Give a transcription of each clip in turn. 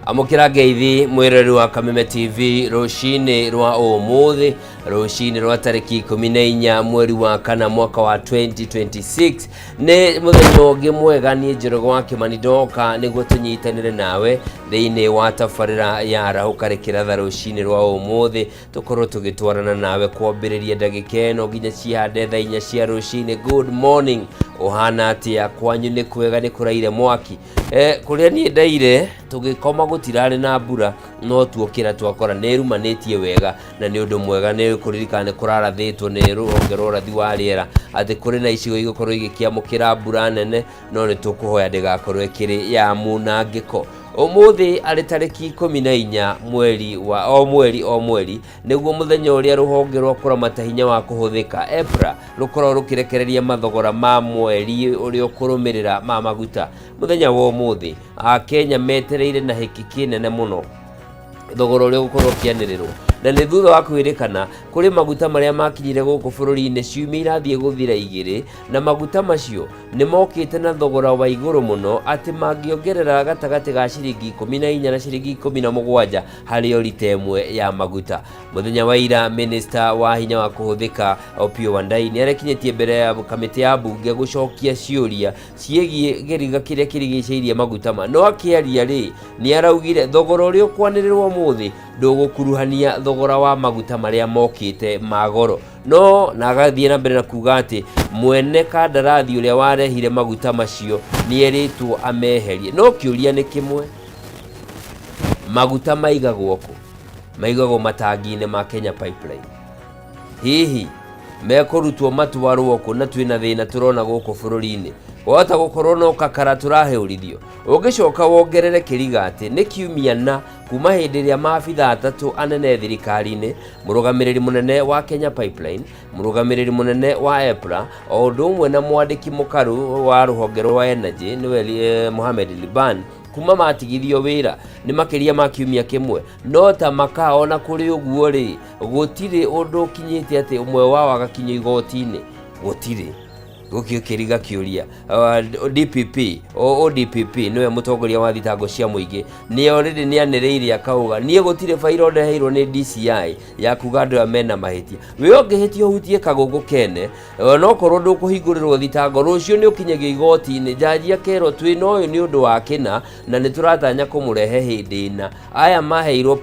Amũkĩra ngeithi mwĩroreri wa Kameme TV rũcinĩ rwa ũmũthĩ, rũcinĩ rwa tarĩki 14 mweri wa kana mwaka wa 2026. Nĩ mũthenya ũngĩ mwega. Niĩ Njoroge wa Kĩmani ndoka nĩguo tũnyitanĩre nawe thĩinĩ wa tabarĩra ya Arahũka Rĩkĩratha. Rũcinĩ rwa ũmũthĩ tũkorwo tũgĩtwarana nawe kwambĩrĩria ndagĩka ĩno nginya cihande thaa 4 cia rũcinĩ. Good morning, ũhana atĩa? Kwanyu nĩ kwega? Nĩ kũraire mwaki? Kũrĩa niĩ ndaire tũgĩkoma gũtirarĩ na mbura, no tuokĩra twakora nĩ ĩrumanĩtie wega, na nĩ ũndũ mwega. Nĩ kũririkana nĩ kũrarathĩtwo nĩ rũhonge rwa ũrathi wa rĩera atĩ kũrĩ na icigo igũkorwo igĩkĩamũkĩra mbura nene, no nĩ tũkũhoya ndĩgakorwo ĩkĩrĩ ya munangĩko. Ũmũthĩ arĩ tarĩki 14 mweri wa o mweri o mweri, nĩguo mũthenya ũrĩa rũhonge rwa kũramata hinya wa kũhũthĩka EPRA rũkoragwo rũkĩrekereria mathogora ma mweri ũrĩa ũkũrũmĩrĩra ma maguta. Mũthenya wa ũmũthĩ Akenya metereire na hĩki kĩnene mũno thogora ũrĩa ũgũkorwo ũkĩanĩrĩrwo, na nĩ thutha wa kwĩrĩkana kũrĩ maguta marĩa makinyire gũkũ bũrũri-inĩ ciumia irathiĩ gũthira igĩrĩ, na maguta macio nĩ mokĩte na thogora wa igũrũ mũno atĩ mangĩongerera gatagatĩ ga ciringi 14 na ciringi 17 harĩ o rita ĩmwe ya maguta. Mũthenya wa ira, minista wa hinya wa kũhũthĩka Opiyo Wandayi nĩ arekinyĩtie mbere ya kamĩtĩ ya mbunge gũcokia ciũria ciĩgiĩ gĩriga kĩrĩa kĩrigicĩirie maguta ma. No akĩaria rĩ, nĩ araugire thogora ũrĩa ũkwanĩrĩrwo ũmũthĩ ndũgũkuruhania thogora wa maguta marĩa mokĩte ma goro. No na agathiĩ na mbere na kuga atĩ mwene kandarathi ũrĩa warehire maguta macio nĩ erĩtwo ameherie. No kĩũria nĩ kĩmwe, maguta maigagwo kũ? Maigagwo matangi-inĩ ma Kenya Pipeline. Hihi mekũrutwo matwarwo kũ na twĩna thĩna tũrona gũkũ bũrũri-inĩ? Wahota gũkorwo no kakara tũrahĩũrithio. Ũngĩcoka wongerere kĩriga atĩ nĩ kiumia na kuma hĩndĩ ĩrĩa maabitha atatũ anene thirikari-inĩ, mũrũgamĩrĩri mũnene wa Kenya Pipeline, mũrũgamĩrĩri mũnene wa EPRA, o ũndũ ũmwe na mwandĩki mũkaru wa rũhonge rwa Energy nĩwe Mohamed Liban, kuma matigithio wĩra nĩ makĩria ma kiumia kĩmwe, no ta maka ona kũrĩ ũguo rĩ, gũtirĩ ũndũ ũkinyĩte atĩ ũmwe wao agakinyio igoti-inĩ. Gũtirĩ gũkĩ kĩriga kĩũria. DPP, ODPP nĩwe mũtongoria wa thitango cia mũingĩ, nĩ already nĩ anĩrĩire akauga niĩ gũtirĩ bairo ndeheirwo nĩ DCI ya kuga andũ aya mena mahĩtia. We ũngĩhĩtia ũhutie kagũngũ kene, onokorwo ndũkũhingũrĩrwo thitango, rũciũ nĩ ũkinyagio igoti-inĩ, njaji akerwo twĩna ũyũ nĩ ũndũ wa kĩna na nĩ tũratanya kũmũrehe hĩndĩ ĩna. Aya maheirwo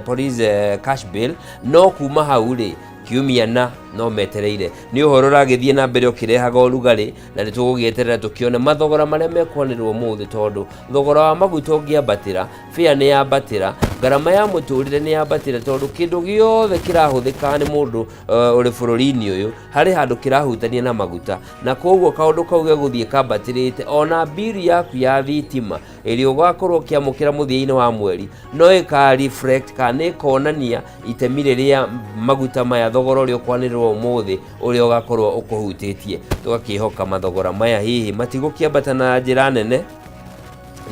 police cash bail, no kuma hau rĩ, kiumia na no metereire. Nĩ ũhoro ũragĩthiĩ na mbere ũkĩrehaga ũrugarĩ, na nĩ tũgũgĩeterera tũkĩone mathogora marĩa mekwanĩrĩrwo ũmũthĩ, tondũ thogora wa maguta ũngĩambatĩra, fare nĩ yambatĩra, ngarama ya mũtũrĩre nĩ yambatĩra, tondũ kĩndũ gĩothe kĩrahũthĩka nĩ mũndũ ũrĩ bũrũri-inĩ ũyũ harĩ handũ kĩrahutania na maguta, na koguo kaũndũ kau gegũthiĩ kambatĩrĩte. Ona mbiri yaku ya thitima ĩrĩa ũgakorwo ũkĩamũkĩra mũthia-inĩ wa mweri no ĩka reflect kana nĩ ĩkonania itemi rĩrĩa maguta maya, thogora ũrĩa ũkwanĩrĩrwo ũmũthĩ, ũrĩa ũgakorwo ũkũhutĩtie. Tũgakĩhoka mathogora maya hihi matigũkĩambata na njĩra nene,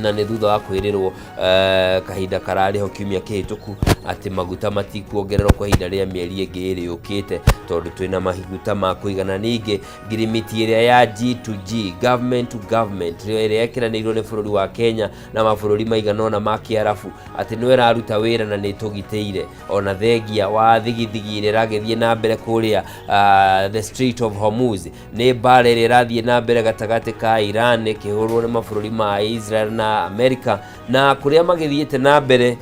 na nĩ thutha wa kwĩrĩrwo kahinda kararĩ ho kiumia kĩhĩtũku atĩ maguta matikuongererwo kwa ihinda rĩa mĩeri ĩngĩ ĩrĩ yũkĩte, tondũ twĩna maguta ma kũigana. Ningĩ ngirimiti ĩrĩa ya G to G, government to government, ĩrĩa ĩkĩranĩirwo nĩ bũrũri wa Kenya na mabũrũri maigana ũna ma Kĩarabu atĩ nĩyo ĩraruta wĩra na nĩ ĩtũgitĩire, ona thengia wa thigithigi ĩrĩa ĩragĩthiĩ na mbere kũrĩa the Strait of Hormuz. Nĩ mbara ĩrĩa ĩrathiĩ na mbere gatagatĩ ka Iran ĩkĩhũrwo nĩ mabũrũri ma Israel na America, na kũrĩa magĩthiĩte na mbere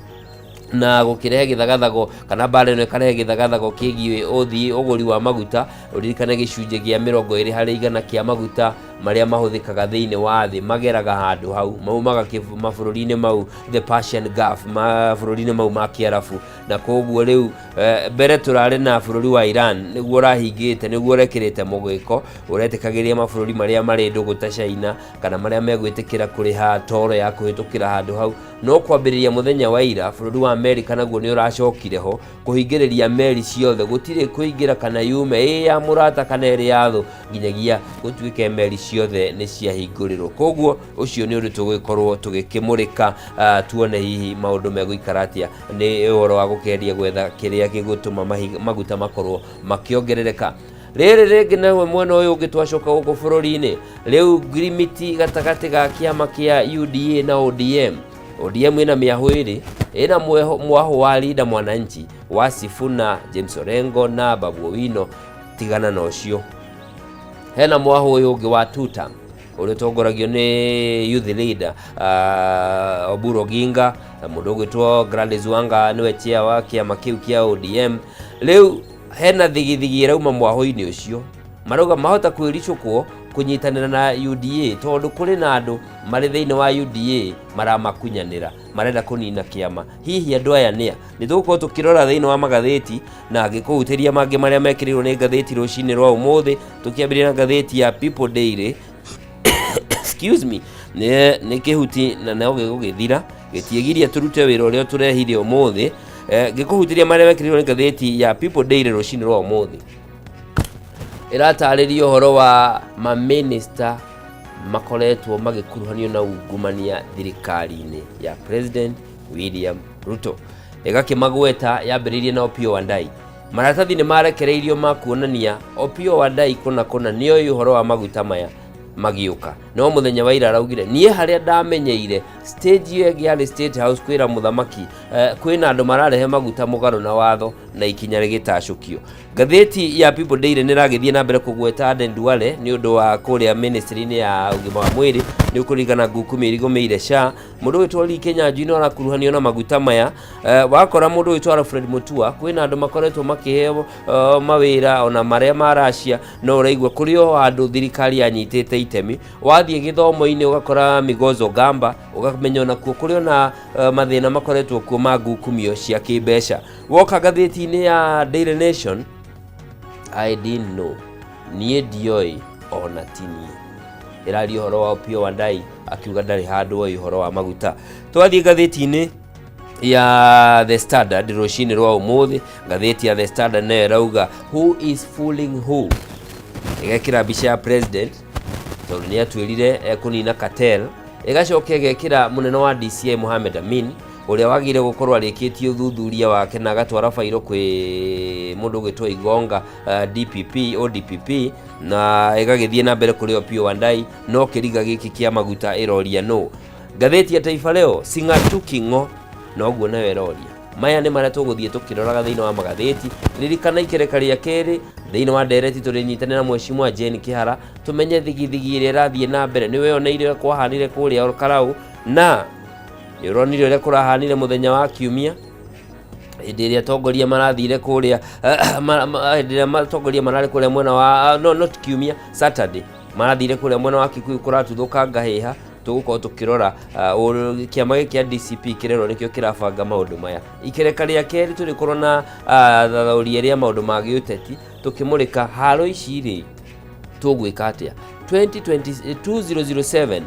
na gũkĩrehe gĩthagathago, kana mbara ĩno ĩkarehe gĩthagathago kĩgiĩ ũthii ũgũri wa maguta. Ũririkane gĩcunjĩ gĩa 20% kĩa maguta marĩa mahũthĩkaga thĩinĩ wa thĩ mageraga handũ hau, maumaga mabũrũri-inĩ mau, the Persian Gulf, mabũrũri-inĩ mau ma Kĩarabu. Na koguo rĩu mbere tũrarĩ na bũrũri wa Iran nĩguo ũrahingĩte, nĩguo ũrekĩrĩte mũgĩko ũretĩkagĩria mabũrũri marĩa marĩ ndũgũ ta China kana marĩa megwĩtĩkĩra kũrĩha toro ya kũhĩtũkĩra handũ hau. No kwambĩrĩria mũthenya wa ira, bũrũri wa Amerika naguo nĩ ũracokire ho kũhingĩrĩria meri ciothe, gũtirĩ kũingĩra kana yume ĩ ya mũrata kana ĩrĩ ya thũ, nginyagia gũtuĩke meri ciothe nĩ ciahingũrĩrwo. Koguo ũcio nĩ ũndũ tũgũgĩkorwo tũgĩkĩmũrĩka, tuone hihi maũndũ megũikara atĩa. Nĩ ũhoro wa gũkĩgeria gwetha kĩrĩa gĩgũtũma maguta makorwo makĩongerereka. Rĩrĩ rĩngĩ nawe mwena ũyũ ũngĩ, twacoka gũkũ bũrũri-inĩ rĩu, ngirimiti gatagatĩ ga kĩama kĩa UDA na ODM. ODM ĩna mĩahũ ĩrĩ, ĩna mwahũ wa Linda Mwananchi wa Sifuna, James Orengo na Babu Owino, tigana na ũcio. Hena mwahũ ũyũ ũngĩ wa tuta ũrĩa ũtongoragio nĩ youth leader Oburu Oginga na mũndũ ũgwĩtwo Gladys Wanga nĩwe chair wa kĩama kĩu kĩa ODM. Rĩu hena thigithigi ĩrauma mwahũ-inĩ ũcio, marauga mahota kwĩricũkwo kũnyitanĩra na UDA tondũ kũrĩ na andũ marĩ thĩinĩ wa UDA maramakunyanĩra, marenda kũnina kĩama. Hihi andũ aya nĩa? Nĩ tũgũkorwo tũkĩrora thĩinĩ wa magathĩti na ngĩkũhutĩria mangĩ marĩa mekĩrĩirwo nĩ ngathĩti rũcinĩ rwa ũmũthĩ, tũkĩambĩrĩria na ngathĩti ya People Daily. Excuse me, nĩ kĩhuti na no gĩgũgĩthira, gĩtiĩgiria tũrute wĩra ũrĩa tũrehire ũmũthĩ. Ngĩkũhutĩria marĩa mekĩrĩirwo nĩ ngathĩti ya People Daily rũcinĩ rwa ũmũthĩ, ĩratarĩria ũhoro wa mamĩnĩsta makoretwo magĩkuruhanio na ungumania thirikari-inĩ ya President William Ruto. Ĩgakĩmagweta yambĩrĩirie na Opiyo Wandayi. Maratathi nĩ marekereirio ma kuonania Opiyo Wandayi kũna kũna nĩoĩ ũhoro wa maguta maya magĩũka. No mũthenya wa ira araugire niĩ harĩa ndamenyeire stage ĩyo ĩngĩ yarĩ State House kwĩra mũthamaki kwĩna andũ mararehe maguta mũgarũ na watho na ikinya rĩgĩtacũkio. Ngathĩti ya People Daily nĩ ĩragĩthiĩ na mbere kũgweta Aden Duale nĩ ũndũ wa kũrĩa ministry-inĩ ya ũgima wa mwĩrĩ. Nĩ ũkũririkana ngukumi ĩrigũmĩire SHA. Mũndũ ũgwĩtwo Lee Kinyanjui no arakuruhanio na maguta maya. Wakora mũndũ ũgwĩtwo Alfred Mutua, kwĩna andũ makoretwo makĩheo mawĩra ona marĩa ma Russia, no ũraigua kũrĩ o handũ thirikari yanyitĩte itemi. Wathiĩ gĩthomo-inĩ ũgakora Migozo Gamba, ũkamenya onakuo kũrĩ ona mathĩna makoretwo kuo ma ngukumio cia kĩmbeca. Woka ngathĩti-inĩ ya Daily Nation, I didn't know, niĩ ndioĩ ona ti niĩ. Ĩraria ũhoro wa Opiyo Wandayi akiuga ndarĩ handũ oĩ ũhoro wa maguta. Twathiĩ ngathĩti-inĩ ya The Standard rũcinĩ rwa ũmũthĩ, ngathĩti ya The Standard nayo ĩrauga who is fooling who, ĩgekĩra mbica ya president tondũ nĩ atwĩrire ekũnina cartel, ĩgacoka ĩgekĩra mũnene wa DCI Mohamed Amin ũrĩa wagĩrĩire gũkorwo arĩkĩtie ũthuthuria wake na agatwara bairo kwĩ mũndũ ũgwĩtwo Igonga DPP ODPP, na ĩgagĩthiĩ na mbere kũrĩ Opiyo Wandayi, no kĩriga gĩkĩ kĩa maguta ĩroria nũ. Ngathĩti ya Taifa Leo Sing'atuki ng'o, noguo nayo ĩroria. Maya nĩ marĩa tũgũthiĩ tũkĩroraga thĩinĩ wa magathĩti. Ririkana ikereka rĩa kerĩ thĩinĩ wa ndereti tũrĩnyitanĩra na Mheshimiwa Jane Kĩhara tũmenye thigithigi ĩrĩa ĩrathiĩ na mbere. Nĩ weyoneire ũrĩa kwahanire kũrĩa Olkalau, na nĩ ũronire ũrĩa kũrahanire mũthenya wa kiumia hĩndĩ ĩrĩa atongoria marathire kũrĩa, hĩndĩ ĩrĩa atongoria mararĩ kũrĩa mwena wa, no not kiumia, Saturday, marathire kũrĩa mwena wa Kikuyu kũratuthũka ngahĩha. Tũgũkorwo tũkĩrora kĩama gĩkĩ kĩa DCP kĩrerwo nĩkĩo kĩrabanga maũndũ maya. Ikereka rĩa kerĩ tũrĩkorwo na thathaũri erĩ a maũndũ ma gĩũteti tũkĩmũrĩka haro ici rĩ tũgwĩka atĩa. 2020, 2007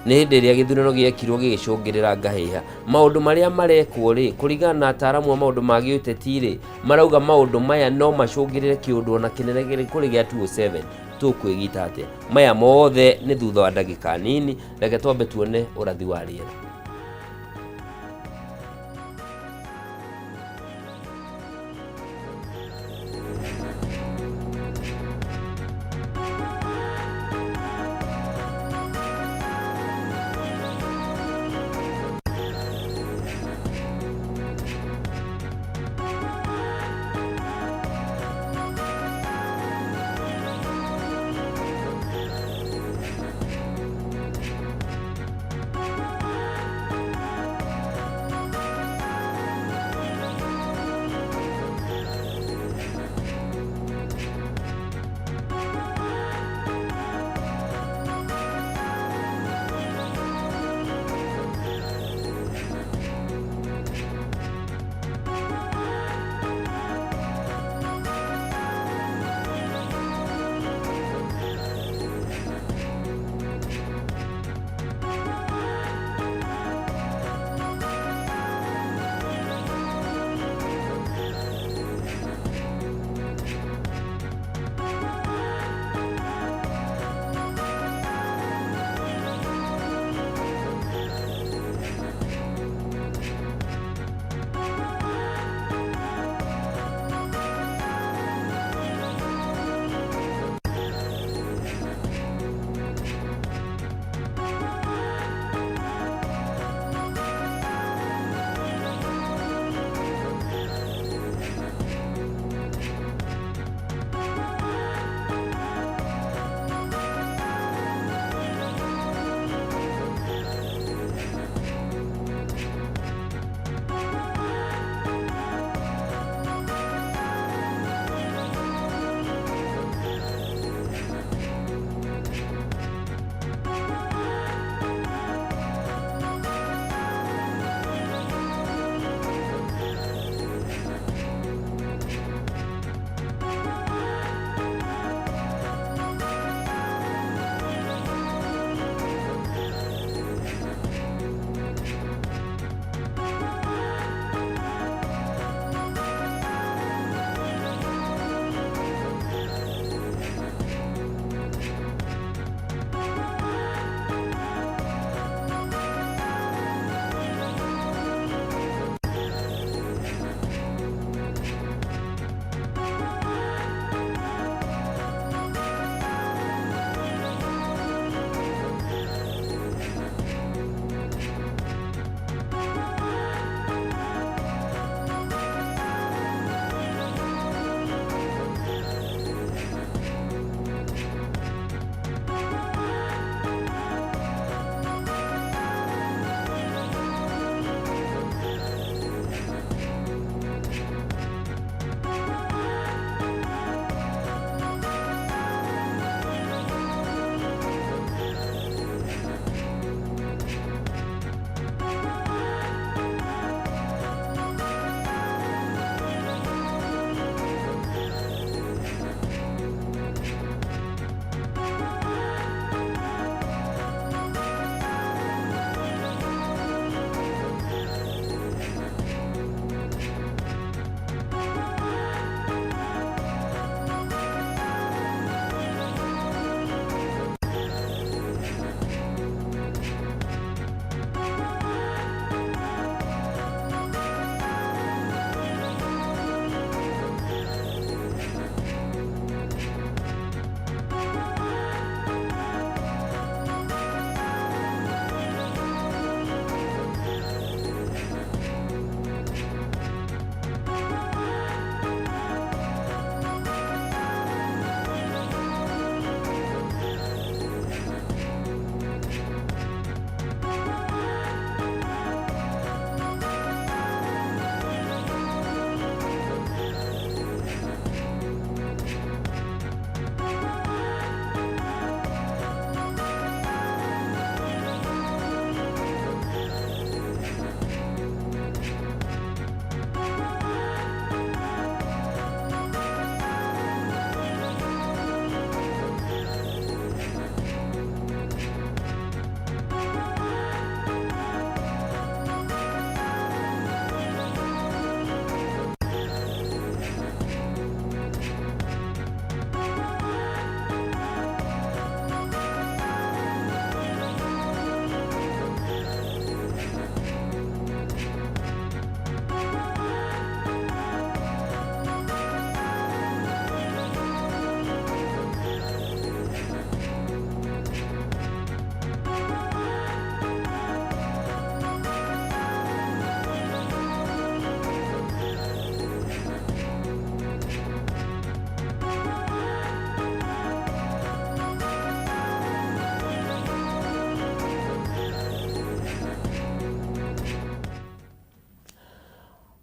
nĩ hĩndĩ ĩrĩa gĩthurano gĩekirwo gĩgĩcũngĩrĩra ngahĩha. Maũndũ marĩa marekwo rĩ, kũringana na ataaramu a maũndũ ma gĩũteti rĩ, marauga maũndũ maya no macũngĩrĩre kĩũndũ ona kĩnene kũrĩ gĩa 207. Tũkwĩgita atĩa? Maya mothe nĩ thutha wa ndagĩka nini. Reke twambe tuone ũrathi wa rĩera.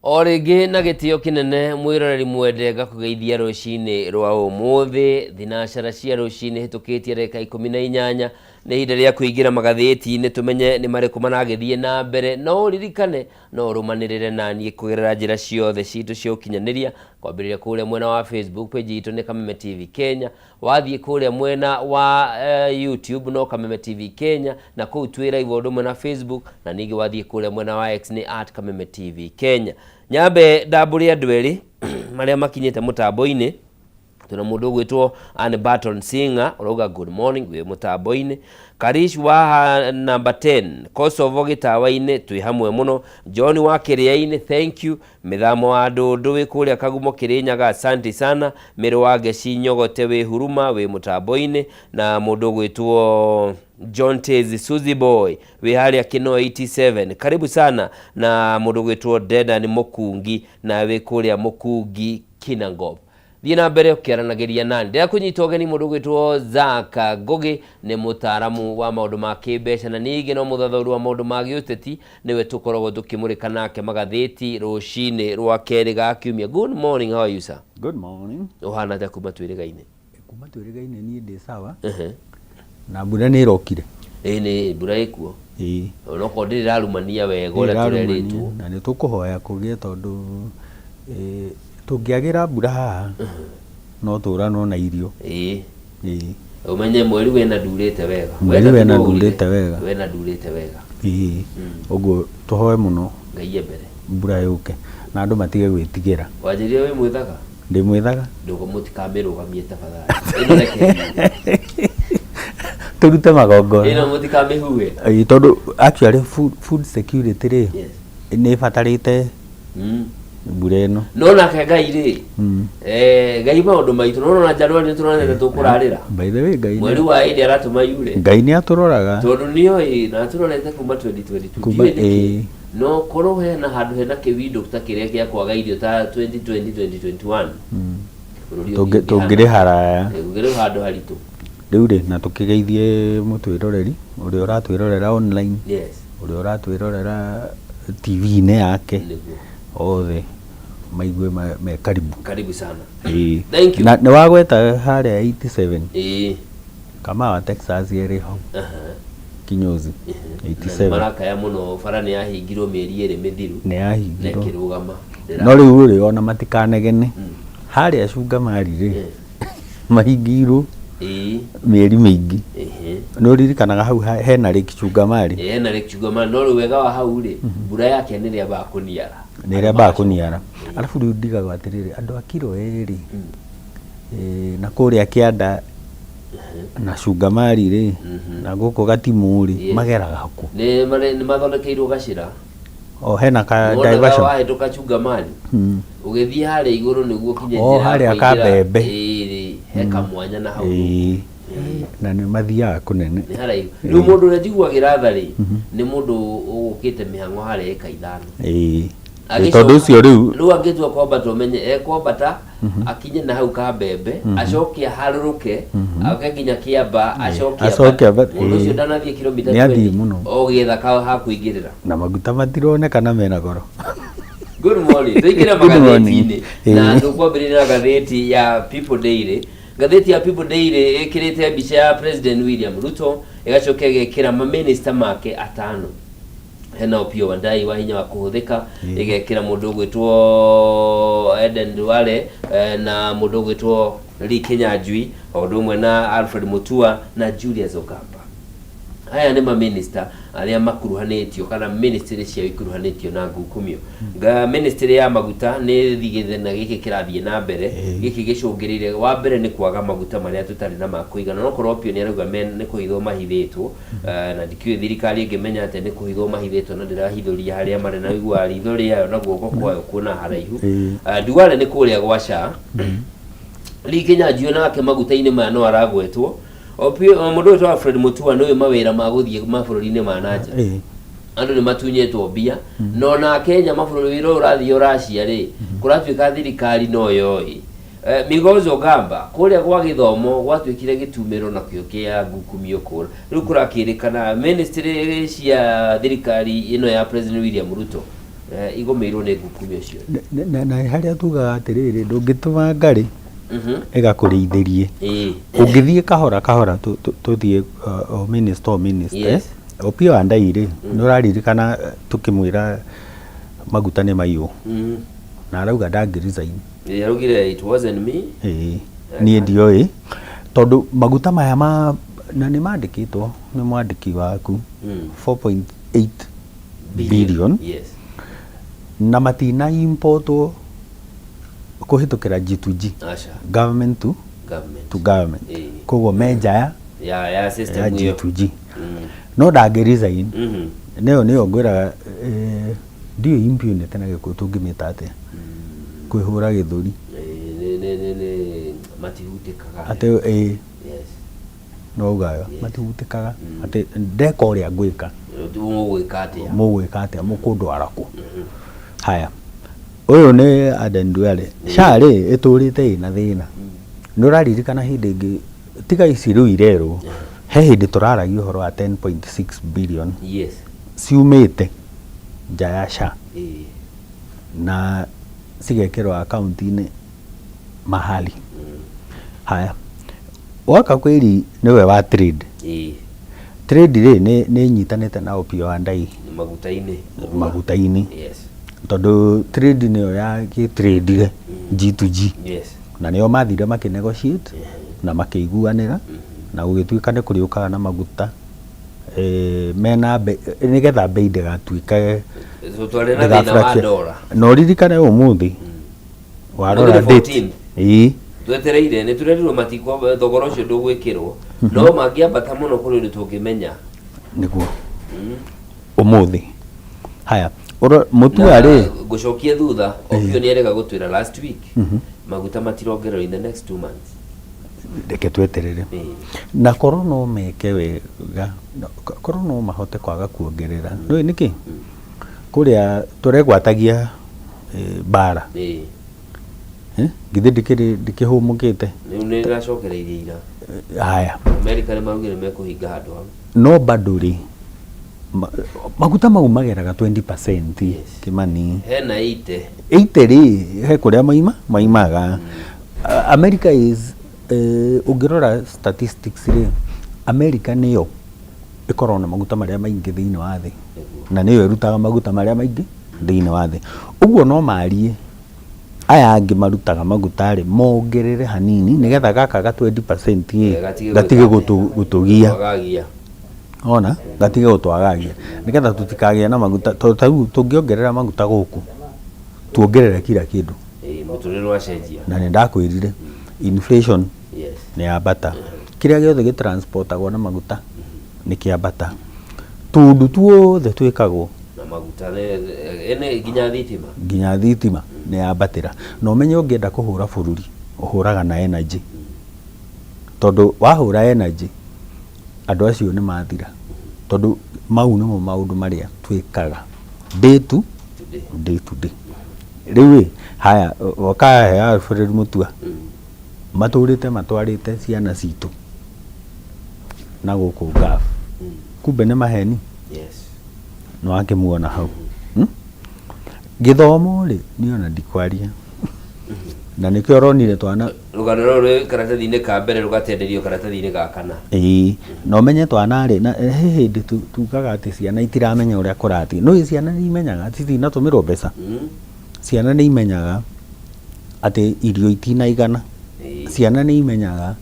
O rĩngĩ na gĩtĩo kĩnene mwĩroreri mwende ngakũgeithia rũcinĩ rwa ũmũthĩ thinacara cia rũcinĩ hĩtũkĩtie ndagĩka 18. Nĩ ihinda rĩa kũingĩra magathĩti-inĩ tũmenye nĩ marĩkũ maragĩthiĩ na mbere. No ũririkane no ũrũmanĩrĩre na niĩ kũgerera njĩra ciothe citũ cia ũkinyanĩria, kwambĩrĩria kũrĩa mwena wa Facebook page itũ nĩ Kameme TV Kenya, wathiĩ kũrĩa mwena wa YouTube no Kameme TV Kenya, na kũu twĩ live o ũndũ ũmwe na Facebook, na ningĩ wathiĩ kũrĩa mwena wa X nĩ at Kameme TV Kenya. Nyambe ndambũre andũ erĩ marĩa makinyĩte mũtambo-inĩ. Tuna mũndũ ũgwĩtwo Ann Barton Singer ũrauga good morning wĩ mũtambo-inĩ. Karish wa number 10 Kosovo gĩtawa-inĩ twĩ hamwe mũno. John wa Kĩrĩa-inĩ thank you. Mĩthamo wa Ndũndũ wĩ kũrĩa Kagumo Kĩrĩnyaga asante sana. Mĩrũ wa Ngeci Nyogote wĩ Huruma wĩ mũtambo-inĩ, na mũndũ ũgwĩtwo John Tezi Suzy Boy wĩ harĩa Kĩno 87 karibu sana, na mũndũ ũgwĩtwo Dedan Mũkungi na wĩ kũrĩa Mũkungi Kinangop. Thiĩ na mbere ũkĩaranagĩria nani. Ndĩrakũnyita ũgeni mũndũ ũgwĩtwo Zaka Ngũgĩ, nĩ mũtaaramu wa maũndũ ma kĩmbeca na ningĩ no mũthathaũri wa maũndũ ma gĩũteti, nĩwe tũkoragwo tũkĩmũrĩka nake magathĩti rũcinĩ rwa kerĩ ga kiumia. Good morning, how are you sir? Good morning. Ũhana atĩa kuma twĩrĩgaine? Kuma twĩrĩgaine niĩ ndĩ sawa. Na mbura nĩ ĩrokire. Ĩĩ nĩ mbura ĩkuo. Ĩĩ. Onokorwo ndĩrĩ ĩrarumania wega ũrĩa tũrerĩtwo. Na nĩ tũkũhoya kũgĩe tondũ tũngĩagĩra mbura haha no tũranwo na irio. Ĩĩ. Ĩĩ. Ũmenye mweri wena ndurĩte wega. Mweri wena ndurĩte wega. Wena ndurĩte wega. Ĩĩ. Ũguo tũhoe mũno. Ngai mbere. Mbura yũke na andũ matige gwĩtigĩra. Wanjĩrire wĩ mwĩthaga? Ndĩ mwĩthaga. Ndũgo mũtikamĩrũgamie tafadhali. Ĩno reke yure. Tũrute magongona. Ĩno mũtikamĩhuhe. Ĩĩ tondũ actually food security rĩ Yes. nĩ ĩbatarĩte mbura ĩno. No nake Ngai rĩ, Ngai maũndũ maitũ, no ona January nĩ tũronete tũkũrarĩra. By the way, Ngai Mweri wa ĩrĩ aratũma yure. Ngai nĩ atũroraga. Tondũ nĩoĩ na atũrorete kuma 2022. Kuma, Ndiũĩ nĩkĩ. ĩĩ. No korwo hena handũ hena kĩwindo ta kĩrĩa gĩa kwaga irio ta 2020 2021. Bũrũri ũngĩ Tũngĩrĩ haraya. Ũngĩrĩ handũ haritũ. Rĩu rĩ, na tũkĩgeithie mũtwĩroreri ũrĩa ũratwĩrorera online. Yes. Ũrĩa ũratwĩrorera TV-inĩ yake. Nĩguo. Othe maigue me karibu. Karibu sana. Ĩĩ. Thank you. Na nĩ wagweta harĩa 87. Ĩĩ. Kamawa Texas ĩrĩ hau. Kinyozi. 87. Marakaya mũno bara nĩ yahingirwo mĩeri ĩrĩ mĩthiru. Nĩ yahingirwo. Na ĩkĩrũgama. No rĩu rĩ ona matikanegene. Harĩa Cungamari rĩ. Mahingirwo. Ĩĩ. Mĩeri mĩingĩ. Nĩ ũririkanaga hau hena Lake Chungamari? Ĩĩ hena Lake Chungamari, no rĩu wega wa hau rĩ, mbura yake nĩ ĩrĩa yambaga kũniara. Nĩ ĩrĩa yambaga kũniara. Arabu rĩu ndigagwo atĩrĩrĩ, andũ a Kiroe rĩ, na kũrĩa kĩanda na Chungamari rĩ, na gũkũ Gatimũ rĩ, mageraga kũ? Nĩ mathondekeirwo gacĩra. O hena ka diversion. Wahĩtũka Chungamari, ũgĩthiĩ harĩa igũrũ nĩguo ũkinye njĩra ya harĩa kũingĩra. Kabembe. Ĩĩ, he kamwanya na hau. Ĩĩ. Na nĩ mathiaga kũnene. Nĩ haraihu. Rĩu mũndũ ũrĩa njiguagĩra tha rĩ, nĩ mũndũ ũgũkĩte mĩhang'o harĩa ĩka ithano. Ĩĩ. Tondũ ũcio rĩu rĩu angĩtua kwambata ũmenye ekwambata akinye na hau Kabembe, acoke aharũrũke oke nginya Kĩamba, acoke Acoke ambate. Mũndũ ũcio ndanathiĩ kilomita Nĩ athiĩ 20 mũno. o gĩetha ka ha kũingĩrĩra. Na maguta matironekana mena goro. Good morning. Tũingĩre Good morning. magathĩti-inĩ na tũkwambĩrĩria na ngathĩti ya People Daily. Ngathĩti ya People Daily ĩkĩrĩte mbica ya President William Ruto, ĩgacoka ĩgekĩra mamĩnĩsta make atano. Hena Opiyo Wandayi wa hinya wa kũhũthĩka, ĩgekĩra mũndũ ũgwĩtwo Eden Duale na mũndũ ũgwĩtwo Lee Kinyanjui, o ũndũ ũmwe na Alfred Mutua na Julius Ogamba. Aya nĩ mamĩnĩsta arĩa makuruhanĩtio kana ministry ciao ikuruhanĩtio na ngukumio. Ministry ya maguta nĩ gĩthĩna gĩkĩ kĩrathiĩ na mbere, gĩkĩ gĩcũngĩrĩire wa mbere nĩ kwaga maguta marĩa tũtarĩ na ma kũigana. No korwo Opiyo nĩ arauga nĩ kũhithwo mahithĩtwo, na ndikĩũĩ thirikari ĩngĩmenya atĩa nĩ kũhithwo mahithĩtwo na ndĩrahithũria harĩa marĩ, na ũiguaga ritho rĩayo na guoko kwayo kuona haraihu. Duale nĩ kũrĩa gwa SHA. Lee Kinyanjui nake maguta-inĩ maya no aragwetwo. Opiyo, mũndũ ũyũ Alfred Mutua nĩ ũyũ mawĩra ma gũthiĩ mabũrũri-inĩ ma nanja. Andũ nĩ matunyĩtwo mbia, no na Kenya mabũrũri wĩra ũyũ ũrathiĩ Russia rĩ, kũratuĩka thirikari no yoĩ. Migozo Ogamba kũrĩa gwa gĩthomo gwatuĩkire gĩtumĩro nakĩo kĩa ngukumio kũra. Rĩu kũrakĩrĩkana ministry cia thirikari ĩno ya President William Ruto Igũmĩirwo nĩ ngukumi ũcio. Na harĩa tugaga atĩrĩrĩ, ndũngĩtũma ngarĩ ĩgakũrĩithĩrie. Ũngĩthiĩ kahora kahora, tũthiĩ o minister o minister. Opiyo Wandayi rĩ, nĩ ũraririkana tũkĩmwĩra maguta nĩ maiyũ na arauga ndangĩ resign. Ĩĩ, araugire it wasn't me. Ĩĩ, niĩ ndioĩ tondũ maguta maya ma na nĩ mandĩkĩtwo nĩ mwandĩki waku 4.8 billion. Na matina importwo kũhĩtũkĩra G2G. Aca. Government to government. To government. Koguo me nja ya ya system ya ĩyo. G2G. No ndangĩ resign. Nĩyo ngwĩraga, ndiũĩ impunity na Gĩkũyũ tũngĩmĩta atĩa, kwĩhũra gĩthũri. Ĩĩ, nĩ matihutĩkaga. Atĩ ĩĩ, no ugaga matihutĩkaga, atĩ ndeka ũrĩa ngwĩka. Mũgwĩka atĩa? Mũgwĩka atĩa? Mũkũndwara kũ? Haya, ũyũ nĩ Aden Duale. SHA rĩ, ĩtũrĩte ĩna thĩna. Nĩ ũraririkana hĩndĩ ĩngĩ, tiga ici rĩu irerwo, he hĩndĩ tũraragia ũhoro wa 10.6 billion ciumĩte nja ya SHA na cigekĩrwo akaunti-inĩ mahali. Haya, waka kwĩri nĩwe wa trade. Trade rĩ, nĩ ĩnyitanĩte na Opiyo Wandayi. Maguta-inĩ. Maguta-inĩ. Tondũ trade nĩyo yagĩtradire G2G. Na nĩo mathire makĩ negotiate na makĩiguanĩra na gũgĩtuĩka nĩ kũrĩũkaga na maguta mena nĩgetha bei ndĩgatuĩke So twarĩ na thĩna wa ndora. Na ũririkane ũmũthĩ warora Ũmũthĩ nĩ date 14. Ĩĩ. Twetereire nĩ tũrerirwo matikwa thogora ũcio ndũgwĩkĩrwo, no mangĩambata mũno kũrĩ ũndũ tũngĩmenya. Nĩguo ũmũthĩ haya mũtua rĩ. Ngũcokie thutha, Opiyo nĩ erega gũtwĩra last week maguta matirongererwo in the next 2 months. Reke tweterere. Na korwo no meke wega, korwo no mahote kwaga kuongerera, nĩũĩ nĩkĩ kũrĩa tũregwatagia mbara? Eh, githĩ ndikĩrĩ ndikĩhũmũkĩte? Rĩu nĩ ĩracokereirie ira. Haya. Amerika nĩ maraugire mekũhinga handũ hau. No bado rĩ, maguta mau mageraga 20%. Kĩmani. Hena ite. 80 rĩ, he kũrĩa maimaga. America is ũngĩrora statistics rĩ, America nĩyo ĩkoragwo na maguta marĩa maingĩ thĩinĩ wa thĩ na nĩyo ĩrutaga maguta marĩa maingĩ thĩinĩ wa thĩ. Ũguo no marie aya angĩ marutaga maguta rĩ, mongerere hanini nĩgetha gaka ga 20% ĩ gatige gatige gwĩka atĩa? gũtũgia. Twagagia. Ona gatige gũtwagagia nĩgetha tũtikagĩe na maguta, tondũ ta rĩu tũngĩongerera maguta gũkũ, tuongerere kila kĩndũ. Ĩĩ, mũtũrĩre wacenjia. Na nĩ ndakwĩrire inflation nĩ yambata, kĩrĩa gĩothe gĩtransportagwo na maguta nĩ kĩambata, tũndũ tuothe twĩkagwo na maguta ene nginya thitima. Nginya thitima nĩ yambatĩra. Na ũmenye ũngĩenda kũhũra bũrũri, ũhũraga na energy, tondũ wahũra energy andũ acio nĩ mathira, tondũ mau nĩmo maũndũ marĩa twĩkaga day to today. Day to day. Rĩu ĩ, haya, wakahe Alfred Mutua matũrĩte matwarĩte ciana citũ na gũkũ Gulf, kumbe nĩ maheni. Nĩ wakĩmuona hau, Gĩthomo rĩ, niĩ ona ndikwaria, na nĩkĩo ũronire twana. Rũgano rũrũ rwĩ karatathi-inĩ ka mbere rũgatenderio karatathi-inĩ ga kana. Ĩĩ, na ũmenye twana rĩ, na he hĩndĩ tugaga atĩ ciana itiramenya ũrĩa kũrathiĩ. Nĩũĩ ciana nĩ imenyaga citinatũmĩrwo mbeca. Ciana nĩ imenyaga atĩ irio itinaigana. Ciana nĩ imenyaga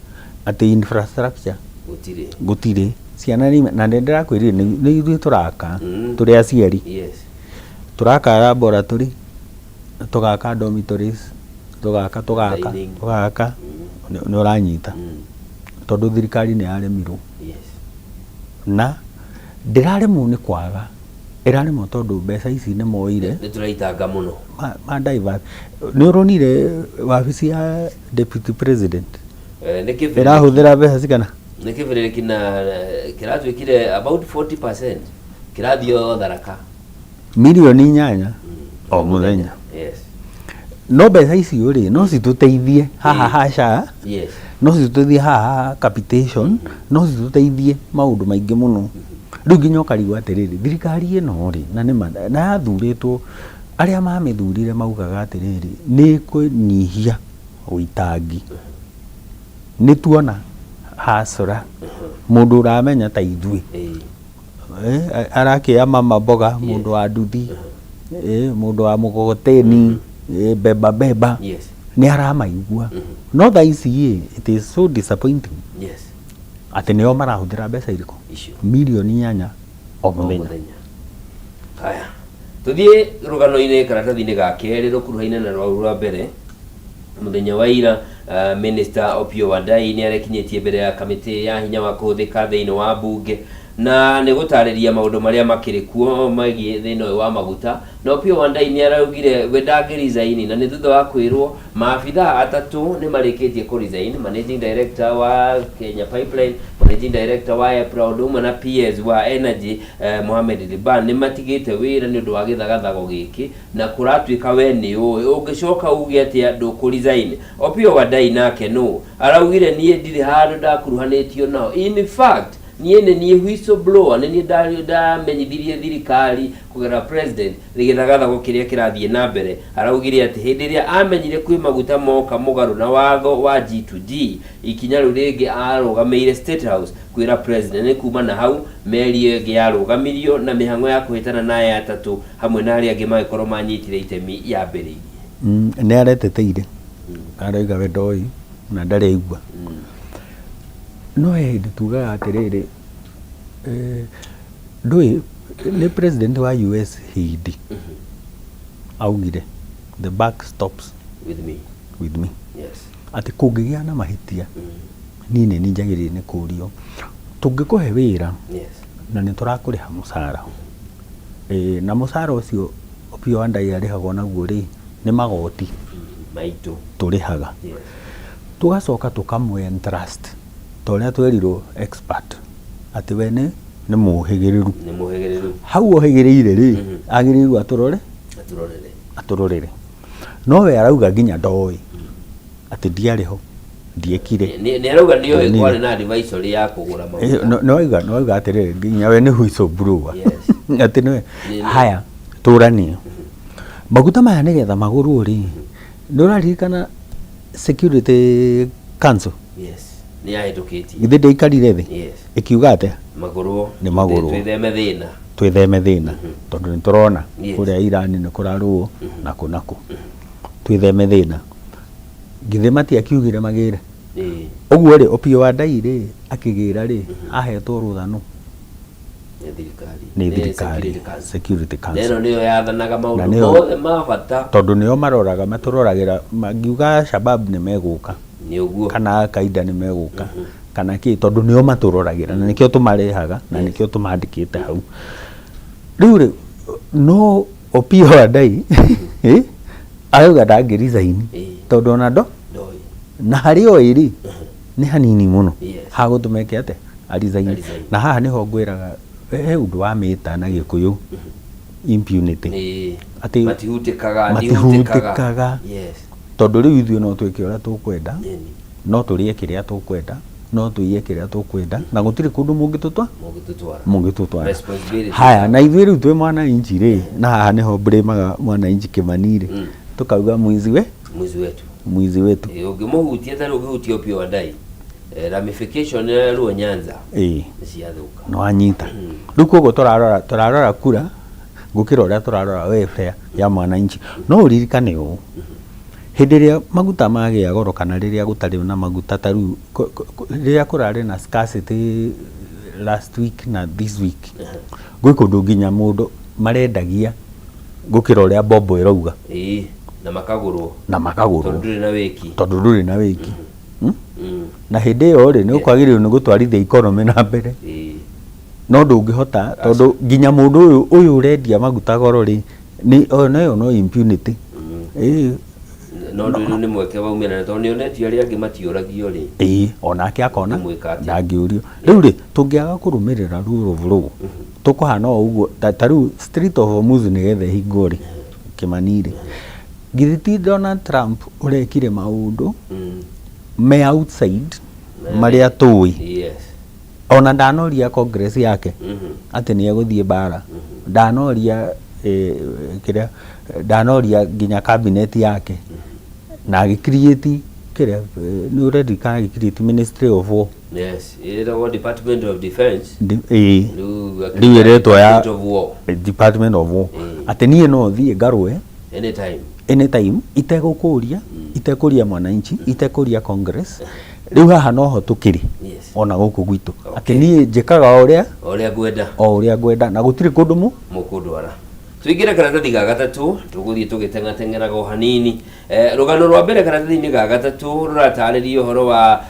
atĩ infrastructure gũtirĩ. Gũtirĩ. Ciana nĩ na nĩ ndĩrakwĩrire nĩ ithuĩ tũraka tũrĩ aciari. Tũraka laboratory, tũgaka dormitories, tũgaka tũgaka dining. Tũgaka. Nĩ ũranyita? Tondũ thirikari nĩ yaremirwo. Na ndĩraremwo nĩ kwaga, ĩraremwo tondũ mbeca ici nĩ moire. Nĩ tũraitanga mũno. Ma divert. Nĩ ũronire wabici ya deputy president Nĩ kĩbĩrĩrĩki. Ĩrahũthĩra mbeca cigana? Nĩ kĩbĩrĩrĩki na kĩratuĩkire about 40% kĩrathiĩ o tharaka. Mirioni 8 o mũthenya. No mbeca icio rĩ, no citũteithie haha ha SHA, no citũteithie haha ha capitation, no citũteithie maũndũ maingĩ mũno. Rĩu nginya ũkarigwo atĩrĩrĩ, thirikari ĩno rĩ, na nĩma na yathurĩtwo, arĩa mamĩthurire maugaga atĩrĩrĩ, nĩ ĩkũnyihia ũitangi. Nĩ tuona hustler, mũndũ ũramenya ta ithuĩ, arakĩya mama mboga, mũndũ wa nduthi, mũndũ wa mũgogoteni, beba beba, nĩ aramaigua. No thaa ici ĩ, it is so disappointing atĩ nĩo marahũthĩra mbeca irĩkũ? Icio. Mirioni 8 o O mũthenya. Mũthenya. Haya, tũthiĩ rũgano-inĩ karatathi-inĩ ga kerĩ rũkuruhaine na rwau rwa mbere. Mũthenya wa ira, Minister Opiyo Wandayi nĩ arekinyĩtie mbere ya kamĩtĩ ya hinya wa kũhũthĩka thĩinĩ wa mbunge na nĩ gũtarĩria maũndũ marĩa makĩrĩ kuo megiĩ thĩna ũyũ wa maguta. Na Opiyo Wandayi nĩ araugire we ndangĩ resign na nĩ thutha wa kwĩrwo maabithaa atatũ nĩ marĩkĩtie kũ resign, Managing Director wa Kenya Pipeline, Managing Director wa EPRA ũndũ ũmwe na PS wa Energy Mohamed Liban nĩ matigĩte wĩra nĩ ũndũ wa gĩthagathago gĩkĩ. Na kũratuĩka we nĩ ũĩ, ũngĩcoka uge atĩa ndũkũ resign? Opiyo Wandayi nake nũ? Araugire niĩ ndirĩ handũ ndakuruhanĩtio nao. In fact, niĩ nĩ niĩ whistle blower, nĩ niĩ ndamenyithirie thirikari kũgerera president gĩthagathago kĩrĩa kĩrathiĩ na mbere. Araugire atĩ hĩndĩ ĩrĩa amenyire kwĩ maguta moka mũgarũ na watho wa G2G, ikinya rĩu rĩngĩ arũgamĩire State House kwĩra president. Nĩ kuma na hau meri ĩyo ĩngĩ yarũgamirio na mĩhang'o ya kũhĩtana na aya atatũ hamwe na arĩa angĩ magĩkorwo manyitire itemi yambĩrĩirie. Nĩ areteteire, aroiga we ndoĩ na ndarĩ aigua. No he hĩndĩ tugaga atĩrĩrĩ, ndũĩ nĩ president wa US hĩndĩ augire the buck stops with me. With me. Yes. Atĩ kũngĩgĩa na mahĩtia, niĩ nĩ niĩ njagĩrĩire nĩ kũrio. Tũngĩkũhe wĩra na nĩ tũrakũrĩha mũcara, na mũcara ũcio Opiyo Wandayi arĩhagwo naguo rĩ, nĩ magoti maitũ tũrĩhaga. Tũgacoka tũkamũ entrust ta ũrĩa twerirwo expert atĩ we nĩ nĩ mũhĩgĩrĩru. Nĩ mũhĩgĩrĩru. Hau ohĩgĩrĩire rĩ, agĩrĩirwo atũrore atũrorere. Atũrorere. No we arauga nginya ndoĩ atĩ ndiarĩ ho, ndiekire. Nĩ arauga nĩ oĩ Nĩ- kwarĩ na advisory ya kũgũra maguta. Nĩwauga atĩrĩrĩ, nginya we nĩ whistleblower. Atĩ nĩwe haya tũranie maguta maya nĩgetha magũrwo rĩ, nĩ ũraririkana Security Council? Yes, nĩ yahĩtũkĩtie. Githĩ ndĩaikarire thĩ ĩkiuga atĩa? Magũrwo. Nĩ magũrwo. Twĩtheme thĩna. Twĩtheme thĩna tondũ nĩ tũrona kũrĩa Iran nĩ kũrarũo na kũ na kũ, twĩtheme thĩna. Githĩ matiakiugire magĩre? Ĩĩ. Ũguo rĩ, Opiyo Wandayi rĩ, akĩgĩra rĩ, ahetwo rũtha nũ? Nĩ thirikari. Nĩ thirikari. Security Council. Security Na Council. ĩno nĩyo yathanaga Na maũndũ mothe ma bata. Tondũ nĩo maroraga, matũroragĩra, mangiuga Shabab nĩ megũka Nĩ ũguo. kana Al-Qaeda nĩ megũka kana kĩ, tondũ nĩo matũroragĩra na nĩkĩo tũmarehaga na nĩkĩo tũmandĩkĩte hau. Rĩu rĩ, no Opiyo Wandayi arauga ndangĩ resign tondũ ona ndo Ndoĩ. Na harĩa oĩ rĩ, nĩ hanini mũno hagũtũma eke atĩa? A resign. A resign. Na haha nĩho ngwĩraga he ũndũ wa mĩta na Gĩkũyũ impunity. Atĩ Matihutĩkaga. Matihutĩkaga. Tondũ rĩu ithuĩ no twĩke ũrĩa tũkwenda, no tũrĩe kĩrĩa tũkwenda, no tũiye kĩrĩa tũkwenda na gũtirĩ kũndũ mũngĩtũtwa Mũngĩtũtwara. Mũngĩtũtwara. Responsibility. Haya, na ithuĩ rĩu twĩ mwananchi rĩ, na haha nĩho blame-aga mwananchi Kĩmani rĩ, tũkauga mwizi we Mwizi wetu. Mwizi wetu. Ũngĩmũhutia ta rĩu ũngĩhutia Opiyo Wandayi, ramification ya Luo Nyanza nĩ ciathũka. Nĩ wanyita. Rĩu koguo tũrarora kura gũkĩra ũrĩa tũrarora welfare ya mwananchi. No ũririkane ũũ, hĩndĩ ĩrĩa maguta magĩa goro kana rĩrĩa gũtarĩ na maguta, ta rĩu rĩrĩa kũrarĩ na scarcity last week na this week, gwĩ kũndũ nginya mũndũ marendagia gũkĩra ũrĩa mbombo ĩrauga. Ĩĩ, na makagũrwo. Na makagũrwo. Tondũ ndũrĩ na wĩki. Tondũ ndũrĩ na wĩki. Na hĩndĩ ĩyo rĩ, nĩ ũkwagĩrĩirwo nĩ gũtwarithia economy na mbere. No ndũngĩhota tondũ nginya mũndũ ũyũ ũrendia maguta goro rĩ, nĩ ona ĩyo no impunity. No ndũrĩ nĩ mweke waumĩra na tondũ nĩonetio arĩa angĩ matiũragio rĩ. Ĩĩ, onake akona Ũngĩmwĩka atĩa? Ndangĩũrio. Rĩu rĩ, tũngĩaga kũrũmĩrĩra rule of law, tũkũhana o ũguo ta rĩu Strait of Hormuz nĩgetha ĩhingwo rĩ, Kĩmani rĩ, githĩ ti Donald Trump ũrekire maũndũ me outside marĩa tũĩ? Ona ndanoria Congress yake. Atĩ nĩ egũthiĩ mbara. Ndanoria kĩrĩa, ndanoria nginya cabinet yake na agĩ create kĩrĩa, nĩ ũraririkana agĩ create Ministry of War? Yes, ĩtagwo Department of Defense. Ĩĩ. Rĩu Rĩu ĩretwo ya Department of War. Department of War. Atĩ niĩ no thiĩ ngarũe anytime. Anytime itegũkũria, itekũria mwananchi, itekũria Congress. Rĩu haha noho tũkĩrĩ. Ona gũkũ gwitũ atĩ niĩ njĩkaga o ũrĩa o ũrĩa ngwenda, o ũrĩa ngwenda, na gũtirĩ kũndũ mũ mũkũndwara. Tũingĩre karatathi ga gatatũ, tũgũthiĩ tũgĩteng'ateng'eraga o hanini. Rũgano rwa mbere karatathi-inĩ ga gatatũ rũratarĩria ũhoro wa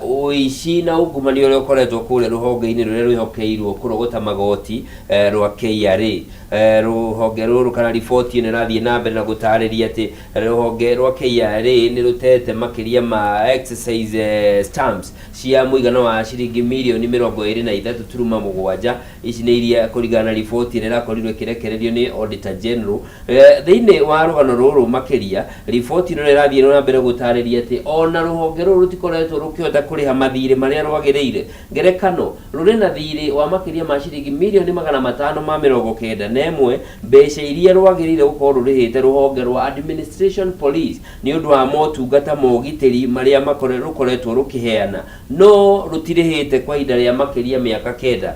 ũici na ungumania ũrĩa ũkoretwo kũrĩa rũhonge-inĩ rũrĩa rwĩhokeirwo kũrogota magoti rwa KRA. Rũhonge rũrũ kana riboti ĩno ĩrathiĩ na mbere na gũtarĩria atĩ rũhonge rwa KRA nĩ rũtete makĩria ma excise stamps cia mũigana wa ciringi mirioni 23.7. Ici nĩ iria kũringana na riboti ĩrĩa ĩrakorirwo ĩkĩrekererio nĩ Auditor General. Thĩinĩ wa rũgano rũrũ makĩria, riboti ĩno ĩrathiĩ na mbere gũtarĩria atĩ ona rũhonge rũrũ rũtikoretwo rũkĩhota kũrĩha mathirĩ marĩa rwagĩrĩire. Ngerekano, rũrĩ na thirĩ wa makĩria ma ciringi mirioni 591, mbeca iria rwagĩrĩire gũkorwo rũrĩhĩte rũhonge rwa Administration Police nĩ ũndũ wa motungata ma ũgitĩri marĩa rũkoretwo rũkĩheana, no rũtirĩhĩte kwa ihinda rĩa makĩria mĩaka 9.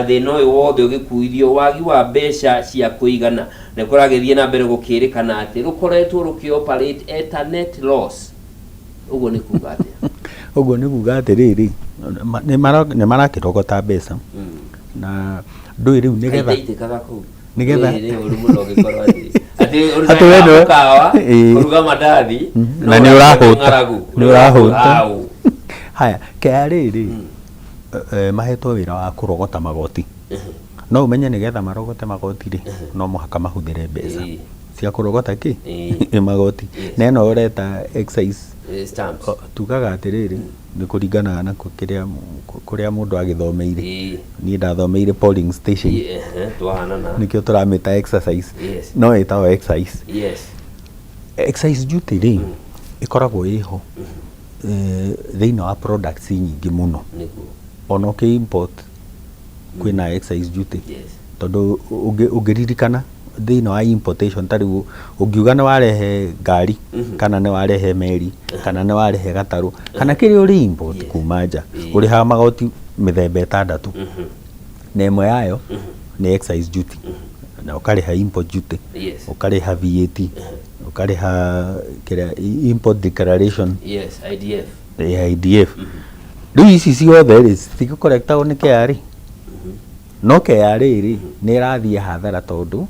Thĩna ũyũ wothe ũgĩkuithio wagi wa mbeca cia kũigana. Nĩ kũragĩthiĩ na mbere gũkĩrĩkana atĩ rũkoretwo rũkĩ operate at a net loss. Ũguo nĩ kuga atĩa? Ũguo nĩ kuga atĩrĩrĩ, nĩ marakĩrogota mbeca na ndũĩ rĩu nĩgetha Kaitaitĩkaga kũu. Nĩgetha Nĩ ũru mũno ũngĩkorwo atĩ Atĩ we ũrugaga mũkawa, kũruga mandathi, no na nĩ ũraigua ũrahũta. Ng'aragu. Nĩ ũrahũta. Au. Haya, KRA rĩ, mahetwo wĩra wa kũrogota magoti. No ũmenye nĩgetha marogote magoti rĩ, no mũhaka mahũthĩre mbeca cia kũrogota kĩ magoti. Na ĩno ũreta excise Stamps. Tugaga atĩrĩrĩ, nĩ kũringanaga na kĩrĩa kũrĩa mũndũ agĩthomeire. Niĩ ndathomeire polling station. Twahanana. Nĩkĩo tũramĩta exercise. No ĩtagwo excise. Excise duty rĩ, ĩkoragwo ĩho thĩinĩ wa products nyingĩ mũno. Ona ũkĩ import kwĩna excise duty. Tondũ ũngĩririkana thĩinĩ wa importation, ta rĩu ũngiuga nĩ warehe ngari, kana nĩ warehe meri, kana nĩ warehe gatarũ, kana kĩrĩa ũrĩ import kuma nja, ũrĩhaga magoti mĩthemba 6, na ĩmwe yayo nĩ excise duty, na ũkarĩha import duty, ũkarĩha VAT, ũkarĩha kĩrĩa import declaration. Yes, IDF. IDF. Rĩu ici ciothe rĩ, citigĩkorektagwo nĩ KRA. No KRA rĩ, nĩ ĩrathiĩ hathara tondũ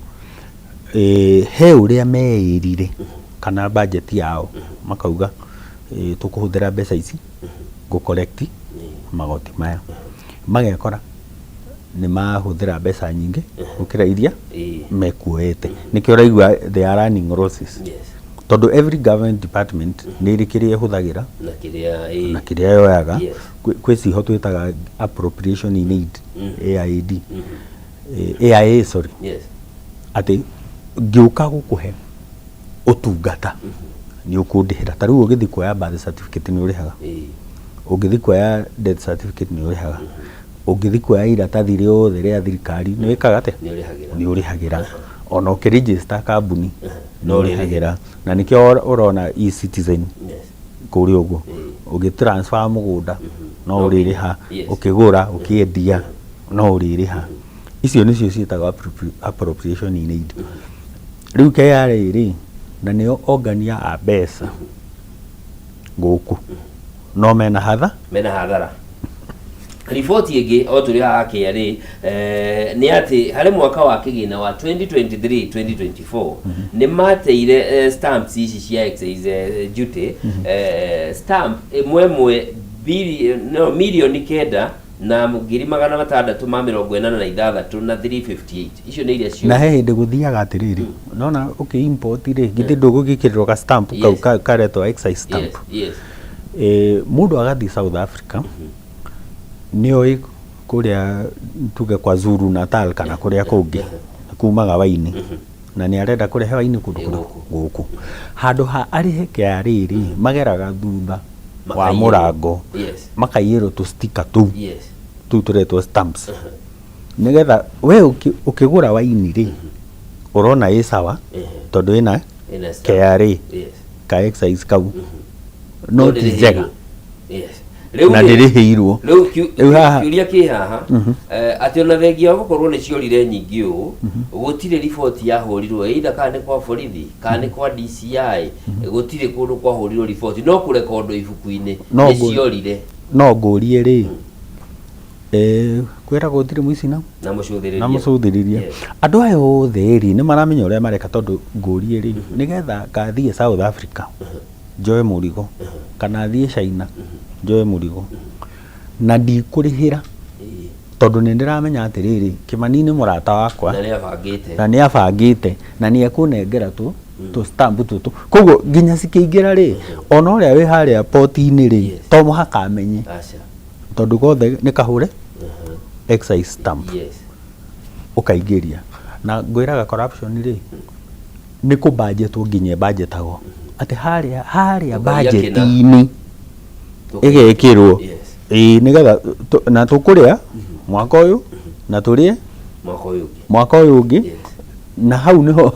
he ũrĩa meĩrire kana budget yao makauga tũkũhũthĩra mbeca ici gũ collect magoti maya, magekora nĩ mahũthĩra mbeca nyingĩ gũkĩra iria mekuoete. Nĩkĩo ũraigua they are running losses. Tondũ every government department nĩ ĩrĩ kĩrĩa ĩhũthagĩra na kĩrĩa na kĩrĩa yoyaga. Kwĩ ciho twĩtaga appropriation in aid, AID, AIA, sorry, atĩ ngĩũka gũkũhe ũtungata nĩ ũkũndĩhĩra. Ta rĩu ũgĩthiĩ kuoya birth certificate nĩ ũrĩhaga, ũngĩthiĩ kuoya death certificate nĩ ũrĩhaga, ũngĩthiĩ kuoya iratathi rĩothe rĩa thirikari nĩ wĩkaga atĩa? Nĩ ũrĩhagĩra. Nĩ ũrĩhagĩra. Ona ũkĩregister kambuni nĩ ũrĩhagĩra, na nĩkĩo ũrona e-Citizen kũrĩa ũguo. Ũgĩ transfer mũgũnda no ũrĩrĩha, ũkĩgũra, ũkĩendia no ũrĩrĩha. Icio nĩcio ciĩtagwo appropriation in aid. Rĩu KRA rĩ, na nĩo ongania a mbeca gũkũ, no mena hatha Mena hathara. Riboti ĩngĩ o tũrĩ haha KRA nĩ atĩ harĩ mwaka wa kĩgĩna wa 2023 2024 nĩ mateire stamps ici cia excise duty, stamp ĩmwe ĩmwe no, 9,686,900 na 358. Icio nĩ iria cio Na he hĩndĩ gũthiaga atĩrĩrĩ, nona ũkĩ import rĩ, githĩ ndũgũgĩkĩrĩrwo ga stamp kau karetwo excise stamp? Yes. Mũndũ agathiĩ South Africa, nĩoĩ kũrĩa tuge kwa Zulu Natal kana kũrĩa kũngĩ kumaga waini, na nĩ arenda kũrehe waini kũndũ kũrĩkũ? Gũkũ. Handũ ha arĩhe KRA rĩ, mageraga thutha wa Makaiyĩrwo. mũrango, makaiyĩrwo tũ sticker tũu, tũu tũretwo stamps. Nĩgetha we ũkĩgũra waini rĩ, ũrona ĩ sawa tondũ ĩna Ĩna stamp. KRA ka excise kau, no ti njega. Yes. Rĩu Na ndĩrĩhĩirwo. Rĩu Rĩu haha- kĩũria kĩ haha, atĩ ona thengia wa gũkorwo nĩ ciorire nyingĩ ũũ, gũtirĩ riboti yahũrirwo, either kana nĩ kwa borithi kana nĩ kwa DCI, gũtirĩ kũndũ kwahũrirwo riboti, no kũrekondwo ibuku-inĩ No nĩ ciorire. No ngũrie rĩ, kwĩragwo gũtirĩ mũici na Na mũcũthĩrĩria. Na mũcũthĩrĩria. Andũ aya othe rĩ, nĩ maramenya ũrĩa mareka, tondũ ngũrie rĩ, nĩgetha ngathiĩ South Africa njoe mũrigo kana thiĩ China njoe mũrigo na ndikũrĩhĩra, tondũ nĩ ndĩramenya atĩrĩrĩ, Kĩmani nĩ mũrata wakwa na nĩ abangĩte na nĩ abangĩte na nĩ ekũnengera tũ stamp tũtũ, koguo nginya cikĩingĩra rĩ, ona ũrĩa wĩ harĩa poti-inĩ rĩ, to mũhaka amenye. Aca. Tondũ gothe nĩ kahũre excise stamp. Ũkaingĩria na ngwĩraga corruption rĩ, nĩ kũbanjetwo, nginya ĩbanjetagwo atĩ harĩa harĩa Ũkaiya kĩna. budget-inĩ ĩgekĩrwo. Ĩĩ, nĩgetha na tũkũrĩa mwaka ũyũ na tũrĩe mwaka ũyũ ũngĩ. Mwaka ũyũ ũngĩ. Na hau nĩho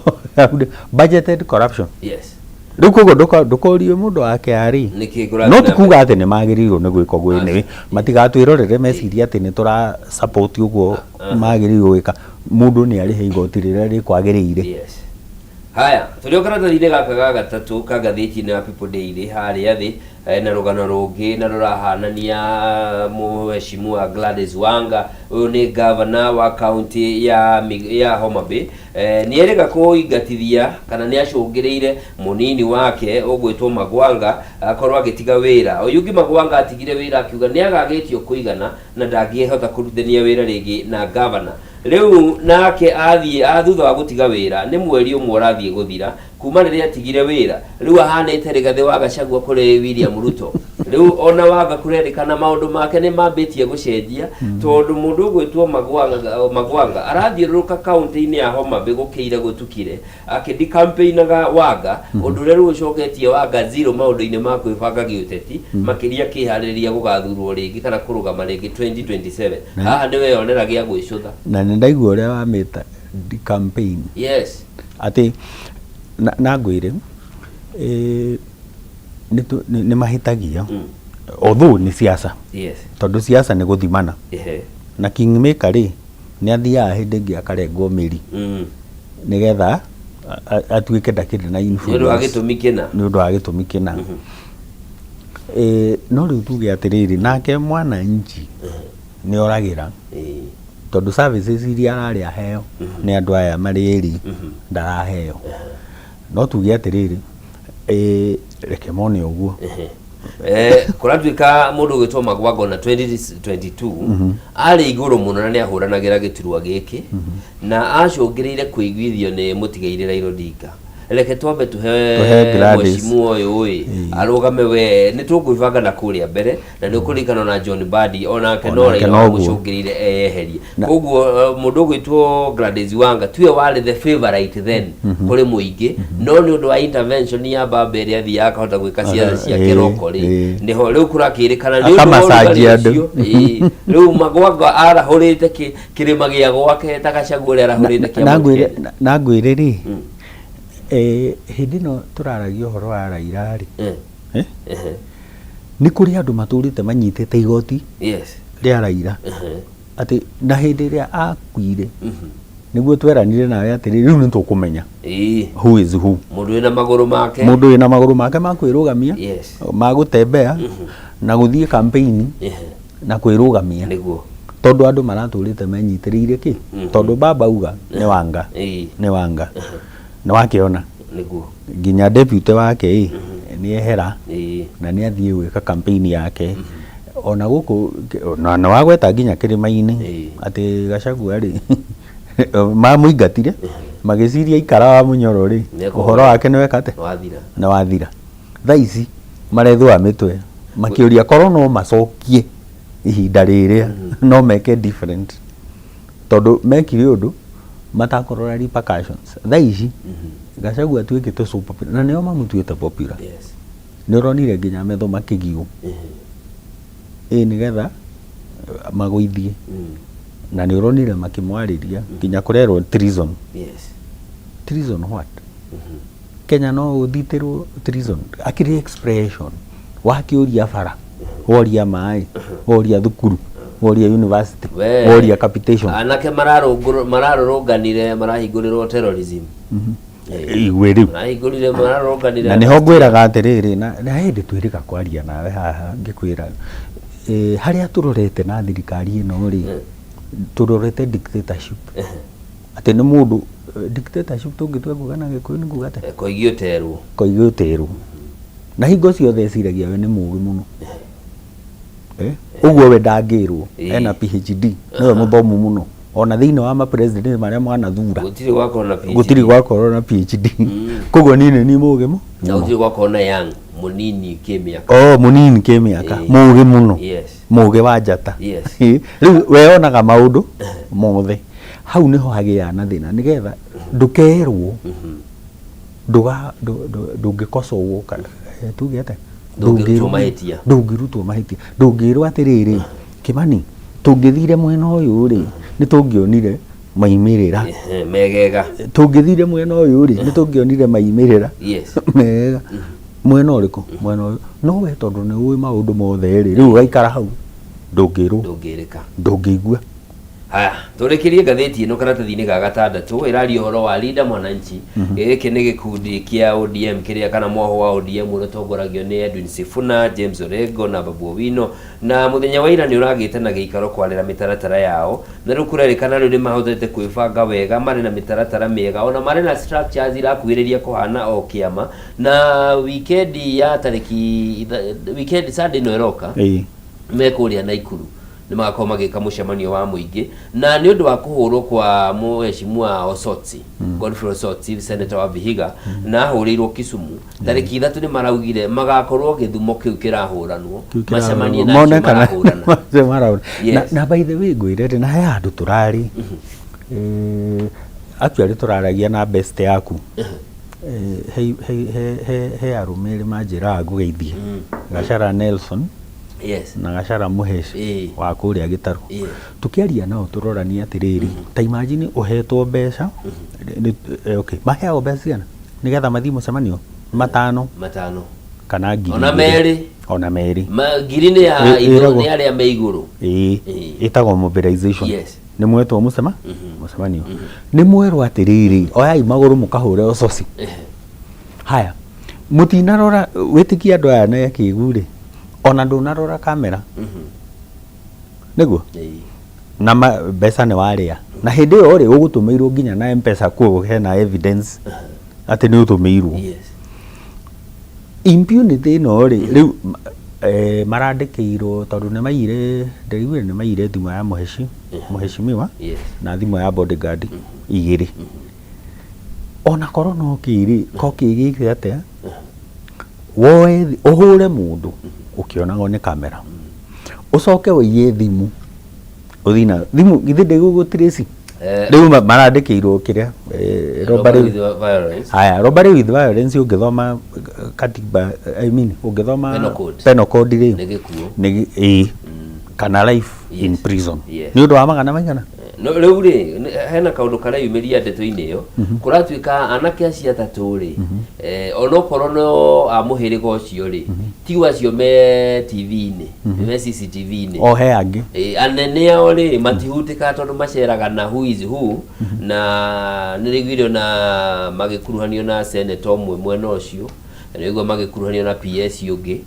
budgeted corruption. Rĩu koguo ndũkorie mũndũ wa KRA Nĩkĩ kũrathiĩ no na ti mbere? Kuga atĩ nĩ magĩrĩirwo nĩ gwĩka ũguo, anyway matigatwĩrorere mecirie atĩ nĩ tũra support ũguo magĩrĩirwo gwĩka. Mũndũ nĩ arĩhe igoti rĩrĩa rĩkwagĩrĩire. Yes. Haya, tũrĩ o karatathi-inĩ gaka ga gatatũ ka ngathĩti-inĩ ya People Daily harĩa thĩ, na rũgano rũngĩ na rũrahanania mũheshimu Gladys Wanga, ũyũ nĩ gavana wa kaunti ya Homa Bay, nĩ erĩga kũingatithia kana nĩ acũngĩrĩire mũnini wake ũgwĩtwo Magwanga akorwo agĩtiga wĩra. Oyugi Magwanga atigire wĩra akiuga nĩ agagĩtio kũigana na ndangĩhota kũrutithania wĩra rĩngĩ na gavana. Rĩu nake athiĩ a thutha wa gũtiga wĩra, nĩ mweri ũmwe ũrathiĩ gũthira kuma rĩrĩa atigire wĩra. Rĩu ahanĩte Rigathĩ wa Gachagua kũrĩ William Ruto. Rĩu ona Wanga kũrerĩkana maũndũ make nĩ mambĩtie gũcenjia, tondũ mũndũ ũgwĩtwo Magwanga arathiũrũrũka kaunti-inĩ ya Homa Bay gũkĩire gũtukire akĩndikampĩinaga Wanga, ũndũ ũrĩa rĩu ũcoketie Wanga zero maũndũ-inĩ ma kwĩbanga gĩũteti, makĩria akĩharĩrĩria gũgathurwo rĩngĩ kana kũrũgama rĩngĩ 2027. Haha nĩ weyonera gĩa gwĩcũtha. Na nĩ ndaigua ũrĩa wamĩta campaign. Atĩ na ngwĩre, nĩ mahĩtagia, although nĩ siasa, tondũ siasa nĩ gũthimana. Na kingmaker rĩ, nĩ athiaga hĩndĩ ĩngĩ akarengwo mĩri nĩgetha atuĩke ndakĩrĩ na nĩ ũndũ wa influence. Gĩtũmi kĩna. Nĩ ũndũ wa gĩtũmi kĩna. No rĩu tuge atĩrĩrĩ, nake mwananchi nĩ oragĩra, tondũ services iria ararĩ aheo nĩ andũ aya marĩ ĩri ndaraheo. No tuge atĩrĩrĩ, reke mone ũguo. Kũratuĩka mũndũ ũgwĩtwo Magwango na 2022 arĩ igũrũ mũno na nĩ ahũranagĩra gĩturwa gĩkĩ na acũngĩrĩire kũiguithio nĩ mũtigairĩ Raila Odinga. Reke twambe tũhe tũhe Gladys. Mheshimiwa ũyũ ĩ arũgame, we nĩ tũkwĩbanga na kũrĩa mbere, na nĩ ũkũririkana ona John Mbadi onake no Onake Raila noguo. wamũcũngĩrĩire eyeherie. Koguo mũndũ ũgwĩtwo Gladys Wanga tiwe warĩ the favorite then kũrĩ mũingĩ, no nĩ ũndũ wa intervention ya baba ĩrĩa athiaga akahota gwĩka ciaca ciake roko rĩ, nĩho rĩu kũrakĩrĩkana nĩ ũndũ wa Akamassage ũrugarĩ andũ. ũcio, rĩu Magwanga arahũrĩte kĩrĩma gĩa gwake ta Gachagua ũrĩa arahũrĩte kĩa na Mount ngwĩre Kenya. Na ngwĩre rĩ, hĩndĩ ĩno tũraragia ũhoro wa Raila rĩ, nĩ kũrĩ andũ matũrĩte manyitĩte igoti rĩa Raila, atĩ na hĩndĩ ĩrĩa akuire nĩguo tweranire nawe atĩrĩ, rĩu nĩ tũkũmenya who is who. Mũndũ wĩna magũrũ make. Mũndũ wĩna magũrũ make ma kwĩrũgamia, ma gũtembea na gũthiĩ campaign na kwĩrũgamia, tondũ andũ maratũrĩte menyitĩrĩire kĩ, tondũ baba uga nĩ Wanga, nĩ Wanga, nĩ wakĩona nginya deputy wake ĩ nĩ ehera na nĩ athiĩ gwĩka campaign yake ona gũkũ, na nĩ wagweta nginya kĩrĩma-inĩ atĩ Gachagua rĩ, mamũingatire magĩciria ikara wa Mũnyoro rĩ, Nĩekũhota. Ũhoro wake nĩ weka atĩa? Wathira. Nĩ wathira. Thaa ici marethũa mĩtwe makĩũria korwo no macokie ihinda rĩrĩa no meke different, tondũ mekire ũndũ matakũrora repercussions. Thaa ici Gachagua atuĩkĩte so popular, na nĩo mamũtuĩte popular. Nĩ ũronire nginya metho makĩgio ĩ nĩgetha magũithie. Na nĩ ũronire makĩmwarĩria nginya kũrerwo treason. Treason what? Kenya no ũthitĩrwo treason? Akĩrĩ expression wakĩũria bara, woria maĩ, woria thukuru, woria university, We. woria capitation. Anake mararũrũnganire marahingũrĩrwo terrorism. Igwe rĩu. Marahingũrire mararũrũnganire. Na nĩho ngwĩraga atĩrĩrĩ, na hĩndĩ twĩrĩga kwaria nawe haha ngĩkwĩra, harĩa tũrorete na thirikari ĩno rĩ, tũrorete dictatorship, atĩ nĩ mũndũ, dictatorship tũngĩtua kuga na Gĩkũyũ nĩ kuga atĩa? Koigi ũterwo. Koigi ũterwo, na hingo ciothe eciragia we nĩ mũgĩ mũno. Ũguo we ndangĩrwo. Ena PhD, nĩwe mũthomu mũno ona thĩinĩ wa ma-president marĩa mwanathura. Gũtirĩ gwakorwo na PhD. Gũtirĩ gwakorwo na PhD, koguo niĩ nĩ niĩ mũgĩ Na gũtirĩ gwakorwo na young mũnini kĩmĩaka. Oh, mũnini kĩmĩaka, mũgĩ mũno, mũgĩ wa njata. Rĩu weonaga maũndũ mothe hau nĩho hagĩaga na thĩna, nĩgetha ndũkerwo, ndũngĩkocwo kana, tuge atĩa? Ndũngĩrutwo mahĩtia. Ndũngĩrutwo mahĩtia, ndũngĩrwo atĩrĩrĩ, Kĩmani, tũngĩthire mwena ũyũ rĩ, nĩ tũngĩonire maimĩrĩra. Megega. Tũngĩthire mwena ũyũ rĩ, nĩ tũngĩonire maimĩrĩra mega. Mwena ũrĩkũ? Mwena ũyũ. No we tondũ nĩ ũĩ maũndũ mothe rĩ, rĩu ũgaikara hau, ndũngĩrwo. Ndũngĩrĩka. Ndũngĩigua. Haya, tũrĩkĩrie ngathĩti ĩno karatathi-inĩ ga gatandatũ ĩraria ũhoro wa Linda Mwananchi. Gĩkĩ nĩ gĩkundi kĩa ODM kĩrĩa kana mwaho wa ODM ũrĩa ũtongoragio nĩ Edwin Sifuna, James Orengo na Babu Owino, na mũthenya wa ira nĩ ũragĩte na gĩikaro kwarĩra mĩtaratara yao, na rĩu kũrerĩkana rĩu nĩ mahotete kwĩbanga wega, marĩ na mĩtaratara mĩega, ona marĩ na structures irakuhĩrĩria kũhana o kĩama, na weekend ya tarĩki weekend Sunday ĩno ĩroka me kũrĩa Naikuru nĩ magakorwo magĩka mũcemanio wa mũingĩ, na nĩ ũndũ wa kũhũrwo kwa mũheshimiwa Osotsi, Godfrey Osotsi, senator wa Vihiga, na ahũrĩirwo Kisumu tarĩki 3, nĩ maraugire magakorwo gĩthumo kĩu kĩrahũranwo, macemanie na mone acio kana marahũrana. Acio marahũrana. Na by the way ngwĩre rĩ, na he handũ tũrarĩ, actually tũraragia na best yaku. He arũme erĩ manjĩraga ngũgeithie, Gachara Nelson na Gachara Mũheci wa kũrĩa Gĩtarũ. Tũkĩaria nao tũrorania atĩrĩrĩ, ta imagine ũhetwo mbeca, okay, maheagwo mbeca cigana nĩgetha mathiĩ mũcemanio? Matano. Matano. Kana ngiri Ona igĩrĩ. Merĩ. Ona merĩ. Ngiri nĩ ya ĩragwo- nĩ arĩa me igũrũ. Ĩĩ. Ĩtagwo mobilization. Nĩ mwetwo mũcemanio, nĩ mwerwo atĩrĩrĩ, oyai magũrũ mũkahũre ũcoci. Haya, mũtinarora wĩtĩkie andũ aya nĩ akĩgu rĩ, ona ndũnarora kamera nĩguo na mbeca nĩ warĩa, na hĩndĩ ĩyo rĩ, ũgũtũmĩirwo nginya na Mpesa, kuo hena evidence atĩ nĩ ũtũmĩirwo. Impunity ĩno rĩ, rĩu marandĩkĩirwo tondũ nĩ maiyire, ndĩraiguire nĩ maiyire thimũ ya mũheshimiwa na thimũ ya bodyguard igĩrĩ. Ona korwo no kĩrĩ ko kĩgĩte atĩa, woe ũhũre mũndũ ũkĩonagwo nĩ kamera, ũcoke ũiye thimũ, ũthiĩ na thimũ, githĩ ndĩgũgũtrace? Rĩu marandĩkĩirwo kĩrĩa, robbery with violence. Haya, robbery with violence, ũngĩthoma katiba, I mean, ũngĩthoma Penal code. Penal code rĩ, Nĩ gĩkuũ. Nĩ ĩĩ, kana life in prison. Nĩ ũndũ wa magana maigana. No rĩu rĩ, hena kaũndũ kareyumĩria ndeto-inĩ ĩyo. Kũratuĩka anake acio atatũ rĩ, onokorwo no a mũhĩrĩga ũcio rĩ, ti acio me TV-inĩ, me CCTV-inĩ. O he angĩ. Anene ao rĩ, matihutĩkaga tondũ maceraga na who is who, na nĩ rĩguire ona magĩkuruhanio na senator ũmwe mwena ũcio, na nĩguo magĩkuruhanio na PS ũngĩ.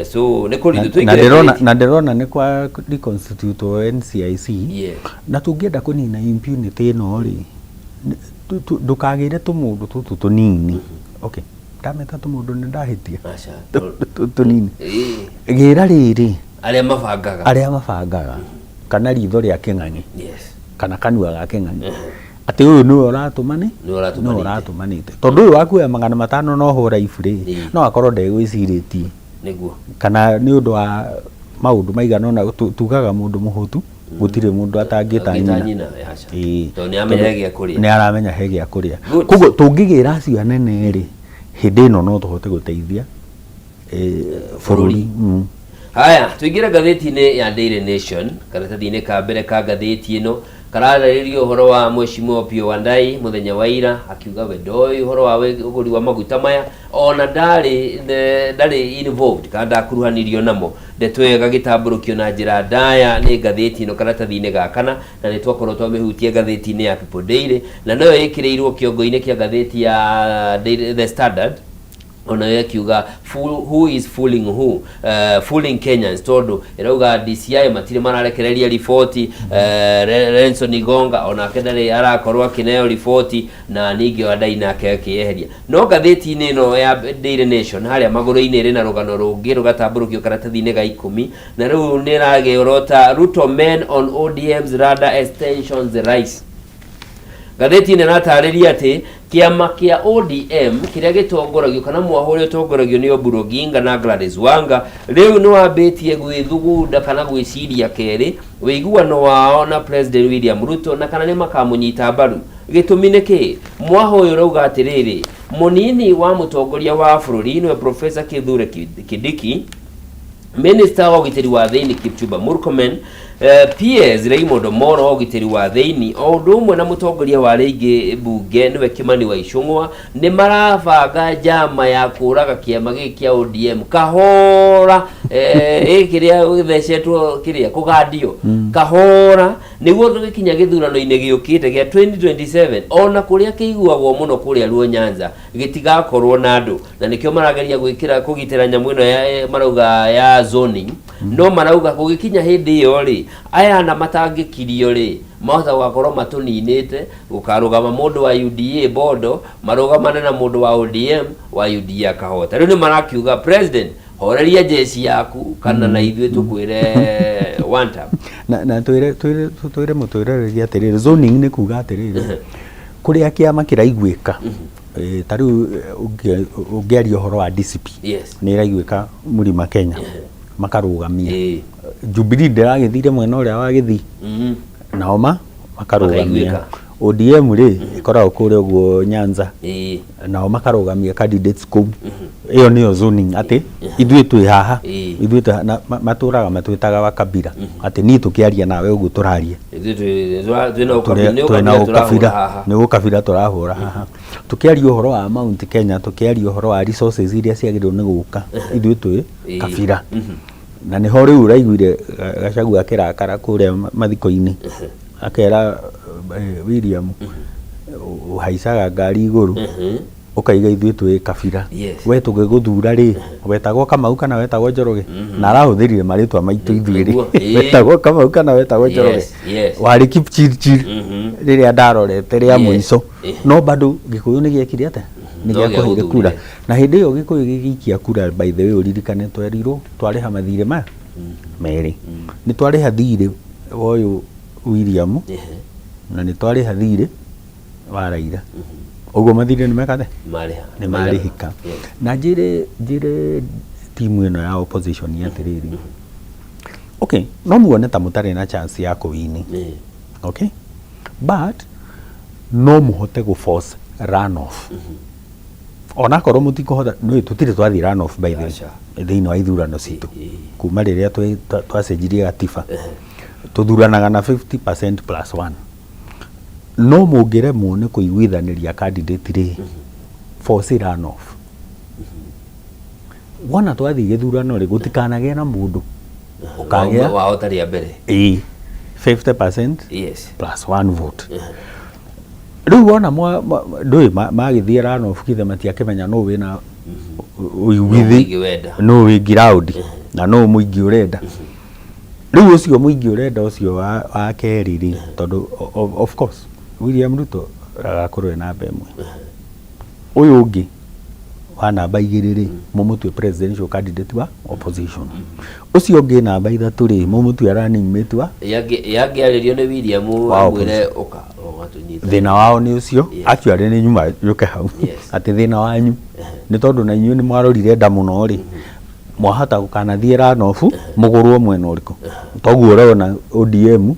So nĩ kũritũ na tũingĩre ndĩrona kũrĩti. Na ndĩrona nĩ kwa reconstitute NCIC. Na tũngĩenda kũnina impunity ĩno rĩ, ndũkagĩre tũmũndũ tũtũ tũnini. Okay, ndameta tũmũndũ nĩ ndahĩtia? Aca. Tũnini. Gĩra rĩrĩ Arĩa mabangaga. Arĩa mabangaga, kana ritho rĩa kĩng'ang'i, kana kanua ga kĩng'ang'i, atĩ ũyũ nĩwe ũratũmani. Nĩwe ũratũmanĩte. Nĩwe ũratũmanĩte, tondũ ũyũ wakuoya 500 no hũra ibu rĩ, no akorwo ndegwĩcirĩtie. Kana nĩ ũndũ wa maũndũ maigana ũna, tugaga mũndũ mũhũtu gũtirĩ mũndũ atangĩta Angĩta nyina. Nyina, aca. Ĩĩ. Tondũ nĩ amenya he gĩa kũrĩa. Nĩ aramenya he gĩa kũrĩa. Good. Koguo tũngĩgĩra acio anene rĩ, hĩndĩ ĩno no tũhote gũteithia bũrũri. Haya, tũingĩre ngathĩti-inĩ ya Daily Nation. Karatathi-inĩ ka mbere ka ngathĩti ĩno kararĩrĩria ũhoro wa Mheshimiwa Opiyo Wandayi mũthenya wa ira akiuga we ndoĩ ũhoro wa ũgũri wa maguta maya, ona ndarĩ ndarĩ involved kana ndakuruhanirio namo. Ndeto ĩyo ĩgagĩtambũrũkio na njĩra ndaya nĩ ngathĩti ĩno karatathi-inĩ ga kana, na nĩ twakorwo twamĩhutia ngathĩti-inĩ ya People Daily, na noyo ĩkĩrĩirwo kĩongo-inĩ kĩa ngathĩti ya The Standard. Onayo ĩkiuga who is fooling who, fooling Kenyans, tondũ ĩrauga DCI matirĩ mararekereria riboti, Renson Igonga onake ndarĩ arakorwo akĩneo riboti, na ningĩ Wandayi nake akĩyeheria. No ngathĩti-inĩ ĩno ya Daily Nation harĩa magũrũ-inĩ ĩrĩ na rũgano rũngĩ rũgatambũrũkio karatathi-inĩ ga 10, na rĩu nĩ ĩragĩorota Ruto men on ODM's radar as tensions rise. Ngathĩti ĩno ĩratarĩria atĩ kĩama kĩa ODM kĩrĩa gĩtongoragio kana mwaho ũrĩa ũtongoragio nĩ Oburu Oginga na Gladys Wanga rĩu nĩ wambĩtie gwĩthugunda kana gwĩciria kerĩ ũiguano wao na President William Ruto na kana nĩ makamũnyita mbaru. Gĩtũmi nĩ kĩĩ? Mwaho ũyũ ũrauga atĩrĩrĩ, mũnini wa mũtongoria wa bũrũri nĩwe Professor Kithure Kindiki, Minister wa ũgitĩri wa thĩinĩ Kipchumba Murkomen, PS Raymond Omolo wa ũgitĩri wa thĩinĩ, o ũndũ ũmwe na mũtongoria wa arĩa aingĩ mbunge nĩwe Kimani wa Ichung'wa, nĩ marabanga njama ya kũraga kĩama gĩkĩ kĩa ODM kahora, ĩ kĩrĩa gĩthecetwo kĩrĩa kũgandio kahora, nĩguo tũgĩkinya gĩthurano-inĩ gĩũkĩte gĩa 2027, ona kũrĩa kĩiguagwo mũno kũrĩa Luo Nyanza gĩtigakorwo na andũ, na nĩkĩo marageria gwĩkĩra kũgitĩra nyamũ ĩno ya, marauga ya zoning. No marauga gũgĩkinya hĩndĩ ĩyo rĩ, aya ana matangĩkirio rĩ, mahota gũgakorwo matũninĩte, gũkarũgama mũndũ wa UDA Bondo marũgamane na mũndũ wa ODM, wa UDA akahota. Rĩu nĩ marakiuga president, horeria jeshi yaku kana na ithuĩ tũkwĩre one time. Na twĩre twĩre twĩre mũtwĩroreri atĩrĩrĩ, zoning nĩ kuga atĩrĩrĩ, kũrĩa kĩama kĩraiguĩka, ta rĩu ũngĩaria ũhoro wa DCP, nĩ ĩraiguĩka Mlima Kenya, makarũgamia. Jubilee ndĩragĩthire mwena ũrĩa wa Gĩthii, nao makarũgamia. Makaiguĩka. ODM rĩ, ĩkoragwo kũrĩa ũguo Nyanza, nao makarũgamia candidates kũu. Ĩyo nĩyo zoning, atĩ ithuĩ twĩ haha, ithuĩ twĩ haha, na matũraga matwĩtaga wa kabira, atĩ niĩ tũkĩaria nawe ũguo tũraria Ithuĩ twĩna ũkabira, nĩ twĩna ũkabira tũrahũra ũkabira, haha. Nĩ ũkabira tũrahũra haha. Tũkĩaria ũhoro wa Mount Kenya, tũkĩaria ũhoro wa resources iria ciagĩrĩirwo nĩ gũka, ithuĩ twĩ kabira. Na nĩho rĩu ũraiguire Gachagua akĩrakara kũrĩa mathiko-inĩ, akera William, ũhaicaga ngari igũrũ, ũkaiga ithuĩ twĩ kabira. We tũgĩgũthura rĩ, wetagwo Kamau kana wetagwo Njoroge? Na arahũthĩrire marĩtwa maitũ ithuĩ rĩ, wetagwo Kamau kana wetagwo Njoroge? Warĩ Kipchirchir rĩrĩa ndarorete rĩa mũico, no bado Gĩkũyũ nĩ gĩekire atĩa? Nĩ No gĩakũheire gĩagũthurire. Kura. Na hĩndĩ ĩyo Gĩkũyũ gĩgĩikia kura, by the way, ũririkane twerirwo twarĩha mathirĩ maya merĩ, nĩ twarĩha thirĩ wa ũyũ William, na nĩ twarĩha thirĩ wa Raila. Ũguo mathirĩ nĩ meka atĩa? Marĩha. Nĩ marĩhĩka. Na njĩre timu ĩno ya opposition atĩrĩrĩ, okay, no muone ta mũtarĩ na chance ya kũwini, okay, but no mũhote gũ force run off onakorwo mũtikũhota. Nĩ tũtirĩ twathiĩ run off, by the way, Aca. Thĩinĩ wa ithurano citũ kuma rĩrĩa twacenjirie gatiba, tũthuranaga na 50% plus 1. No mũngĩremwo nĩ kũiguithanĩria candidate rĩ, force run off. Wona twathiĩ gĩthurano rĩ, gũtikanagĩe na mũndũ ũkagĩa Wahota rĩa mbere. Ĩĩ, 50% plus one vote. Rĩu wona ndũĩ magĩthiĩ run off kithe matiakĩmenya nũ wĩna ũiguithi, mũingĩ wenda. Nũ wĩ ground na nũ mũingĩ ũrenda. Rĩu ũcio mũingĩ ũrenda ũcio wa kerĩ rĩ, tondũ of course William Ruto agakorwo e namba 1, ũyũ ũngĩ wa namba 2 rĩ, mũmũtue presidential candidate wa opposition, ũcio ũngĩ namba 3 rĩ, mũmũtue running mate wa Yangĩarĩrio nĩ William wa amwĩre ũka ũgatũnyita. Thĩna wao nĩ ũcio. Actually nĩ nyuma njũke hau, atĩ thĩna wanyu nĩ tondũ na inyuĩ nĩ mwarorire nda mũno rĩ, mwahota gũkanathiĩ runoff mũgũrwo mwena ũrĩkũ. Toguo ũrona ODM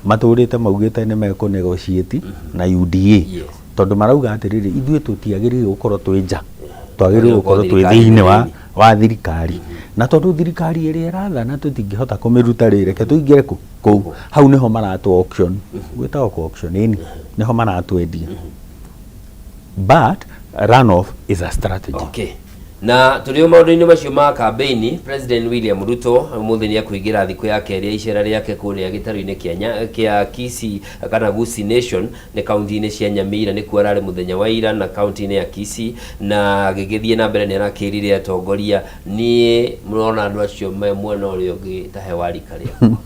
matũrĩte maugĩte nĩ mekũ negotiate na UDA, tondũ marauga atĩrĩrĩ, ithuĩ tũtiagĩrĩire gũkorwo twĩ nja, twagĩrĩirwo gũkorwo twĩ thĩinĩ wa thirikari. Na tondũ thirikari ĩrĩa ĩrathana tũtingĩhota kũmĩruta rĩ, reke tũingĩre kũ kũu. Hau nĩho maratũ auction, gwĩtagwo kũ auction, ĩni nĩho maratwendia. But runoff is a strategy. Okay. Na tũrĩ o maũndũ-inĩ macio ma kambĩini, President William Ruto ũmũthĩ nĩ ekũingĩra thikũ ya kerĩ ya icera rĩake kũrĩa gĩtarũ-inĩ kĩa kĩa Kisii kana Gusii Nation nĩ kaunti-inĩ cia Nyamira, nĩkuo ararĩ mũthenya wa ira, na kaunti-inĩ ya Kisii, na agĩgĩthiĩ na mbere nĩ arakĩrire atongoria. Niĩ mũrona andũ acio me mwena ũrĩa ũngĩ ta he wa rika rĩakwa.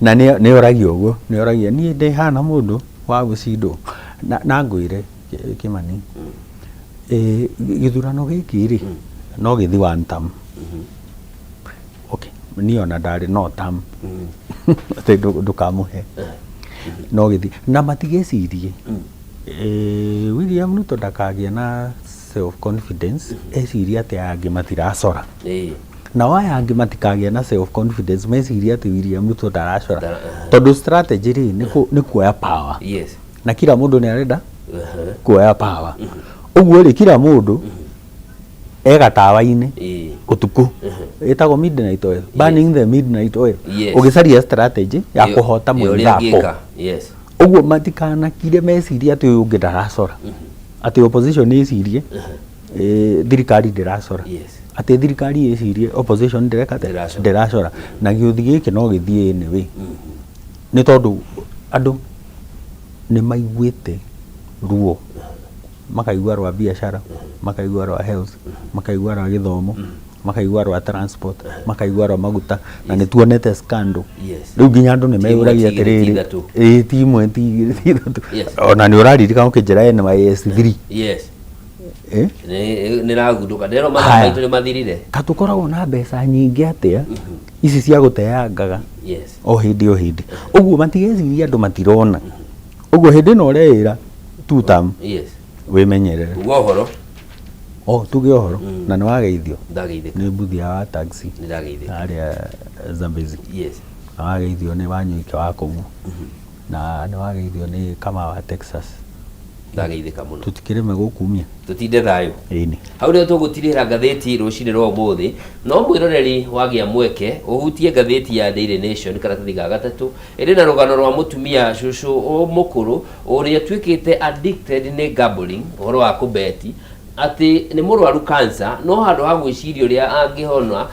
Na nĩ oragia ũguo, nĩ oragia niĩ ndĩ hana mũndũ wa gũcindwo. Na ngwĩre Kĩmani, gĩthurano gĩkĩ rĩ, no gĩthi one term. Okay, niĩ ona ndarĩ no term atĩ ndũkamũhe, no gĩthi na matigecirie. William Ruto ndakagĩa na self confidence ecirie atĩ aya angĩ matiracora, nao aya angĩ matikagĩa na self confidence mecirie atĩ William Ruto ndaracora, tondũ strategy rĩ, nĩ kuoya power. Na kila mũndũ nĩ arenda kuoya power. Ũguo rĩ, kila mũndũ e gatawa-inĩ ũtukũ, ĩtagwo midnight oil, burning the midnight oil, ũgĩcaria strategy ya kũhota Ĩ, ũrĩa mwenzako. angĩka. Ũguo matikanakire mecirie atĩ ũyũ ũngĩ ndaracora, atĩ opposition ĩcirie thirikari ndĩracora, atĩ thirikari ĩcirie opposition ndĩreka atĩa? Ndĩracora. Ndĩracora. Na gĩũthi gĩkĩ no gĩthiĩ anyway, nĩ tondũ andũ nĩ maiguĩte ruo, makaigua rwa biacara, makaigua rwa health, makaigua rwa gĩthomo, makaigua rwa transport, makaigua rwa maguta, na nĩ tuonete scandal. Rĩu nginya andũ nĩ Ti ĩmwe, meyũragia ti igĩrĩ, ti atĩrĩrĩ, ithatũ. Ĩĩ, ti ĩmwe, ti igĩrĩ, ti ithatũ. Ona nĩ ũraririkana ũkĩnjĩra NYS 3. Eh? Nĩ ragundũka ndĩrona mathaa Haya. maitũ nĩ mathirire. Katũkoragwo na mbeca nyingĩ atĩa ici cia gũteangaga o hĩndĩ o hĩndĩ ũguo? Matigeciria andũ matirona ũguo. Hĩndĩ ĩno ũreĩra two term, wĩmenyerere. Uga ũhoro. O tuge ũhoro na nĩ wageithio Ndageithĩka. Nĩ mbuthi ya wa taxi Nĩ ndageithĩka. Harĩa Zambezi, na wageithio nĩ Wanyuike wa kũu, na nĩ wageithio nĩ Kama wa Texas. Ndageithĩka mũno. Tũtikĩrĩme gũkumia. Tũtinde thayũ. Ĩni. Hau nĩho tũgũtirĩra ngathĩti rũcinĩ rwa ũmũthĩ. No mwĩroreri, wagĩa mweke ũhutie ngathĩti ya Daily Nation karatathi ga gatatũ, ĩrĩ na rũgano rwa mũtumia cũcũ mũkũrũ ũrĩa ũtuĩkĩte addicted nĩ gambling, ũhoro wa kũbeti, atĩ nĩ mũrwaru cancer, no handũ ha gwĩciria ũrĩa angĩhona,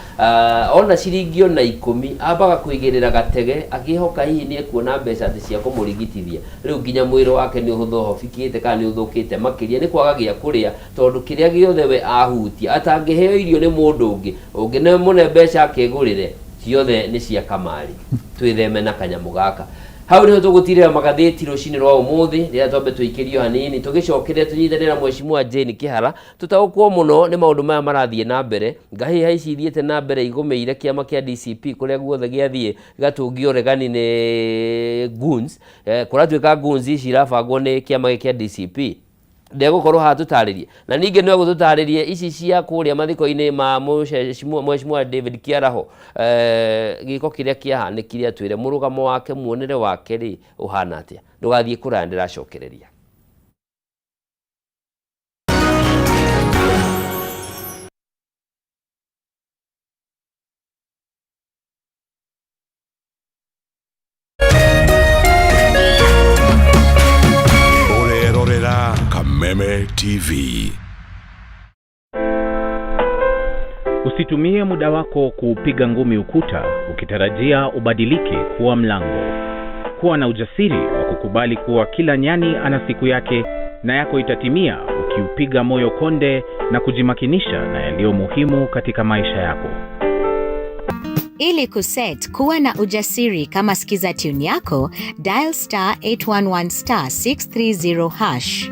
ona ciringi ona 10 ambaga kũigĩrĩra gatege akĩhoka hihi nĩ ekuona mbeca atĩ cia kũmũrigitithia. Rĩu nginya mwĩrĩ wake nĩ ũhũthũhobikĩte kana nĩ ũthũkĩte makĩria nĩ kwaga gĩa kũrĩa, tondũ kĩrĩa gĩothe we ahutia, atangĩheo irio nĩ mũndũ ũngĩ ũngĩmũne mbeca akegũrĩre, ciothe nĩ cia kamarĩ. Twĩtheme na kanyamũ gaka. Hau nĩho tũgũtirĩra magathĩti rũcinĩ rwa ũmũthĩ. Rĩrĩa twambe tũikĩrio hanini, tũgĩcokerera tũnyitanĩra Mheshimiwa Jane Kĩhara, tũtaũkwo mũno nĩ maũndũ maya marathiĩ na mbere, ngahĩha ici ithiĩte na mbere igũmĩire kĩama kĩa DCP kũrĩa guothe gĩathiĩ gĩgatũngio ũregani nĩ goons. Kũratuĩka goons ici irabangwo nĩ kĩama gĩkĩ kĩa DCP. Ndegũkorwo haha tũtarĩrie, na ningĩ no egũtũtarĩrie ici cia kũrĩa mathiko-inĩ ma Mheshimiwa David Kiaraho, gĩko kĩrĩa kĩahanĩkire, atwĩre mũrũgamo wake, muonere wake rĩ ũhana atĩa. Ndũgathiĩ kũraya, ndĩracokereria. Ũrerorera Kameme TV. Usitumie muda wako kuupiga ngumi ukuta ukitarajia ubadilike kuwa mlango. Kuwa na ujasiri wa kukubali kuwa kila nyani ana siku yake na yako itatimia ukiupiga moyo konde na kujimakinisha na yaliyo muhimu katika maisha yako. Ili kuset kuwa na ujasiri kama skiza tune yako, dial star 811 star 630 hash.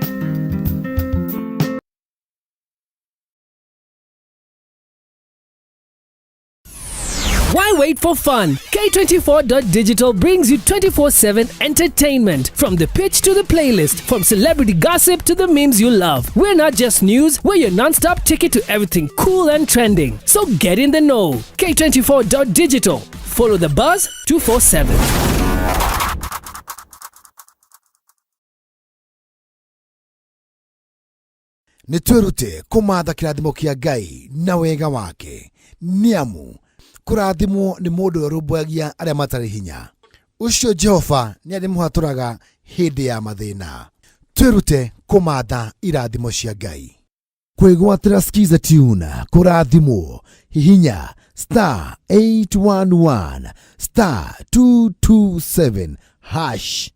Why wait for fun? K24.digital brings you 24/7 entertainment. From the pitch to the playlist, from celebrity gossip to the memes you love. We're not just news, we're your non stop ticket to everything cool and trending. So get in the know. K24.digital. Follow the buzz 247. Nĩ twĩrute kũmatha kĩrathimo kĩa Ngai na wega wake. Nĩ amu kũrathimwo nĩ mũndũ ũrĩa ũrũmbũyagia arĩa matarĩ hinya. Ũcio Jehova nĩ arĩmũhatũraga hĩndĩ ya mathĩna. Twĩrute kũmatha irathimo cia Ngai. Kwĩgwatĩra Skiza Tune kũrathimwo, hihinya star 811 star 227 hash.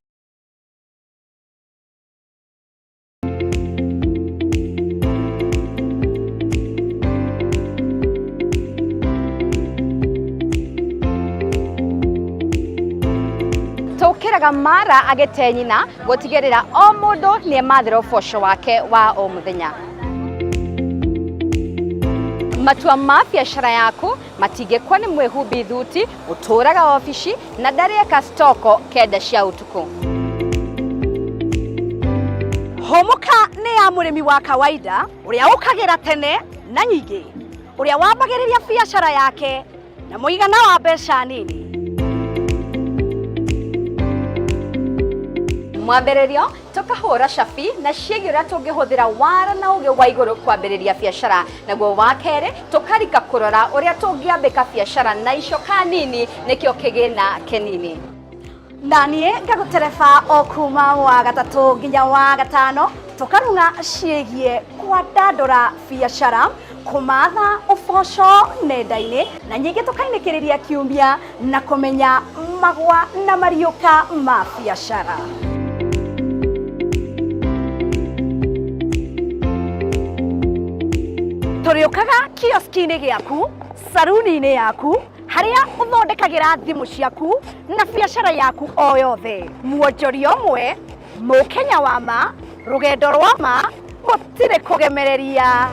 Tũkĩraga mara agĩte nyina gũtigĩrĩra o mũndũ nĩ emathĩra ũboco wake wa o mũthenya. Matua ma biacara yaku matingĩkwa nĩ mwĩhumbi thuti ũtũraga obici na ndarĩeka stoko kenda cia ũtukũ. Hũmũka nĩ ya mũrĩmi wa kawaida ũrĩa ũkagĩra tene na nyingĩ, ũrĩa wambagĩrĩria biacara yake na mũigana wa mbeca nini. Mwambĩrĩrio tũkahũra cabi na ciĩgiĩ ũrĩa tũngĩhũthĩra wara na ũgĩ wa igũrũ kwambĩrĩria biacara, naguo wa kerĩ tũkarika kũrora ũrĩa tũngĩambĩka biacara na icoka nini nĩkĩo kĩgĩna kĩnini. Na niĩ ngagũtereba o kuma wa gatatũ nginya wa gatano, tũkarung'a ciĩgiĩ kwandandũra biacara, kũmatha ũboco nenda-inĩ, na nyingĩ tũkainĩkĩrĩria kiumia na kũmenya magwa na mariũka ma biacara. Tũrĩũkaga kioski-inĩ gĩaku, saruni-inĩ yaku, harĩa ũthondekagĩra thimũ ciaku na biacara yaku o yothe. Mwonjoria ũmwe, mũkenya wa ma, rũgendo rwa ma, gũtirĩ kũgemereria.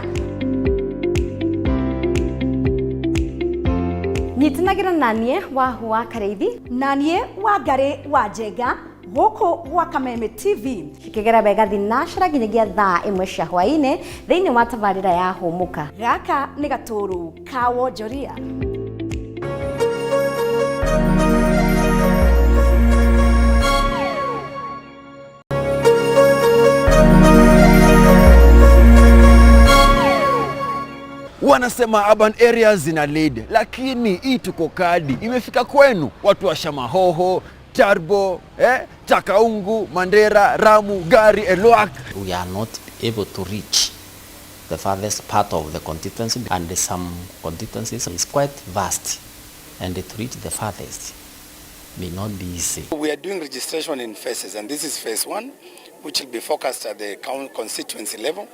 Nyitanagĩra na niĩ Wahu wa Karĩithi na niĩ Wangarĩ wa Njenga gũkũ gwa Kameme TV. Cikĩgera wega thinacara nginyagia thaa ĩmwe cia hwaĩ-inĩ thĩinĩ wa tabarĩra ya Hũmũka. Gaka nĩ gatũrũ ka wonjoria. Wanasema urban areas zina lead, lakini hii tuko kadi imefika kwenu, watu wa Shamahoho, Tarbo, Takaungu, Mandera, Ramu, Gari, Elwak. We are not able to reach the farthest part of the constituency, and some constituencies is quite vast, and to reach the farthest may not be easy. We are doing registration in phases, and this is phase 1, which will be focused at the constituency level.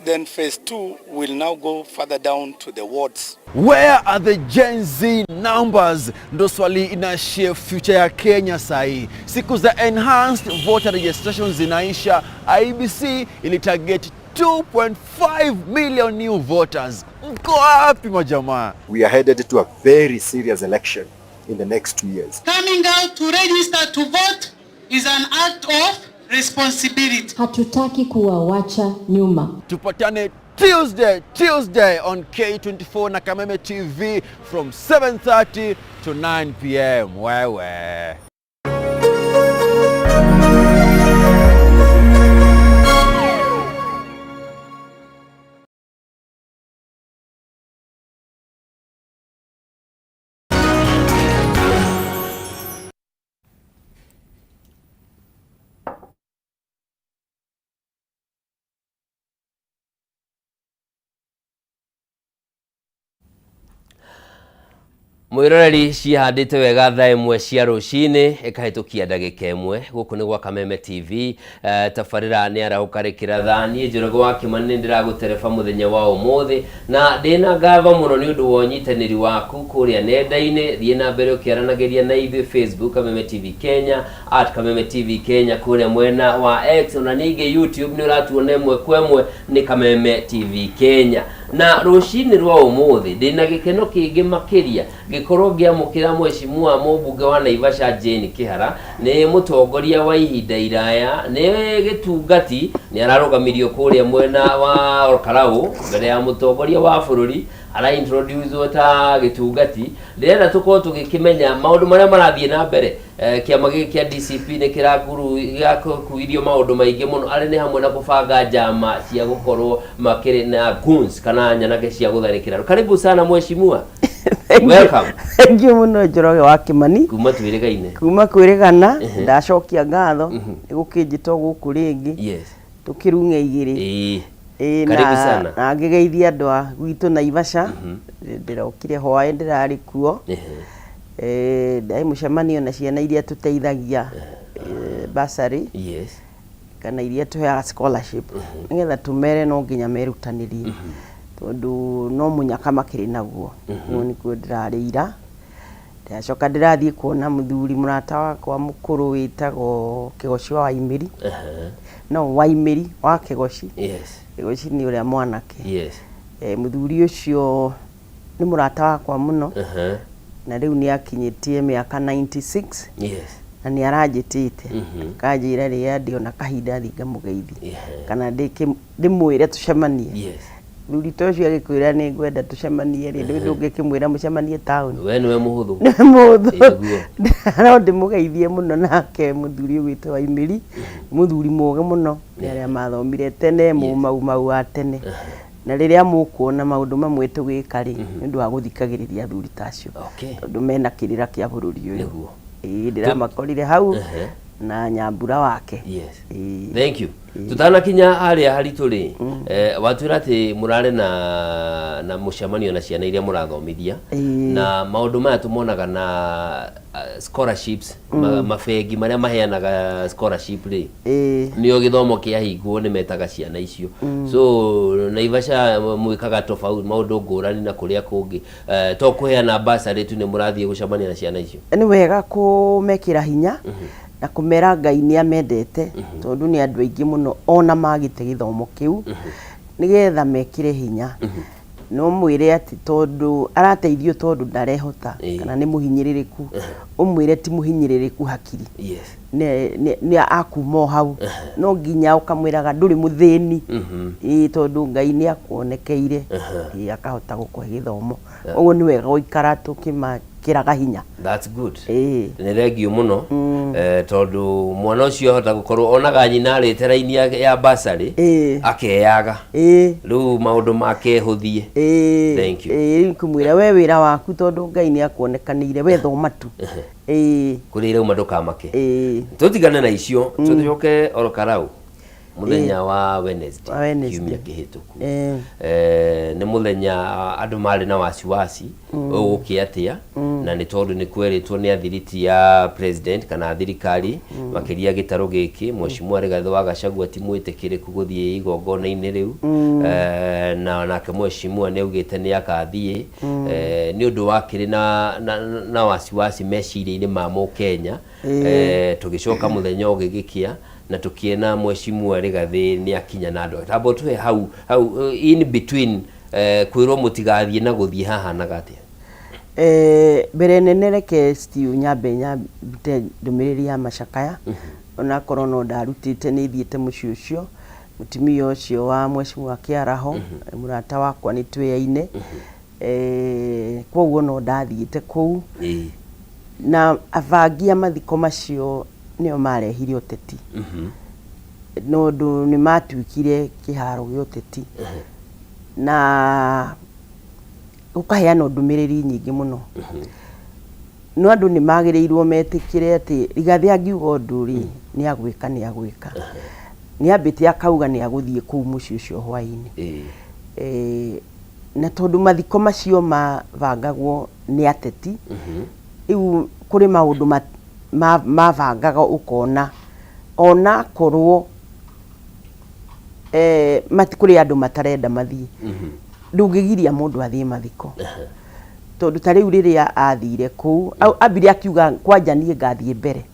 Then phase 2 will now go further down to the wards. Where are the Gen Z numbers? Ndo swali inashare future ya Kenya sahi. Siku za enhanced voter registration zinaisha. IEBC ilitarget 2.5 million new voters. Mko wapi majamaa? We are headed to a very serious election in the next 2 years. Coming out to register to vote is an act of responsibility. Hatutaki kuwawacha nyuma. Tupatane Tuesday on K24 na Kameme TV from 7:30 to 9 p.m. Wewe. Mwiroreri cihandĩte wega thaa ĩmwe cia rũcinĩ ĩkahĩtũkia ndagĩka ĩmwe. Gũkũ nĩ gwa Kameme TV. Tabarĩra nĩ arahũka rĩkĩra thaa. Niĩ Njoroge wa Kĩmani nĩ ndĩragũtereba mũthenya wa ũmũthĩ, na ndĩna ngatho mũno nĩ ũndũ wa ũnyitanĩri waku kũrĩa nenda-inĩ. Thiĩ na mbere ũkĩaranagĩria na ithuĩ Facebook Kameme TV Kenya, at Kameme TV Kenya kũrĩa mwena wa X, ona ningĩ YouTube nĩ ũratuona ĩmwe kwa ĩmwe nĩ Kameme TV Kenya. Na rũcinĩ rwa ũmũthĩ ndĩna gĩkeno kĩngĩ makĩria gĩkorwo ngĩamũkĩra mheshimiwa mũmbunge wa Naivasha Jane Kĩhara. Nĩ mũtongoria wa ihinda iraya, nĩ gĩtungati, nĩ ararũgamirio kũrĩa mwena wa Olkalau mbere ya mũtongoria wa bũrũri. Ara introduce ta gĩtungati. Ndĩrenda tũkorwo tũgĩkĩmenya maũndũ marĩa marathiĩ na mbere. Kĩama gĩkĩ kĩa DCP nĩ kĩrakuithirio maũndũ maingĩ mũno, arĩ nĩ hamwe na kũbanga njama cia gũkorwo makĩrĩ na goons kana nyanake cia gũtharĩkĩra. Karibu sana mheshimiwa. Welcome. Thank you mũno, Njoroge wa Kĩmani. Kuma twĩrĩgaine. Kuma kwĩrĩgana. Ndacokia ngatho nĩ gũkĩnjĩtwo gũkũ rĩngĩ. Tũkĩrung'e igĩrĩ. Ĩĩ, Karibu na sana. Na ngĩgeithia andũ a gwitũ Naivasha. Ndĩrokire hwaĩ, ndĩrarĩ kuo. Ndarĩ mũcemanio na ciana iria tũteithagia bursary kana iria tũheaga scholarship, nĩgetha tũmere no nginya merutanĩrie tondũ no mũnyaka makĩrĩ naguo. Ũguo nĩkuo ndĩrarĩ ira. Ndĩracoka ndĩrathiĩ kuona mũthuri mũrata wakwa mũkũrũ wĩtagwo Kĩgoci wa Waimĩri. No Waimĩri wa Kĩgoci. Kĩgoci nĩ ũrĩa mwanake. Mũthuri ũcio nĩ mũrata wakwa mũno na rĩu nĩ akinyĩtie mĩaka 96 na nĩ aranjĩtĩte akanjĩra rĩrĩa ndĩona kahinda thiĩ ngamũgeithie kana ndĩmwĩre tũcemanie. Thuri ta ũcio agĩkwĩra nĩ ngwenda tũcemanie rĩ, ndũĩ ndũngĩkĩmwĩra mũcemanie taũni. We nĩwe mũhũthũ. Nĩ mũhũthũ. Ĩĩ, nĩguo. No ndĩmũgeithie mũno nake mũthuri ũgwĩtwo Waimĩri, mũthuri mũgĩ mũno, nĩ arĩa mathomire tene, mũmaumau wa tene. Na rĩrĩa mũkuona maũndũ mamwe tũgĩka rĩ, nĩ ũndũ wa gũthikagĩrĩria athuri ta acio. Tondũ mena kĩrĩra kĩa bũrũri ũyũ. Ĩĩ, ndĩramakorire hau na nyambura wake. Ĩĩ. Thank you. Tutanakinya harĩa haritũ rĩ, watwĩra atĩ mũrarĩ na mũcemanio na ciana iria mũrathomithia. Na maũndũ maya tũmonaga na scholarships, mabengi marĩa maheanaga scholarship rĩ, nĩo gĩthomo kĩahingwo nĩ metaga ciana icio. So Naivasha mwĩkaga tofauti, maũndũ ngũrani na kũrĩa kũngĩ. To kũheana bursary tu, nĩ mũrathiĩ gũcemania na ciana icio. Nĩ wega kũmekĩra hinya na kũmera Ngai nĩ amendete, tondũ nĩ andũ aingĩ mũno ona magĩte gĩthomo kĩu, nĩgetha mekĩre hinya. No mwĩre atĩ tondũ arateithio tondũ ndarehota kana nĩ mũhinyĩrĩrĩku, ũmwĩre ti mũhinyĩrĩrĩku hakiri. Nĩ akuma o hau no nginya ũkamwĩraga ndũrĩ mũthĩni. Ĩĩ, tondũ Ngai nĩ akuonekeire. Ĩĩ, akahota gũkũhe gĩthomo. Ũguo nĩ wega gũikara tũkĩmakĩraga hinya. That's good. Nĩ thengiũ mũno, tondũ mwana ũcio ahota gũkorwo onaga nyina arĩte raini ya bursary akeyaga rĩu maũndũ make hũthie. Thank you. Ĩĩ, rĩu kũmwĩra we wĩra waku, tondũ Ngai nĩ akuonekanĩire, we thoma tu. Ĩĩ. Kũrĩa irauma ndũkamake. Tũtigane na icio, tũcoke Ol Kalou mũthenya wa Wednesday. Wa Wednesday. Kiumia kĩhĩtũku. Nĩ mũthenya andũ marĩ na wasiwasi ũgũkĩ atĩa, na nĩ tondũ nĩ kwerĩtwo nĩ athiriti ya president kana thirikari makĩria gĩtarũ gĩkĩ Mheshimiwa Rigathĩ wa Gachagua ti mwĩtĩkĩrĩku gũthiĩ igongona-inĩ rĩu. Na nake mheshimiwa nĩ augĩte nĩ akathiĩ. Nĩ ũndũ wakĩrĩ na wasiwasi meciria-inĩ ma mũkenya. Tũgĩcoka mũthenya ũgĩgĩkĩa na tũkĩona Mheshimiwa Rigathĩ nĩ akinya na andũ. Tamba ũtũhe hau hau in between kwĩrwo mũtigathiĩ na gũthiĩ hahanaga atĩa? Mbere nene reke Steve nyambe nyambute ndũmĩrĩri ya macakaya, onakorwo no ndarutĩte nĩ thiĩte mũciĩ ũcio, mũtumia ũcio wa Mheshimiwa Kĩaraho, mũrata wakwa, nĩ twĩyaine. Koguo no ndathiĩte kũu na abangi a mathiko macio nĩo marehire ũteti, no ũndũ nĩ matuĩkire kĩharo gĩa ũteti na gũkaheanwo ndũmĩrĩri nyingĩ mũno. No andũ nĩ magĩrĩirwo metĩkĩre atĩ Rigathĩ angiuga ũndũ rĩ, nĩ agwĩka, nĩ agwĩka. Nĩ ambĩte akauga nĩ agũthiĩ kũu mũciĩ ũcio hwaĩ-inĩ. Na tondũ mathiko macio mabangagwo nĩ ateti, rĩu kũrĩ maũndũ mabangaga ũkona onakorwo kũrĩ andũ matarenda mathiĩ, ndũngĩgiria mũndũ athiĩ mathiko, tondũ ta rĩu rĩrĩa athire kũu ambire akiuga kwanja niĩ ngathiĩ mbere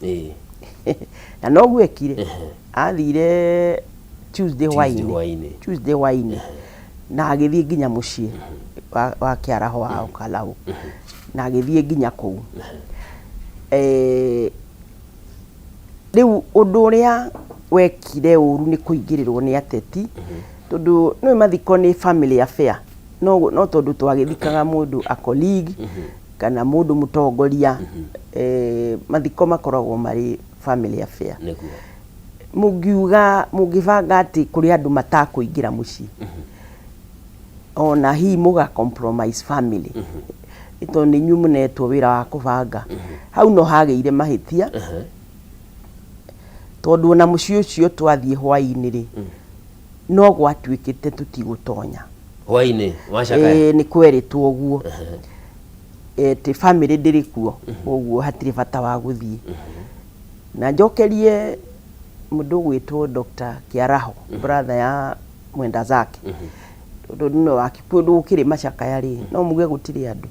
na noguo ekire. Athire Tuesday Tuesday hwaĩ-inĩ. Hwaĩ-inĩ. Tuesday hwaĩ-inĩ na agĩthiĩ nginya mũciĩ wa Kĩaraho wa Ol Kalou na agĩthiĩ nginya kũu. Rĩu ũndũ ũrĩa wekire ũru nĩ kũingĩrĩrwo nĩ ateti, tondũ nĩũĩ mathiko nĩ family affair. No, no tondũ twagĩthikaga mũndũ a colleague kana mũndũ mũtongoria, mathiko makoragwo marĩ family affair. Mũngiuga mũngĩbanga atĩ kũrĩ andũ matakũingĩra mũciĩ, ona hihi mũga compromise family, nĩ tondũ nĩ inyuĩ mũnetwo wĩra wa kũbanga, hau no hagĩire mahĩtia, tondũ ona mũciĩ ũcio twathiĩ hwaĩ-inĩ rĩ, no gwatuĩkĩte tũtigũtonya. Hwaĩ-inĩ wacakaya? Ĩĩ, nĩ kwerĩtwo ũguo atĩ family ndĩrĩ kuo, ũguo hatirĩ bata wa gũthiĩ. Na njokerie mũndũ ũgwĩtwo Dr. Kiaraho, brother ya mwenda zake, tondũ nĩwe wa kũndũ gũkĩrĩ macakaya rĩ, no muge gũtirĩ andũ.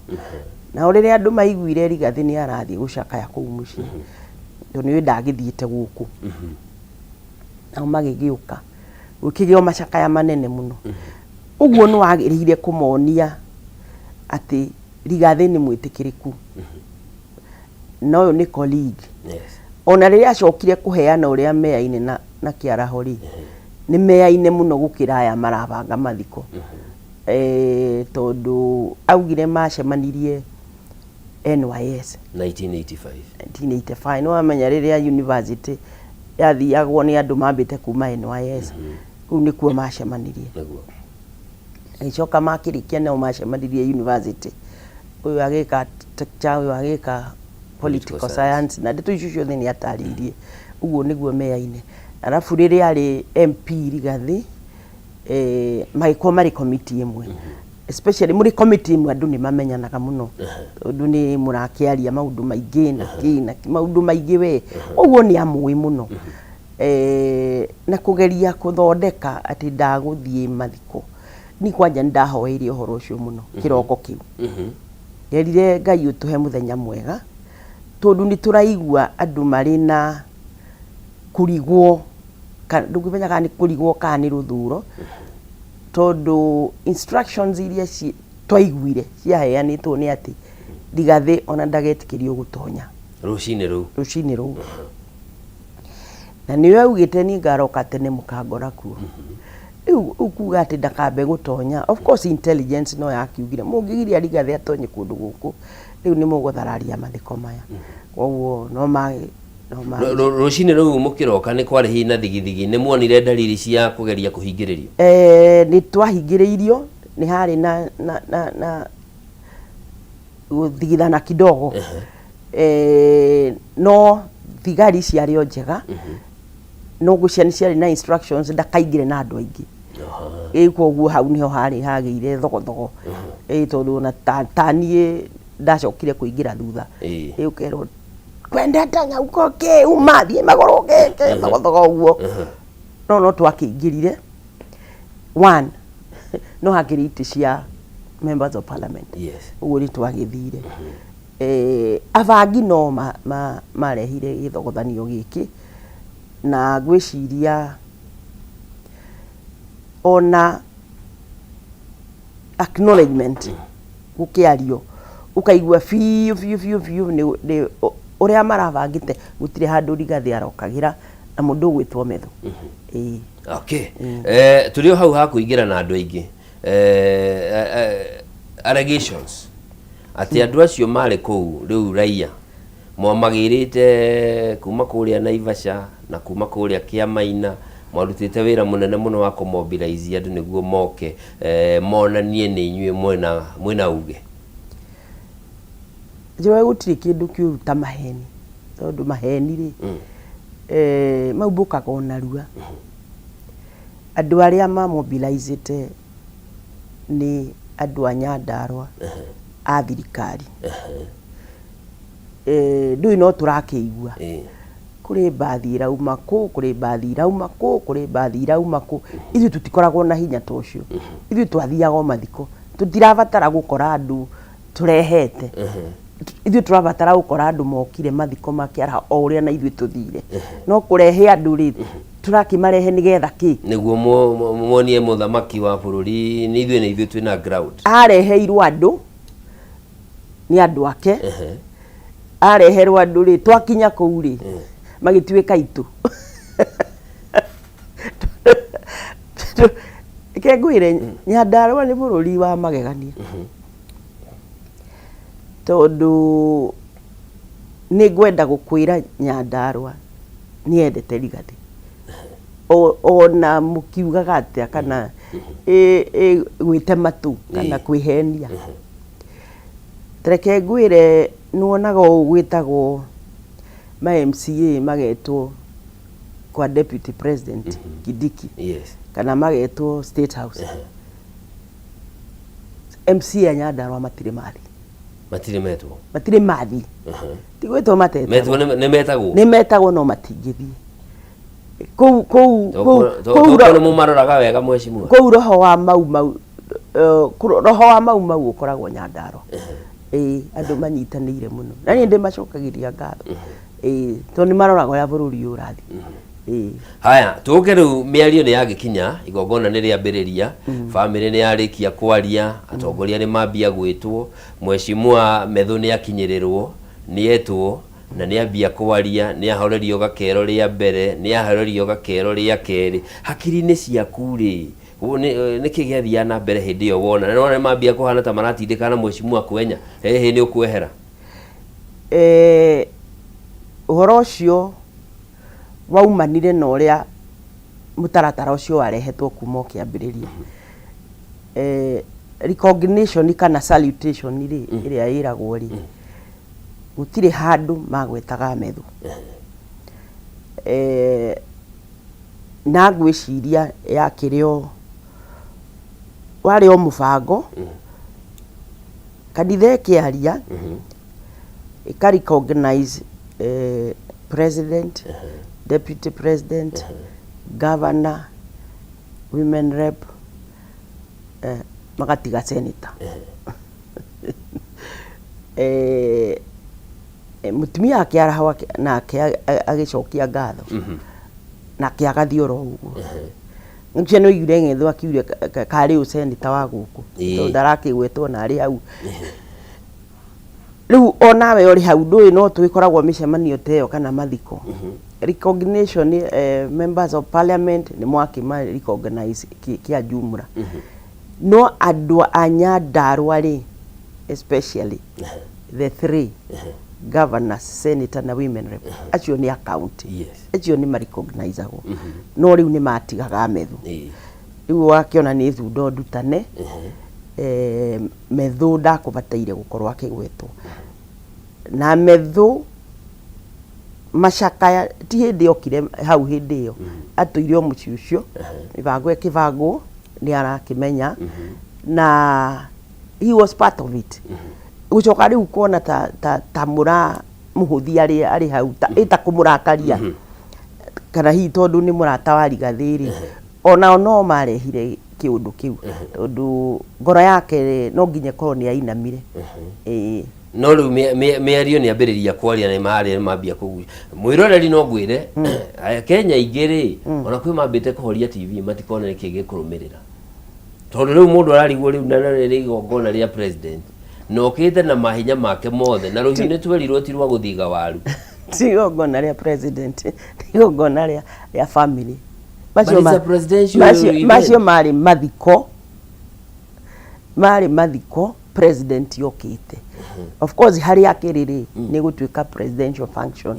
Nao rĩrĩa andũ maiguire Rigathĩ nĩ arathiĩ gũcakaya kũu mũciĩ, tondũ nĩwe ndagĩthiĩte gũkũ, nao magĩgĩũka, gũkĩgĩa macakaya manene mũno. Ũguo nĩ wagĩrĩire kũmonia atĩ Rigathĩ nĩ mwĩtĩkĩrĩku na ũyũ nĩ colleague. Ona rĩrĩa acokire kũheana ũrĩa meaine na Kĩaraho rĩ, nĩ meaine mũno gũkĩra aya marabanga mathiko, tondũ augire macemanirie NYS. 1985. 1985. Nĩ wamenya rĩrĩa university yathiagwo nĩ andũ mambĩte kuma NYS, kũu nĩkuo macemanirie. Agĩcoka makĩrĩkia nao macemanirie university, ũyũ agĩka architecture, ũyũ agĩka political science, na ndeto icio ciothe nĩ atarĩirie. Ũguo nĩguo meaine. Arabu rĩrĩa arĩ MP Rigathĩ, magĩkorwo marĩ committee ĩmwe. Especially mũrĩ committee ĩmwe, andũ nĩ mamenyanaga mũno, tondũ nĩ mũrakĩaria maũndũ maingĩ na kĩ na kĩ, maũndũ maingĩ we. Ũguo nĩ amũĩ mũno. Na kũgeria kũthondeka atĩ ndagũthiĩ mathiko, ni kwanja nĩ ndahoeire ũhoro ũcio mũno kĩroko kĩu. Nderire Ngai ũtũhe mũthenya mwega, tondũ nĩ tũraigua andũ marĩ na kũrigwo, ndũngĩmenya kana nĩ kũrigwo kana nĩ rũthũro, tondũ instructions iria twaiguire ciaheanĩtwo nĩ atĩ Rigathĩ ona ndagetĩkĩrio gũtonya. Rũcinĩ rũu? Rũcinĩ rũu. Na nĩwe augĩte niĩ ngaroka tene mũkangora kuo. Rĩu ũkuga atĩ ndakambe gũtonya, of course intelligence no yakiugire mũngĩgiria Rigathĩ atonye kũndũ gũkũ, rĩu nĩ mũgũthararia mathiko maya. Koguo no ma no ma Rũcinĩ rũu mũkĩroka nĩ kwarĩ hihi na thigithigi, nĩ muonire ndariri cia kũgeria kũhingĩrĩrio? Nĩ twahingĩrĩirio, nĩ harĩ na gũthigithana kidogo, no thigari ciarĩ o njega, no ngwĩciria nĩ ciarĩ na instructions ndakaingĩre na andũ aingĩ. Ĩ koguo hau nĩho harĩ hagĩire thogothogo, ĩ tondũ ona ta niĩ ndacokire kũingĩra thutha. Ĩ ũkerwo kwendete nyauko kĩ uma thiĩ magũrũ kĩ kĩ thogothogo ũguo. No twakĩingĩrire one, no hakĩrĩ itĩ cia members of parliament. Ũguo nĩ twagĩthire. Abangi no marehire gĩthogothanio gĩkĩ, na ngwĩciria ona acknowledgement gũkĩario ũkaigua biũ biũ biũ biũ nĩ ũrĩa marabangĩte, gũtirĩ handũ Rigathĩ arokagĩra na mũndũ ũgwĩtwo Methu. Ĩĩ. Okay. Tũrĩ o hau ha kũingĩra na andũ aingĩ, allegations atĩ andũ acio marĩ kũu rĩu raia mwamagĩrĩte kuma kũrĩa Naivasha na kuma kũrĩa Kĩamaina, mwarutĩte wĩra mũnene mũno wa kũmobilize andũ nĩguo moke, monanie nĩ inyuĩ mwena uge. Njũĩ gũtirĩ kĩndũ kĩũru ta maheni, tondũ maheni rĩ, maumbũkaga o narua. Andũ arĩa mamobilizĩte nĩ andũ a Nyandarũa a thirikari. Ndũĩ no tũrakĩigua kũrĩ mbathi ĩrauma kũ, kũrĩ mbathi irauma kũ, kũrĩ mbathi irauma kũ. Ithuĩ tũtikoragwo na hinya ta ũcio. Ithuĩ twathiaga o mathiko, tũtirabatara gũkora andũ tũrehete. Ithuĩ tũrabatara gũkora andũ mokire mathiko makĩara o ũrĩa na ithuĩ tũthire. No kũrehe andũ rĩ, tũrakĩmarehe nĩgetha kĩ? Nĩguo muonie mũthamaki wa bũrũri nĩ ithuĩ, nĩ ithuĩ twĩna ground. Areheirwo andũ nĩ andũ ake, areherwo andũ rĩ, twakinya kũu rĩ, magĩtuĩka itũ. Reke ngwĩre, Nyandarũa nĩ bũrũri wa magegania, tondũ nĩ ngwenda gũkwĩra Nyandarũa nĩ yendete Rigathĩ. Ona mũkiugaga atĩa kana gwĩtema tu kana kwĩhenia. Reke ngwĩre, nĩwonaga ũũ gwĩtagwo ma MCA magetwo kwa Deputy President Kindiki kana magetwo State House. MCA a Nyandarua matirĩ mathiĩ. Matirĩ metwo? Matirĩ mathiĩ. Ti gwĩtwo matetagwo. Metwo nĩ metagwo? Nĩ metagwo no matingĩthiĩ. Kũu kũu kũu kũu nĩ mũmaroraga wega mheshimiwa. Kũu roho wa Mau Mau roho wa Mau Mau ũkoragwo Nyandarua. Ĩĩ, andũ manyitanĩire mũno. Na niĩ ndĩmacokagĩria ngatho. Ĩĩ, tondũ nĩ maroraga ũrĩa bũrũri ũyũ ũrathiĩ. Ĩĩ. Haya, tũke rĩu mĩario nĩ yagĩkinya, igongona nĩ rĩambĩrĩria, bamĩrĩ nĩ yarĩkia kwaria, atongoria nĩ mambia gwĩtwo, mheshimiwa Methu nĩ akinyĩrĩrwo, nĩ etwo na nĩ ambia kwaria, nĩ ahorerio gakero rĩa mbere, nĩ ahorerio gakero rĩa kerĩ. Hakiri-inĩ ciaku rĩ, nĩkĩ gĩathiaga na mbere hĩndĩ ĩyo wona? Na nĩwona nĩ mambia kũhana ta maratindĩkana mheshimiwa kwenya, hĩhĩ nĩ ũkwehera? Ũhoro ũcio waumanire na ũrĩa mũtaratara ũcio warehetwo kuma o kĩambĩrĩria. Recognition kana salutation rĩ, ĩrĩa ĩragwo rĩ, gũtirĩ handũ magwetaga Methu. Na ngwĩciria yakĩrĩ o, warĩ o mũbango, kanitha ĩkĩaria, ĩka recognize president, deputy president, governor, women rep, magatiga senator. Mũtumia akĩarahwo nake agĩcokia ngatho, nake agathiĩ oro ũguo. Nĩkĩo nĩ waiguire Ng'etho akiuga karĩ ũ senator wa gũkũ, tondũ ndarakĩgwetwo na arĩ hau. Rĩu onawe ũrĩ hau ndũĩ no twĩkoragwo mĩcemanio ta ĩyo kana mathiko. Recognition, members of parliament nĩ mwakĩma recognize kĩa jumla. No andũ a Nyandarua rĩ, especially the three governors, senator na women rep, acio nĩ a county. Acio nĩ ma recognizagwo. No rĩu nĩ matigaga Methu. Rĩu wakĩona nĩ thundo ndutane, Methu ndakũbataire gũkorwo akĩgwetwo. Na Methu macakaya ti hĩndĩ okire hau hĩndĩ ĩyo, atũire o mũciĩ ũcio, mĩbango ĩkĩbangwo nĩ arakĩmenya, na he was part of it. Gũcoka rĩu kuona ta mũramũhũthia arĩ hau, ĩ ta kũmũrakaria, kana hihi tondũ nĩ mũrata wa Rigathĩ rĩ, onao no marehire kĩũndũ kĩu, tondũ ngoro yake no nginya ĩkorwo nĩ yainamire. Ĩĩ. No rĩu mĩario nĩ ambĩrĩria kwaria na marĩa mambia kũgucia mwĩroreri, no ngwĩre aya Kenya aingĩ rĩ, ona kwĩ mambĩte kũhoria TV matikone nĩkĩ gĩkũrũmĩrĩra, tondũ rĩu mũndũ ararigwo rĩu na rĩrĩ igongona rĩa president na okĩte na mahinya make mothe na rũhiũ nĩ twerirwo ti rwa gũthiga waru. Ti igongona rĩa president, nĩ igongona rĩa family. But it's a presidential event. Macio marĩ mathiko, marĩ mathiko president yokĩte. Of course harĩa akĩrĩ rĩ, nĩ gũtuĩka presidential function.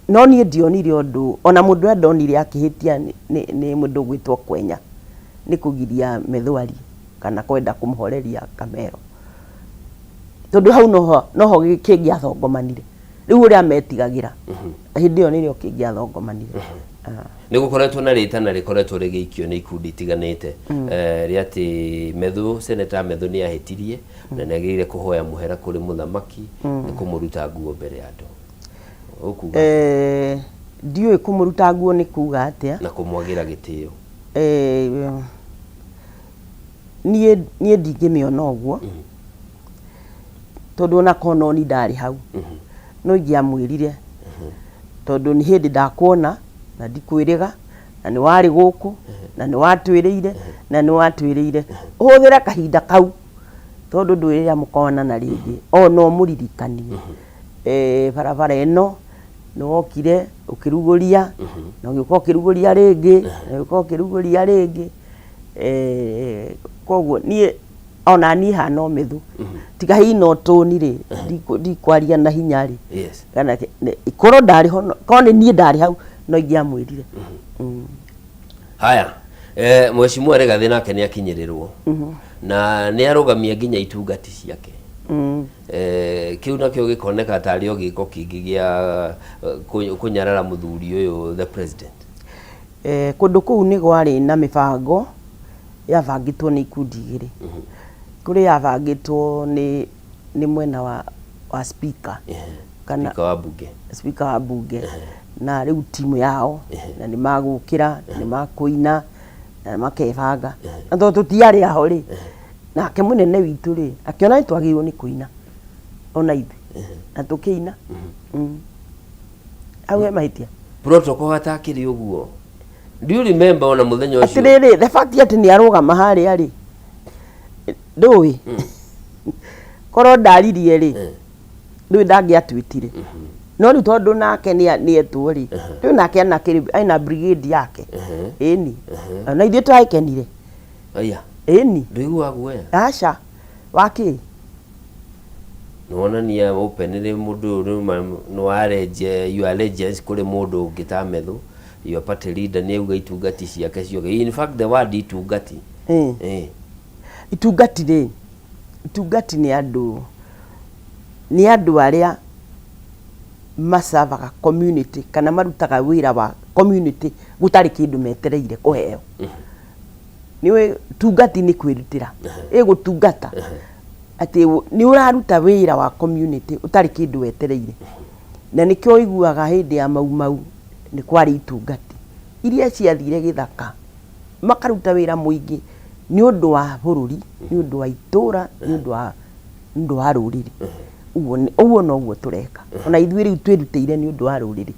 No niĩ ndionire ũndũ, ona mũndũ ũrĩa ndonire akĩhĩtia nĩ mũndũ ũgwĩtwo Kwenya, nĩ kũgiria Methu arie kana kwenda kũmũhoreria Kamero, tondũ hau noho kĩngĩathongomanire. Rĩu ũrĩa metigagĩra hĩndĩ ĩyo nĩrĩo kĩngĩathongomanire. Nĩ gũkoretwo na rĩtana rĩkoretwo rĩgĩikio nĩ ikundi itiganĩte rĩa atĩ Methu, Senator Methu nĩ ahĩtirie na nĩ agĩrĩire kũhoya mũhera kũrĩ mũthamaki nĩ kũmũruta nguo mbere ya andũ. Ũkuga? Ndiũĩ kũmũruta nguo nĩ kuga atĩa. Na kũmwagĩra gĩtĩo. Niĩ ndingĩmĩona ũguo, tondũ ona korwo no niĩ ndarĩ hau, no ingĩamwĩrire, tondũ nĩ hĩndĩ ndakuona na ndikwĩrĩga, na nĩ warĩ gũkũ na nĩ watwĩrĩire na nĩ watwĩrĩire ũhũthĩre kahinda kau, tondũ ndũĩ rĩrĩa mũkonana rĩngĩ, ona ũmũririkanie barabara ĩno nĩ wokire Ũkĩrugũria na ũgĩũka ũkĩrugũria rĩngĩ na ũgĩũka ũkĩrugũria rĩngĩ. Koguo niĩ ona niĩ hana o mĩthũ, tiga hihi no tũni rĩ, ndikwaria na hinya rĩ. Kana korwo ndarĩ ho korwo nĩ niĩ ndarĩ hau no ingĩamwĩrire. Haya, Mheshimiwa Rigathĩ nake nĩ akinyĩrĩrwo na nĩ arũgamia nginya itungati ciake. Kĩu nakĩo gĩkoneka tarĩ o gĩko kĩngĩ gĩa kũnyarara mũthuri ũyũ the president. Kũndũ kũu nĩ gwarĩ na mĩbango yabangĩtwo nĩ ikundi igĩrĩ. Kũrĩ yabangĩtwo nĩ mwena wa speaker kana Speaker wa bunge. Speaker wa bunge na rĩu timu yao, na nĩ magũkĩra, nĩ makũina na makebanga. Na tondũ tũtiarĩ aho rĩ, nake mũnene witũ rĩ akĩona nĩ twagĩrĩirwo nĩ kũina ona ithuĩ na tũkĩina. Hau he mahĩtia? Protocol hatakĩrĩ ũguo. Do you remember ona mũthenya ũcio? Atĩrĩrĩ, the fact atĩ nĩ arũgama harĩa rĩ, ndũĩ korwo ndaririe rĩ, ndũĩ ndangĩatwĩtire. No rĩu tondũ nake nĩetwo rĩ, rĩu nake ena brigade yake, ĩni, na ithuĩ twagĩkenire. Aya. Ĩni. Ndũiguaga guoya? Aca, wakĩ? Nĩwonania openly mũndũ ũyũ nĩ warenje your allegiance kũrĩ mũndũ ũngĩ ta Methu. Your party leader nĩ auga itungati ciake ciothe. In fact the word itungati. Itungati rĩ, itungati nĩ andũ, nĩ andũ arĩa macavaga community kana marutaga wĩra wa community gũtarĩ kĩndũ metereire kũheo. Nĩũĩ tungati nĩ kwĩrutĩra, ĩ gũtungata atĩ nĩ ũraruta wĩra wa community ũtarĩ kĩndũ wetereire. Na nĩkĩo ũiguaga hĩndĩ ya Mau Mau nĩ kwarĩ itungati iria ciathire gĩthaka makaruta wĩra mũingĩ nĩ ũndũ wa bũrũri, nĩ ũndũ wa itũra, nĩ ũndũ wa nĩ ũndũ wa rũrĩrĩ. Ũguo noguo tũreka. Ona ithuĩ rĩu twĩrutĩire nĩ ũndũ wa rũrĩrĩ.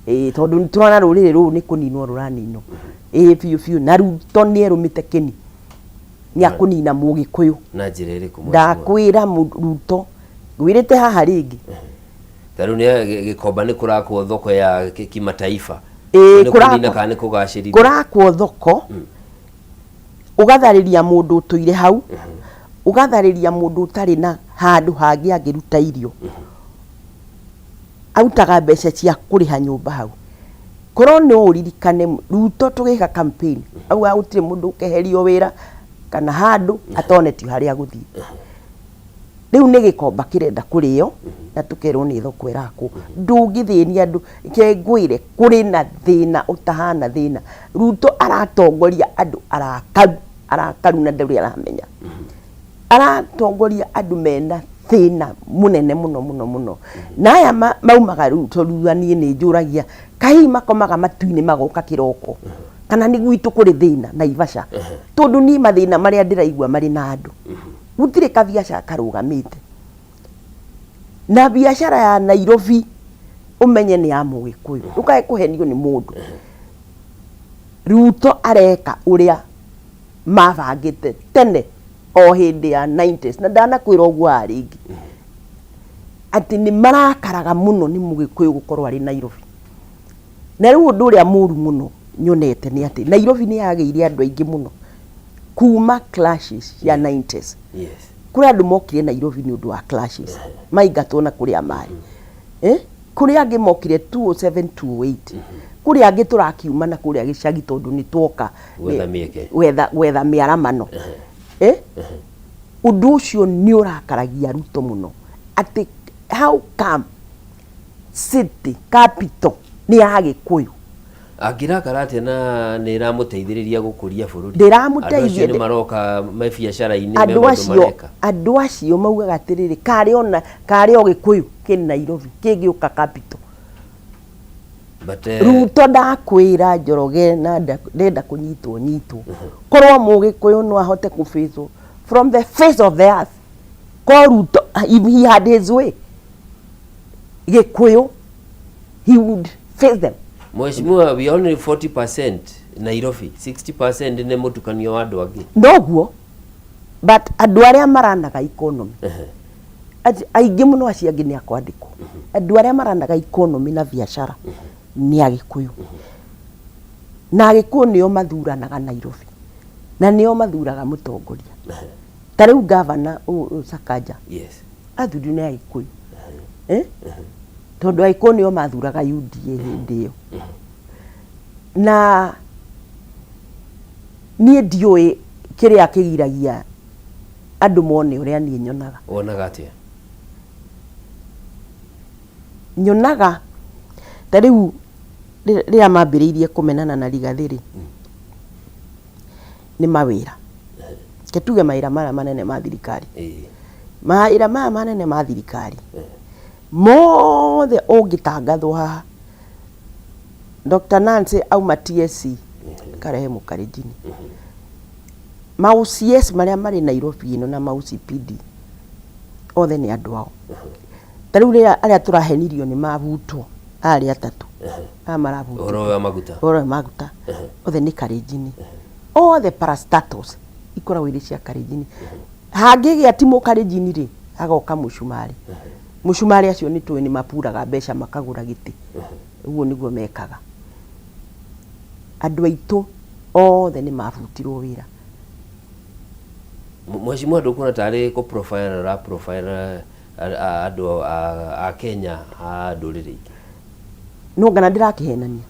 Ĩĩ, tondũ nĩ tũrona rũrĩrĩ rũrũ nĩ kũninwo rũraninwo. Ĩĩ biũ biũ, na Ruto nĩ erũmĩte kĩni. Nĩ akũnina Mũgĩkũyũ. Na njĩra ĩrĩkũ, mheshimiwa? Ndakwĩra Ruto, ngwĩrĩte haha rĩngĩ. Ta rĩu nĩ Gĩkomba nĩ kũrakwo thoko ya kimataifa. Ĩĩ, Nĩ kũnina kana nĩ kũgacĩrithia? Kũrakwo thoko, ũgatharĩria mũndũ ũtũire hau, ũgatharĩria mũndũ ũtarĩ na handũ hangĩ angĩruta irio. Arutaga mbeca cia kũrĩha nyũmba hau. Korwo no ũririkane Ruto tũgĩka campaign, augaga gũtirĩ mũndũ ũkeherio wĩra kana handũ atonetio harĩa agũthiĩ. Rĩu nĩ Gĩkomba kĩrenda kũrĩo na tũkerwo nĩ thoko ĩrakwo. Ndũngĩthĩnia andũ. Reke ngwĩre kũrĩ na thĩna ũtahana thĩna. Ruto aratongoria andũ arakaru, arakaru na ndũrĩ aramenya. Aratongoria andũ mena thĩna mũnene mũno mũno mũno. Na aya maumaga Ruto rua niĩ nĩ njũragia, kaĩ hihi makomaga matu-inĩ magoka kĩroko? Kana nĩ gwitũ kũrĩ thĩna Naivasha? Tondũ niĩ mathĩna marĩa ndĩraigua marĩ na andũ. Gũtirĩ kabiacara karũgamĩte. Na biacara ya Nairobi ũmenye nĩ ya Mũgĩkũyũ. Ndũkae kũhenio nĩ mũndũ. Ruto areka ũrĩa mabangĩte tene o hĩndĩ ya 90s. Na ndanakwĩra ũguo haha rĩngĩ. Atĩ nĩ marakaraga mũno nĩ Mũgĩkũyũ gũkorwo arĩ Nairobi. Na rĩu ũndũ ũrĩa mũru mũno nyonete nĩ atĩ Nairobi nĩ yagĩire andũ aingĩ mũno kuma clashes cia 90s. Kũrĩ andũ mokire Nairobi nĩ ũndũ wa clashes, maingatwo na kũrĩa marĩ. Kũrĩ angĩ mokire 207, 208. Kũrĩ angĩ tũrakiuma na kũrĩa gĩcagi tondũ nĩ twoka Gwetha mĩeke. Gwetha mĩaramano. Ũndũ ũcio nĩ ũrakaragia Ruto mũno. Atĩ how come city capital nĩ ya Gĩkũyũ? Angĩrakara atĩa na nĩ ĩramũteithĩrĩria gũkũria bũrũri? Ndĩramũteithia. Andũ acio nĩ maroka me biacara-inĩ, me Andũ maũndũ acio, mareka. andũ acio maugaga atĩrĩrĩ, karĩ ona, karĩ o Gĩkũyũ kĩ Nairobi, kĩngĩũka capital. But, Ruto ndakwĩra Njoroge na ndenda kũnyitwo nyitwo. Korwo Mũgĩkũyũ no ahote kũbĩcwo from the face of the earth. Korwo Ruto, if he had his way, Gĩkũyũ, he would face them. Mheshimiwa, we are only 40% Nairobi, 60% nĩ mũtukanio wa andũ angĩ. Noguo, but andũ arĩa maranaga economy, aingĩ mũno acio angĩ nĩ akwandĩkwo. Andũ arĩa maranaga economy na biacara, Nĩ Agĩkũyũ. Na Agĩkũyũ nĩo mathuranaga Nairobi. Na nĩo mathuraga mũtongoria. Ta rĩu gavana ũyũ Sakaja athurirwo nĩ Agĩkũyũ. Eh? Tondũ Agĩkũyũ nĩo mathuraga UDA hĩndĩ ĩyo. Na niĩ ndiũĩ kĩrĩa kĩgiragia andũ mone ũrĩa niĩ nyonaga. Wonaga atĩa? Nyonaga ta rĩu rĩrĩa mambĩrĩirie kũmenana na Rigathĩ rĩ, nĩ mawĩra. Reke tuge mawĩra maya manene ma thirikari. Mawĩra maya manene ma thirikari, mothe ũngĩtangathwo haha, Dr. Nancy auma TSC, akarehe Mũkalenjini. Ma OCS marĩa marĩ Nairobi ĩno na ma OCPD, othe nĩ andũ ao. Ta rĩu rĩrĩa arĩa tũrahenirio nĩ mabutwo, arĩa atatũ, aya marabutwo. Ũhoro wa maguta. Ũhoro wa maguta. Othe nĩ Kalenjini. Othe parastatals ikoragwo irĩ cia Kalenjini. Hangĩgĩa ti Mũkalenjini rĩ, hagoka mũcumarĩ. Mũcumarĩ acio nĩ tũĩ nĩ mapuraga mbeca makagũra gĩtĩ. Ũguo nĩguo mekaga. Andũ aitũ othe nĩ mabutirwo wĩra. Mheshimiwa ndũkuona tarĩ kũ profile ũra profile andũ a Kenya a ndũrĩrĩ ingĩ? No ngana ndĩrakĩhenania.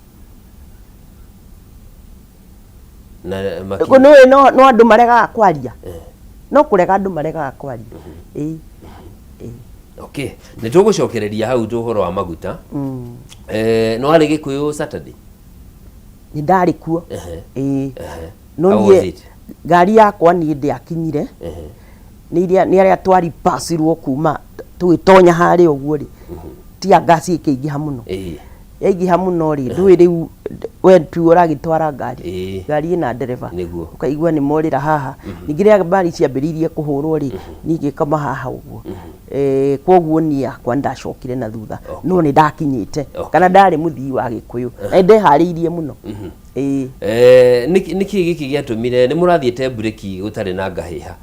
Na Nĩũĩ no no andũ maregaga kwaria. No kũrega andũ maregaga kwaria. Ĩĩ. Ĩĩ. Okay, nĩ tũgũcokereria hau tũ ũhoro wa maguta. Eh, no harĩ Gĩkũyũ Saturday? Nĩ ndarĩ kuo. Ĩĩ. No How was niĩ it? ngari yakwa niĩ ndĩakinyire. Nĩ iria nĩ arĩa twaripacirwo kuma tũgĩtonya harĩa ũguo rĩ. Tia ngasi ĩkĩingĩha mũno. Yaingĩha mũno rĩ, ndũĩ rĩu we tiwe ũragĩtwara ngari. Ngari ĩna ndereba. Nĩguo. Ũkaigua nĩ morĩra haha. Ningĩ rĩrĩa mbari ciambĩrĩirie kũhũrwo rĩ, niĩ ngĩkoma haha ũguo. Kwoguo niĩ yakwa nĩndacokire na thutha. No nĩ ndakinyĩte. Kana ndarĩ mũthii wa Gĩkũyũ. Na nĩ ndeharĩirie mũno. Ĩĩ. Nĩkĩ gĩkĩ gĩatũmire, nĩ mũrathiĩte mburĩki gũtarĩ na ngahĩha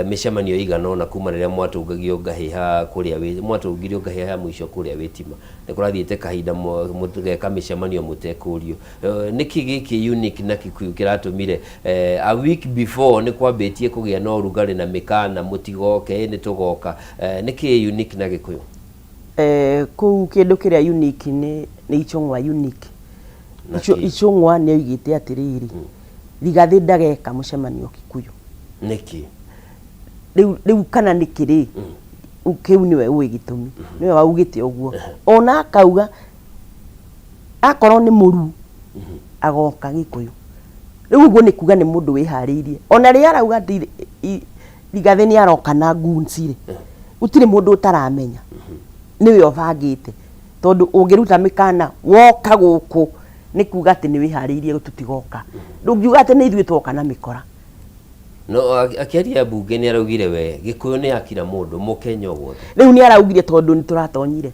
mĩcemanio ĩigana ũna kuma rĩrĩa mwatũngagio ngahĩha kũrĩa, mwatũngirio ngahĩha ya mũico kũrĩa Wĩtima. Nĩ kũrathiĩte kahinda mũgeka mĩcemanio mũtekũrio. Nĩkĩ gĩkĩ unique na Kikuyu kĩratũmire a week before nĩ kwambĩtie kũgĩa na ũrugarĩ na mĩkana mũtigoke, ĩ nĩ tũgoka. Nĩkĩ unique na Gĩkũyũ? Kũu kĩndũ kĩrĩa unique nĩ Ichung'wa unique. Ichung'wa nĩ oigĩte atĩrĩrĩ, Rigathĩ ndageka mũcemanio Kikuyu. Nĩkĩ? Rĩu rĩu kana nĩkĩ rĩ, kĩu nĩwe ũĩ gĩtũmi, nĩwe waugĩte ũguo. Ona akauga akorwo nĩ mũruu agoka Gĩkũyũ. Rĩu ũguo nĩ kuga nĩ mũndũ wĩharĩirie. Ona rĩrĩa arauga atĩ Rigathĩ nĩ aroka na goons rĩ, gũtirĩ mũndũ ũtaramenya nĩwe ũbangĩte. Tondũ ũngĩruta mĩkana woka gũkũ nĩ kuga atĩ nĩ wĩharĩirie tũtigoka. Ndũngiuga atĩ nĩ ithuĩ twoka na mĩkora. No akĩaria mbunge nĩ araugire we Gĩkũyũ nĩ ya kira mũndũ, mũkenya o wothe. Rĩu nĩ araugire tondũ nĩ tũratonyire.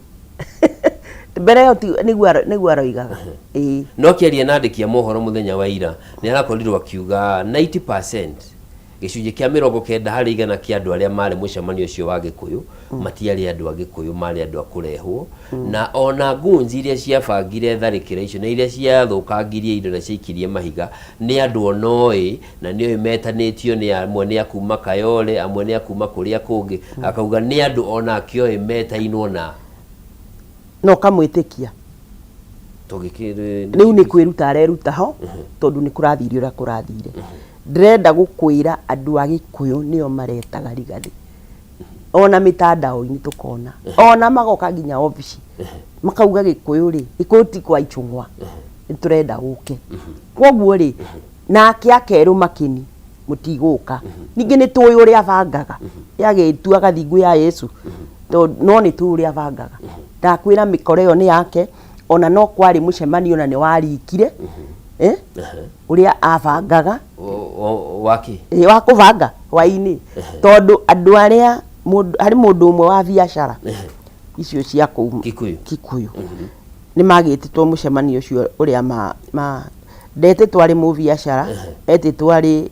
Mbere ĩyo nĩguo aroigaga. Ĩĩ. No akĩaria na andĩki a mohoro mũthenya wa ira nĩ arakorirwo akiuga 90%, gĩcunjĩ kĩa 90% kĩa andũ arĩa marĩ mũcemanio ũcio wa Gĩkũyũ matiarĩ andũ a Gĩkũyũ, marĩ andũ a kũrehwo. Na ona goons iria ciabangire tharĩkĩro icio na iria ciathũkangirie indo na ciaikirie mahiga nĩ andũ ona oĩ na nĩ oĩ metanĩtio nĩ amwe nĩ a kuma Kayole, amwe nĩ a kuma kũrĩa kũngĩ, akauga nĩ andũ onake oĩ metainwo na. Na ũkamwĩtĩkia. Tũgĩkĩ. Rĩu nĩ kwĩruta areruta ho tondũ nĩ kũrathire ũrĩa kũrathire. Ndĩrenda gũkwĩra andũ a Gĩkũyũ nĩo maretaga Rigathĩ. Ona mĩtandao-inĩ tũkona. Ona magoka nginya obici. Makauga Gĩkũyũ rĩ, Gĩkũyũ ti kwa Ichung'wa. Nĩ tũrenda ũke. Kwoguo rĩ, nake akerwo makĩni mũtigũka. Ningĩ nĩ tũĩ ũrĩa abangaga. Agĩtua gathingu ya Yesu. No nĩ tũĩ ũrĩa abangaga. Ndakwĩra mĩkora ĩyo nĩ yake, ona no kwarĩ mũcemanio na nĩ warikire. Ũrĩa abangaga. Waki? Ĩ, wa kũbanga hwaĩ-inĩ. Tondũ andũ arĩa, harĩ mũndũ ũmwe wa biacara icio cia kũu Kikuyu. Kikuyu. Nĩ magĩtĩtwo mũcemanio ũcio ũrĩa ma ndetĩtwo arĩ mũbiacara, etĩtwo arĩ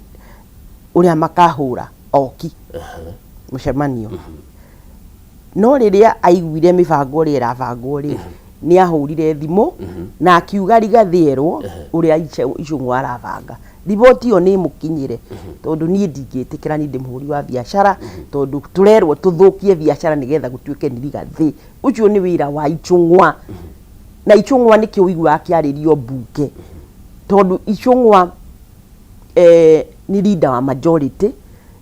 ũrĩa makahũra oki mũcemanio. No rĩrĩa aiguire mĩbango ũrĩa ĩrabangwo rĩ, Nĩ ahũrire thimũ na akiuga Rigathĩ erwo ũrĩa Ichung'wa arabanga. Riboti ĩyo nĩ ĩmũkinyĩre tondũ niĩ ndingĩtĩkĩra, niĩ ndĩ mũhũri wa biacara, tondũ tũrerwo tũthũkie biacara nĩgetha gũtuĩke nĩ Rigathĩ. Ũcio nĩ wĩra wa Ichung'wa. Na Ichung'wa nĩkĩo ũiguaga akĩarĩrio mbunge, tondũ Ichung'wa nĩ leader wa majority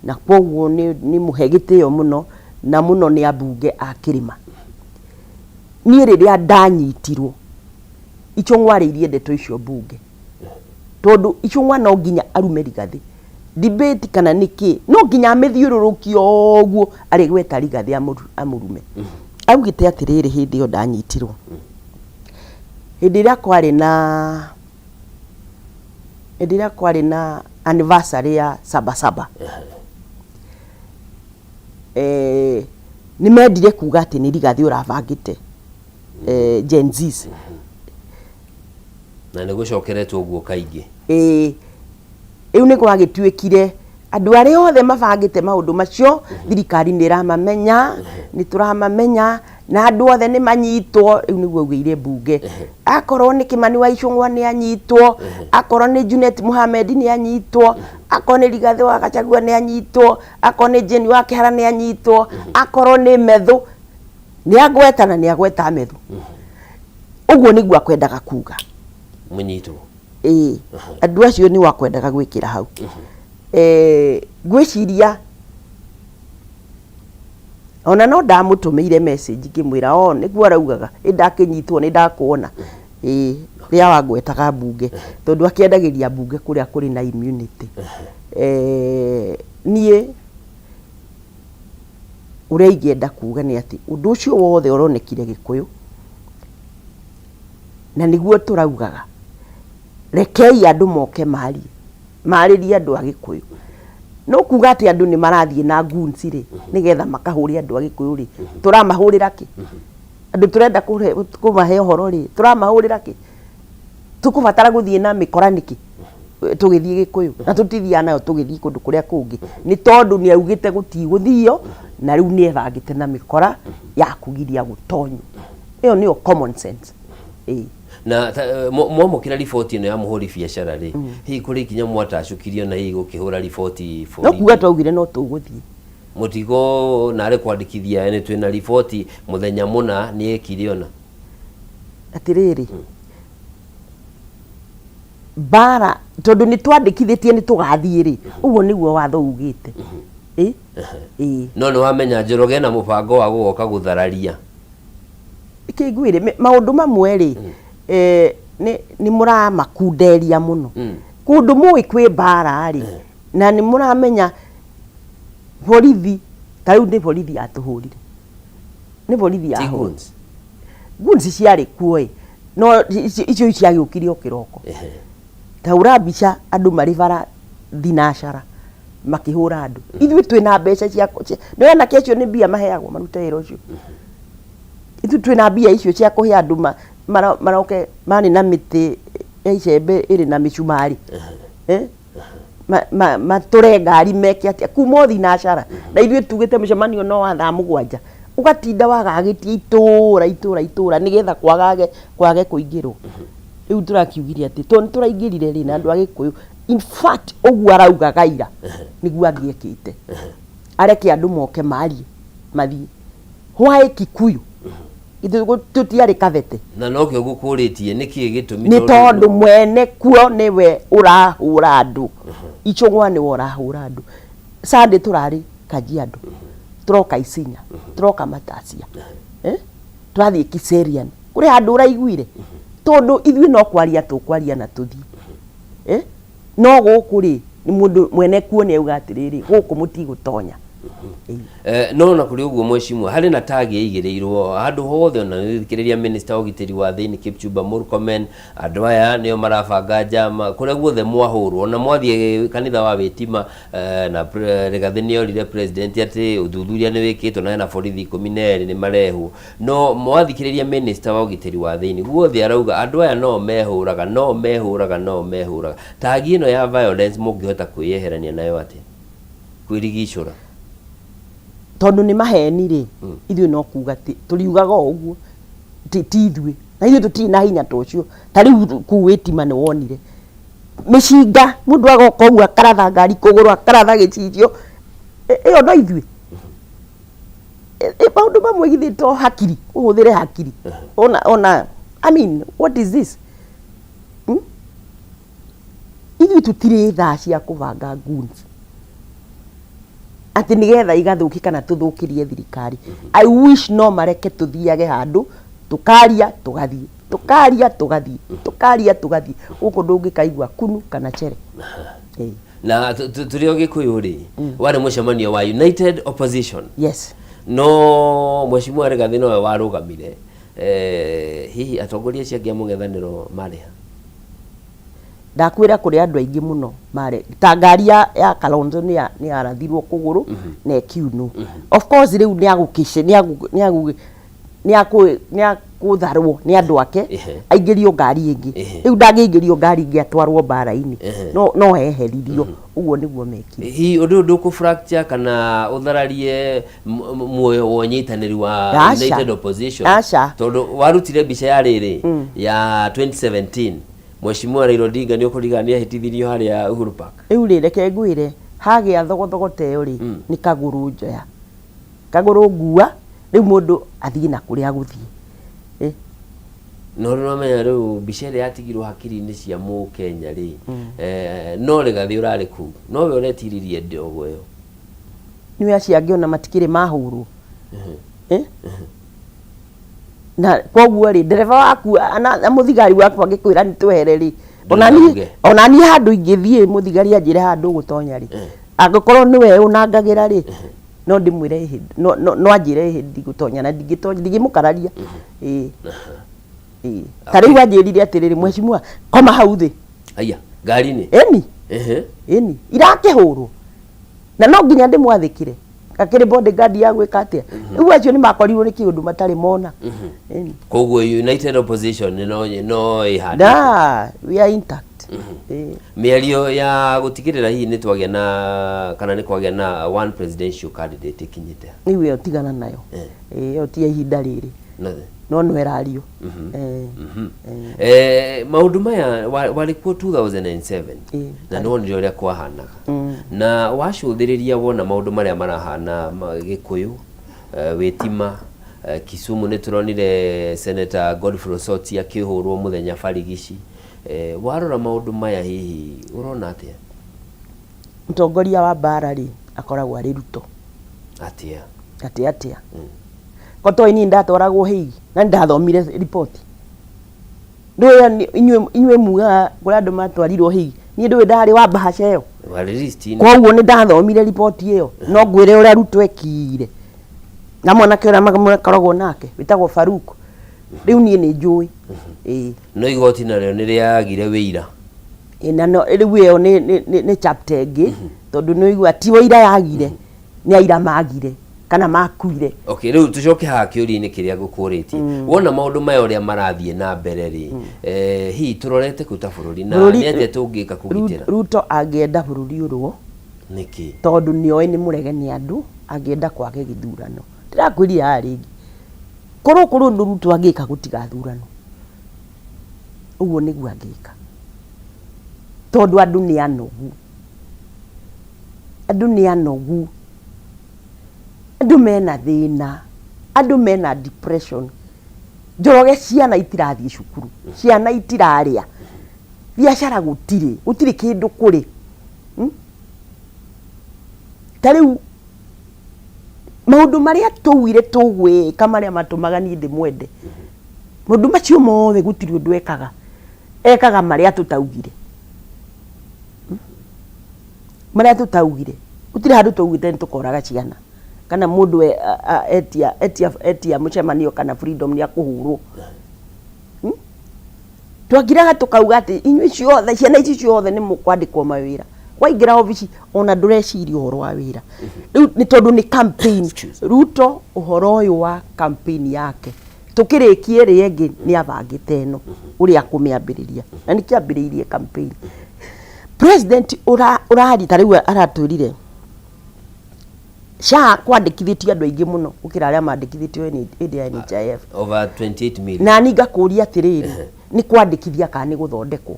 na kwoguo nĩ mũhe gĩtĩo mũno na mũno nĩ ambunge a kĩrĩma. Niĩ rĩrĩa ndanyitirwo, Ichung'wa arĩirie ndeto icio mbunge, tondũ Ichung'wa no nginya arume Rigathĩ. Debate kana nĩ kĩ, no nginya amĩthiũrũrũkie o ũguo arĩgweta Rigathĩ amũrume. Augĩte atĩrĩrĩ hĩndĩ ĩyo ndanyitirwo, hĩndĩ ĩrĩa kwarĩ na hĩndĩ ĩrĩa kwarĩ na anniversary ya Sabasaba, nĩ mendire kuga atĩ nĩ Rigathĩ ũrabangĩte Gen Zs. Na nĩ gũcokeretwo ũguo kaingĩ. Ĩĩ, rĩu nĩ gwagĩtuĩkire andũ arĩa othe mabangĩte maũndũ macio thirikari nĩ ĩramamenya, nĩ tũramamenya na andũ othe nĩ manyitwo. Rĩu nĩguo augĩire mbunge, akorwo nĩ Kĩmani wa Ichung'wa nĩ anyitwo, akorwo nĩ Junet Mohamed nĩ anyitwo, akorwo nĩ Rigathĩ wa Gachagua nĩ anyitwo, akorwo nĩ Jane wa Kĩhara nĩ anyitwo, akorwo nĩ Methu nĩ agweta na nĩ agweta Methu. Ũguo nĩguo akwendaga kuga. Mũnyitwo. Ĩĩ, andũ acio nĩ wakwendaga gwĩkĩra hau. Ngwĩciria ona no ndamũtũmĩire message ngĩmwĩra o nĩguo araugaga ĩ ndakĩnyitwo nĩ ndakuona ĩĩ rĩa wangwetaga mbunge, tondũ akĩendagĩria mbunge kũrĩa kũrĩ na immunity. Niĩ ũrĩa ingĩenda kuga nĩ atĩ ũndũ ũcio wothe ũronekire Gĩkũyũ, na nĩguo tũraugaga rekei andũ moke marie, marĩrie andũ a Gĩkũyũ. No kuga atĩ andũ nĩ marathiĩ na goons rĩ, nĩgetha makahũre andũ a Gĩkũyũ rĩ, tũramahũrĩra kĩ? Andũ tũrenda kũmahe ũhoro rĩ, tũramahũrĩra kĩ? Tũkũbatara gũthiĩ na mĩkora nĩkĩ tũgĩthiĩ Gĩkũyũ? Na tũtithiaga nayo tũgĩthiĩ kũndũ kũrĩa kũngĩ, nĩ tondũ nĩ augĩte gũtigũthio, na rĩu nĩ ebangĩte na mĩkora ya kũgiria gũtonywo. Ĩyo nĩyo common sense. Ĩĩ. Na mwamũkĩra riboti ĩno ya mũhũri biacara rĩ, hihi kũrĩ ikinya mwatacũkirio na hihi gũkĩhũra riboti No kuga borithi? Twaugire no tũgũthiĩ. Mũtigo narĩ kwandĩkithia nĩ twĩna riboti mũthenya mũna nĩ ekire ũna. Atĩrĩrĩ, mbara tondũ nĩ twandĩkithĩtie nĩ tũgathiĩ rĩ, ũguo nĩguo watho ugĩte. Ĩ? Ĩĩ. No nĩ wamenya Njoroge ena mũbango wa gũgoka gũthararia. Kĩngwĩre maũndũ mamwe rĩ, nĩ mũramakunderia mũno. Kũndũ mũĩ kwĩ mbara rĩ, na nĩ mũramenya borithi, ta rĩu nĩ borithi yatũhũrire. Nĩ borithi Ti yahũrire. goons. Goons ciarĩ kuo ĩ, no icio ciagĩũkire o kĩroko. Ta hũra mbica andũ marĩ bara thinacara makĩhũra andũ. Ithuĩ twĩna mbeca cia, nĩ anake acio nĩ mbia maheagwo marute wĩra ũcio. Ithuĩ twĩna mbia icio cia kũhe andũ maroke marĩ na mĩtĩ ya icembe ĩrĩ na mĩcumarĩ. Matũre ngari meke atĩa kuma o thinacara, na ithuĩ tugĩte mũcemanio no wa thaa 7, ũgatinda wagagĩtie itũra itũra itũra nĩgetha kwage kũingĩrwo. Rĩu tũrakiugire atĩ tondũ nĩ tũraingĩrire rĩ na andũ a Gĩkũyũ, in fact ũguo araugaga ira nĩguo angĩekĩte, areke andũ moke marie mathiĩ. Why Kikuyu? Ithuĩ tũtiarĩ kabete. Na nokĩo ngũkũrĩtie nĩkĩ gĩtũmi. Nĩ tondũ mwene kuo nĩwe ũrahũra andũ. Ichung'wa nĩwe ũrahũra andũ. Sunday tũrarĩ Kajiado, tũroka Isinya, tũroka Matasia, twathiĩ Kiserian, kũrĩ handũ ũraiguire? Tondũ ithuĩ no kwaria tũkwaria na tũthiĩ. No gũkũ rĩ, nĩ mũndũ mwene kuo nĩ auga atĩrĩrĩ, gũkũ mũtigũtonya. No ona kũrĩ ũguo mheshimiwa, harĩ na tag ĩigĩrĩirwo handũ hothe, ona nĩthikĩrĩria minister wa ũgitĩri wa thĩinĩ Kipchumba Murkomen, andũ aya nĩo marabanga njama kũrĩa guothe mwahũrwo, ona mwathiĩ kanitha wa Wĩtima, na Rigathĩ nĩorire president atĩ ũthuthuria nĩ wĩkĩtwo na hena borithi 12 nĩ marehwo. No mwathikĩrĩria minister wa ũgitĩri wa thĩinĩ, guothe arauga andũ aya no mehũraga, no mehũraga, no mehũraga. Tag ĩno ya violence mũngĩhota kwĩyeherania nayo atĩa? Kwĩrigicũra. Tondũ nĩ maheni rĩ, ithuĩ no kuga tũriugaga o ũguo, ti ithuĩ. Na ithuĩ tũtirĩ na hinya ta ũcio. Ta rĩu kũu Witima nĩ wonire mĩcinga, mũndũ agoka ũguo akaratha ngari kũgũrũ, akaratha gĩcicio, ĩyo no ithuĩ. Maũndũ mamwe githĩ to hakiri, ũhũthĩre hakiri. Ona, I mean, what is this? Ithuĩ tũtirĩ thaa cia kũbanga goons atĩ nĩgetha igathũkie kana tũthũkĩrie thirikari. I wish no mareke tũthiage handũ tũkaria tũgathiĩ, tũkaria tũgathiĩ, tũkaria tũgathiĩ. Gũkũ ndũngĩkaigua kunu kana chere. Na tũrĩ o Gĩkũyũ rĩ, warĩ mũcemanio wa United Opposition. Yes. No Mheshimiwa Rigathĩ nowe warũgamire. Hihi atongoria acio angĩ a mũng'ethanĩro marĩ ha? Ndakwĩra kũrĩ andũ aingĩ mũno marĩ ta ngari ya Kalonzo nĩ yarathirwo kũgũrũ na ĩkiunwo. Of course rĩu nĩ agũkĩce nĩ nĩ akũtharwo nĩ andũ ake aingĩrio ngari ĩngĩ. Rĩu ndangĩingĩrio ngari ĩngĩ atwarwo mbara-inĩ, no eheririo. Ũguo nĩguo mekire. Hihi ũndũ ũyũ ndũkũ fracture kana ũthararie muoyo wa ũnyitanĩri wa United Opposition? Aca. Tondũ warutire mbica ya rĩrĩ ya 2017 Mheshimiwa Raila Odinga nĩ ũkũririkana nĩ ahĩtithirio harĩa Uhuru Park. Rĩu rĩ, reke ngwĩre, hagĩa thogothogo ta ĩyo rĩ, nĩ kagũrũ njoya, kagũrũ ngua, rĩu mũndũ athiĩ na kũrĩa agũthiĩ. No nĩwamenya rĩu mbica ĩrĩa yatigirwo hakiri-inĩ cia mũkenya rĩ, no Rigathĩ ũrarĩ kũu, nowe ũretiririe ndogo ĩyo. Nĩũĩ acio angĩ ona matikĩrĩ mahũrwo. Na koguo rĩ, ndereba waku na mũthigari waku angĩkwĩra nĩ twehere rĩ, ona niĩ handũ ingĩthiĩ mũthigari anjĩre handũ ũgũtonya rĩ, angĩkorwo nĩwe ũnangagĩra rĩ, no ndĩmwĩre ĩhĩ, no anjĩre ĩhĩ ndigũtonya na ndingĩtonya, ndingĩmũkararia. Ĩĩ. Ĩĩ. Ta rĩu anjĩrire atĩrĩrĩ, mheshimiwa, koma hau thĩ. Aya, ngari-inĩ? Ĩni. Ĩni. Irakĩhũrwo. Na no nginya ndĩmwathĩkĩre. Gakĩrĩ bodyguard ya gwĩka atĩa? Rĩu acio nĩ makorirwo nĩ kĩũndũ matarĩ mona. Ĩni. Koguo United Opposition no ĩhandĩte. Da, we are intact. Ĩĩ. Mĩario ya gũtigĩrĩra hihi nĩ twagĩa na kana nĩ kwagĩa na one presidential candidate ĩkinyĩte ha? Rĩu ĩyo tigana nayo. Ĩyo ti ya ihinda rĩrĩ. No no ĩrario. Maũndũ maya warĩ kuo 2007 na nĩ wonire ũrĩa kwahanaga. Na wacũthĩrĩria wona maũndũ marĩa marahana Gĩkũyũ, Wĩtima, Kisumu nĩ tũronire Senator Godfrey Osotsi akĩhũrwo mũthenya barigici. Warora maũndũ maya hihi ũrona atĩa? Mũtongoria wa mbara rĩ, akoragwo arĩ Ruto. Atĩa? Atĩ atĩa? Ko toĩ niĩ ndatwaragwo Hague na nĩndathomire riboti. Ndũĩ inyuĩ mugaga kũrĩ andũ matwarirwo Hague, niĩ ndũĩ ndarĩ wa mbahaca ĩyo. Warĩ list-inĩ. Koguo nĩndathomire riboti ĩyo, no ngwĩre ũrĩa Ruto ekire na mwanake ũrĩa makoragwo nake wĩtagwo Farouk. Rĩu niĩ nĩ njũĩ. Ĩĩ. No igoti narĩo nĩ rĩagire wĩira. Ĩ, na no rĩu ĩyo nĩ chapter ĩngĩ tondũ nĩ ũigua ti ũira yagire nĩ aira magire kana makuire. Okay, rĩu tũcoke haha kĩũria-inĩ kĩrĩa ngũkũrĩtie. Wona maũndũ maya ũrĩa marathiĩ na mbere rĩ, hihi tũrorete kũ ta bũrũri na nĩ atĩa tũngĩka kũgitĩra? Ruto angĩenda bũrũri ũrũo Nĩkĩ? Tondũ nĩoĩ nĩ mũrege nĩ andũ, angĩenda kwage gĩthurano. Ndĩrakwĩrire haha rĩngĩ, korwo kũrĩ ũndũ Ruto angĩka gũtigathuranwo, ũguo nĩguo angĩka. Tondũ andũ nĩ anogu, andũ nĩ anogu, andũ mena thĩna, andũ mena depression. Njoroge ciana itirathiĩ cukuru, ciana itirarĩa, biacara gũtirĩ, gũtirĩ kĩndũ kũrĩ. Ta rĩu maũndũ marĩa twaugire tũgwĩka marĩa matũmaga niĩ ndĩmwende, maũndũ macio mothe gũtirĩ ũndũ ekaga, ekaga marĩa tũtaugire. Marĩa tũtaugire, gũtirĩ handũ twaugĩte nĩ tũkoraga ciana kana mũndũ etia etia etia mũcemanio kana freedom nĩ akũhũrwo. Twakiraga tũkauga atĩ inyuĩ ciothe ciana ici ciothe nĩ mũkwandĩkwo mawĩra. Waingĩra obici ona ndũreciria ũhoro wa wĩra. Rĩu nĩ tondũ nĩ campaign. Ruto ũhoro ũyũ wa campaign yake tũkĩrĩkie ĩrĩa ĩngĩ nĩ abangĩte ĩno ũrĩa akũmĩambĩrĩria na nĩkĩo ambĩrĩirie campaign. President ũraria ta rĩu aratwĩrire SHA kwandĩkithĩtio andũ aingĩ mũno gũkĩra arĩa mandĩkithĩtio hĩndĩ ya NHIF. Over 28 million. Na niĩ ngakũria atĩrĩrĩ, nĩ kwandĩkithia kana nĩ gũthondekwo?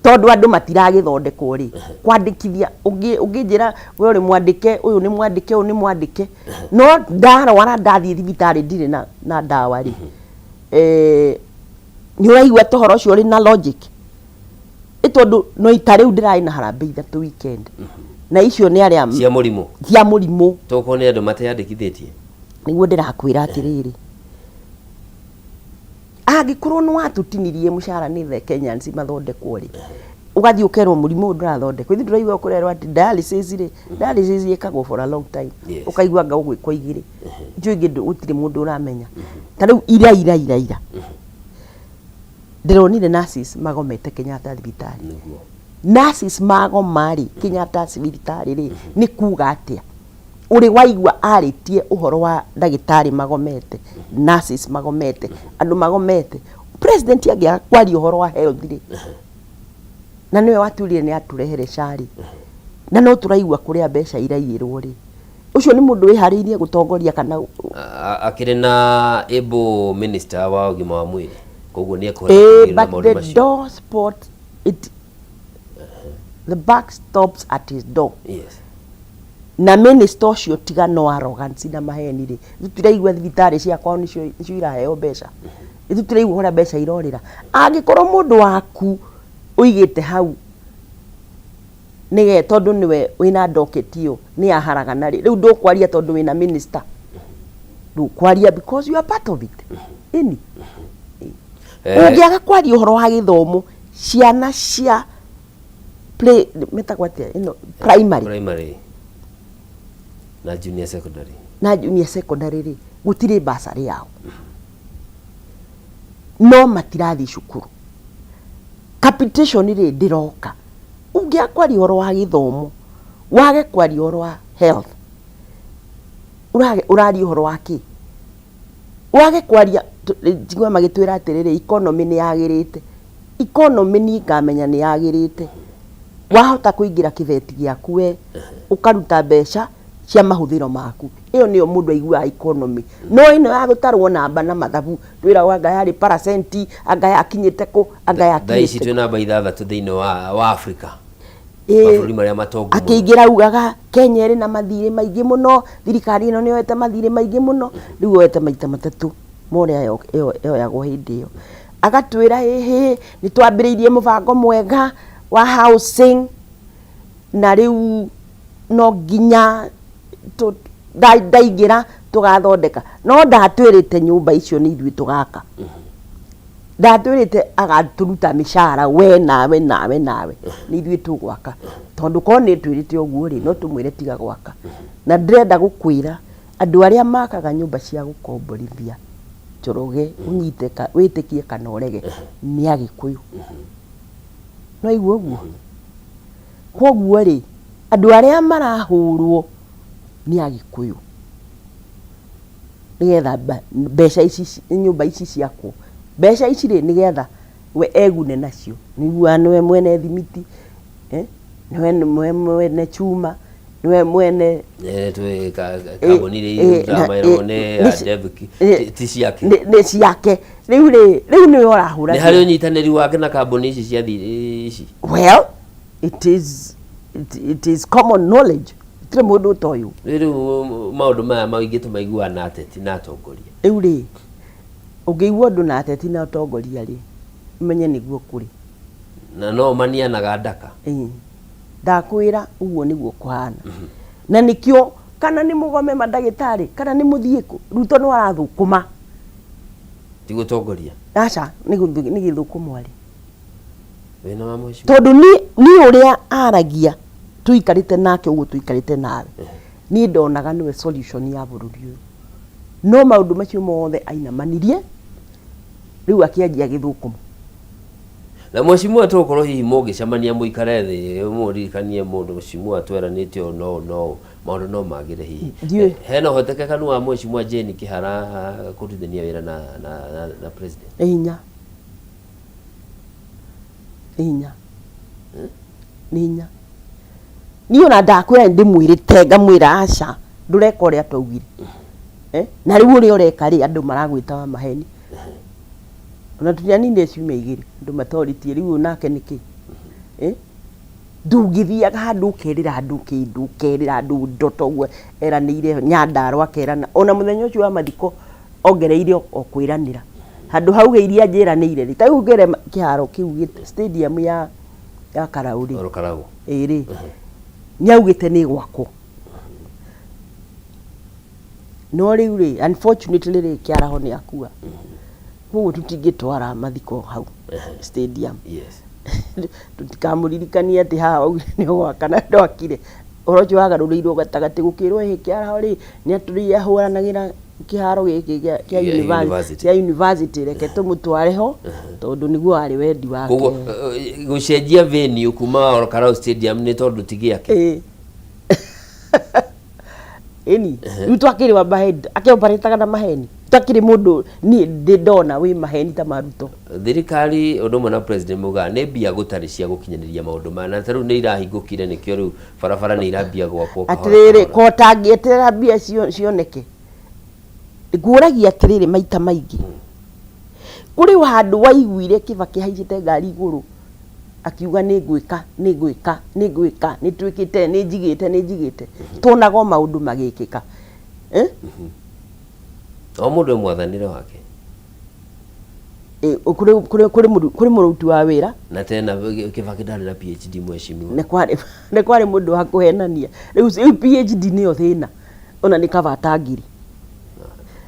Tondũ andũ matiragĩthondekwo rĩ, kwandĩkithia ũngĩnjĩra we ũrĩ mwandĩke, ũyũ nĩ mwandĩke, ũyũ nĩ mwandĩke, no ndarwara ndathiĩ thibitarĩ ndirĩ na ndawa rĩ, nĩ ũraigua ta ũhoro ũcio ũrĩ na logic? Ĩ tondũ no ta rĩu ndĩrarĩ na harambee ithatũ weekend, na icio nĩ arĩa cia mũrimũ, cia mũrimũ. Tokorwo nĩ andũ mateyandĩkithĩtie. Nĩguo ndĩrakwĩra atĩrĩrĩ, angĩkorwo nĩ watũtinirie mũcara nĩ the Kenyans mathondekwo rĩ, ũgathiĩ ũkerwo mũrimũ ũyũ ndũrathondekwo. Ithuĩ tũraigua kũrerwo atĩ dialysis rĩ, dialysis ĩkagwo for a long time. Ũkaigua anga ũgwĩkwo igĩrĩ, icio ingĩ gũtirĩ mũndũ ũramenya. Ta rĩu ira ira ira ira ndĩronire nurses magomete Kenyatta thibitarĩ. Nurses magoma rĩ Kenyatta thibitarĩ rĩ, nĩ kuga atĩa? Ũrĩ waigua arĩtie ũhoro wa ndagĩtarĩ magomete, nurses magomete, andũ magomete? President angĩaga kwaria ũhoro wa health rĩ, na nĩwe watwĩrire nĩ atũrehere SHA rĩ, na no tũraigua kũrĩa mbeca iraiyĩrwo rĩ, ũcio nĩ mũndũ wĩharĩirie gũtongoria kana? Akĩrĩ na able minister wa ũgima wa mwĩrĩ, koguo nĩ ekũhota kũdeal na But maũndũ the macio. Door spot it, the buck stops at his door. Na minister ũcio tiga no arrogance na maheni rĩ, ithuĩ tũraigua thibitarĩ cia kwao nĩcio iraheo mbeca, ithuĩ tũraigua ũrĩa mbeca irorĩra. Angĩkorwo mũndũ waku ũigĩte hau nĩge tondũ nĩwe wĩna docket ĩyo nĩ yaharagana rĩ, rĩu ndũkwaria tondũ wĩna minister, ndũkwaria because you are part of it. Ĩni ũngĩaga kwaria ũhoro wa gĩthomo, ciana cia play metagwo atĩa ĩno, primary? Primary na junior secondary. Na junior secondary rĩ, gũtirĩ basarĩ yao, no matirathiĩ cukuru. Capitation rĩ, ndĩroka. Ũngĩaga kwaria ũhoro wa gĩthomo, wage kwaria ũhoro wa health, ũraria ũhoro wa kĩ? Wage kwaria, njigue magĩtwĩra atĩrĩrĩ, economy nĩ yagĩrĩte. Economy niĩ ngamenya nĩ yagĩrĩte wahota kũingĩra kĩbeti gĩaku we ũkaruta mbeca cia mahũthĩro maku, ĩyo nĩyo mũndũ aiguaga economy. No ĩno ya gũtarwo namba na mathabu, twĩragwo anga yarĩ paracenti, anga yakinyĩte kũ, anga Thaa ici yakinyĩte twĩ namba 6 thĩinĩ wa Africa, Ĩĩ. mabũrũri marĩa matongu mũno. Akĩingĩra augaga Kenya ĩrĩ na mathirĩ maingĩ mũno, thirikari ĩno nĩyoete mathirĩ maingĩ mũno, rĩu yoete maita matatũ ma ũrĩa yoyagwo hĩndĩ ĩyo. Agatwĩra ĩhĩ, nĩ twambĩrĩirie mũbango mwega wa housing na rĩu no nginya ndaingĩra tũgathondeka, no ndatwĩrĩte nyũmba icio nĩ ithuĩ tũgaka, ndatwĩrĩte agatũruta mĩcara, we nawe nawe nawe, nĩ ithuĩ tũgwaka. Tondũ korwo nĩ twĩrĩte ũguo rĩ, no tũmwĩre tiga gwaka. Na ndĩrenda gũkwĩra andũ arĩa makaga nyũmba cia gũkomborithia, Njoroge, ũnyite wĩtĩkie kana ũrege, nĩ Agĩkũyũ. No igua ũguo? Kwoguo rĩ, andũ arĩa marahũrwo nĩ Agĩkũyũ nĩgetha mbeca ici, nyũmba ici ciakwo, mbeca ici rĩ, nĩgetha we egune nacio. Nĩũiguaga nĩwe mwene thimiti, nĩwe mwene chuma, nĩwe mwene Twĩ kambuni iria irutaga mawĩra nĩ ya Devki, ti ciake. Nĩ ciake. Rĩu rĩ, rĩu nĩwe ũrahũra. Nĩ harĩ ũnyitanĩri wake na kambuni ici cia ici? Well, it is common knowledge, gũtirĩ mũndũ ũtoĩ. Rĩu maũndũ maya maingĩ tũmaiguaga na ateti na atongoria. Rĩu rĩ, ũngĩigua ũndũ na ateti na atongoria rĩ, ũmenye nĩguo kũrĩ. Na no manianaga ndaka. Ĩĩ. Ndakwĩra ũguo nĩguo kũhana, na nĩkĩo kana nĩ mũgome mandagĩtarĩ kana nĩ mũthiĩ kũ, Ruto no arathũkũma. Ti gũtongoria. Aca, nĩ gĩthũkũmo arĩ. Wĩna wa mheshimiwa. Tondũ niĩ ũrĩa aragia tũikarĩte nake ũguo tũikarĩte nawe, niĩ ndonaga nĩwe solution ya bũrũri ũyũ, no maũndũ macio mothe ainamanirie, rĩu akĩanjia gĩthũkũmo. Na mheshimiwa, tũgũkorwo hihi mũngĩcemania mũikare thĩ mũririkanie mũndũ, mheshimiwa, tweranĩte ũũ no ũũ no ũũ, maũndũ no magĩre hihi? Ndiũĩ. Hena ũhotekekanu wa mheshimiwa Jane Kĩhara kũrutithania wĩra na president? Nĩ hinya, nĩ hinya, nĩ hinya. Niĩ ona ndakwĩra nĩ ndĩmwĩrĩte, ngamwĩra aca. Ndũreka ũrĩa twaugire. Eh? Na rĩu ũrĩa ũreka rĩ, andũ maragwĩta wa maheni. Ona tũtianinire ciumia igĩrĩ, andũ matorĩtie rĩu ũyũ nake nĩkĩ? Eh? Ndũngĩthiaga handũ ũkerĩra andũ kĩndũ, ũkerĩra andũ ndoto ũguo eranĩire Nyandarua akerana. Ona mũthenya ũcio wa mathiko ongereire o kwĩranĩra. Handũ hauge iria njĩranĩire rĩ, ta rĩu ngere kĩharo kĩu stadium ya ya Karau rĩ. Oro Karau. Ĩĩ rĩ, nĩ augĩte nĩ ĩgwakwo. No rĩu rĩ, unfortunately rĩ, Kĩaraho nĩ akua. Koguo tũtingĩtwara mathiko hau stadium. Yes. Tũtikamũririkanie atĩ haha waugire nĩ ũgwaka na ndwakire. Ũhoro ũcio wagarũrĩirwo gatagatĩ gũkĩrwo ĩhĩ Kĩaraho rĩ, nĩ atũrĩire ahũranagĩra kĩharo gĩkĩ kĩa Gĩa university. kĩa university reke tũmũtware ho tondũ nĩguo warĩ wendi wake. Koguo gũcenjia venue kuma Ol Kalou Stadium nĩ tondũ ti gĩake. Ĩĩ. Ĩni, rĩu twakĩrĩ wa maheni, akĩoparĩtaga na maheni. Takĩrĩ mũndũ niĩ ndĩ ndona wĩ maheni ta ma Ruto. Thirikari ũndũ ũmwe na president maugaga nĩ mbia gũtarĩ cia gũkinyanĩria maũndũ maya na ta rĩu nĩ irahingũkire nĩkĩo rĩu barabara nĩ irambia gwakwo kahora Atĩrĩrĩ, kahora. ko tangĩeterera mbia cioneke. Ngũragia atĩrĩrĩ maita maingĩ. Kũrĩ handũ waiguire Kĩbakĩ ahaicĩte ngari igũrũ akiuga nĩ ngwĩka, nĩ ngwĩka, nĩ ngwĩka, nĩ twĩkĩte, nĩ njigĩte, nĩ njigĩte. Tuonaga o maũndũ magĩkĩka. Eh? O mũndũ e mwathanĩre wake. Eh, kũrĩ kũrĩ kũrĩ kũrĩ mũruti wa wĩra. Na tena Kĩbakĩ ndarĩ na PhD mheshimiwa. Nĩ kwarĩ nĩ kwarĩ mũndũ wa kũhenania. Rĩu rĩu PhD nĩyo thĩna. Ona nĩ kaba atangiri.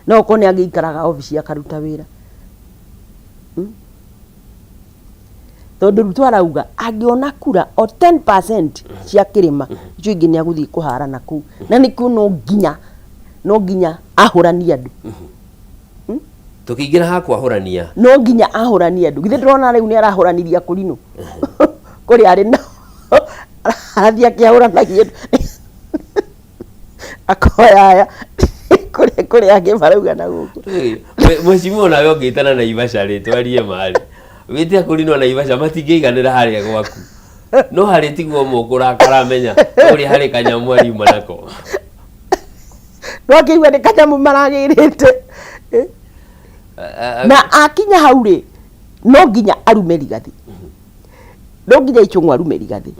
No okorwo nĩ angĩikaraga obici akaruta wĩra. Tondũ Ruto arauga angĩona kura o 10% cia kĩrĩma icio ingĩ nĩ agũthiĩ kũhara na kũu. Na nĩkĩo no nginya no nginya ahũranie andũ. Tũkĩingĩra ha kwahũrania. No nginya ahũranie andũ. Githĩ ndũrona rĩu nĩ arahũranirie akũrinũ kũrĩa arĩ nao. Arathiĩ akĩahũranagia andũ. Akoya aya kũrĩa kũrĩa angĩ marauga na gũkũ. Mheshimiwa nawe ũngĩtana Naivasha rĩ twarie marĩ. Wĩte akũrinũ a Naivasha matingĩiganĩra harĩa gwaku. No harĩ tiguo mũkũrakara menya ũrĩa harĩ kanyamũ ariuma nako. Ndwakĩigua nĩ kanyamũ maragĩrĩte. Na akinya hau rĩ, no nginya arume Rigathi. No nginya Ichung'wa arume Rigathi.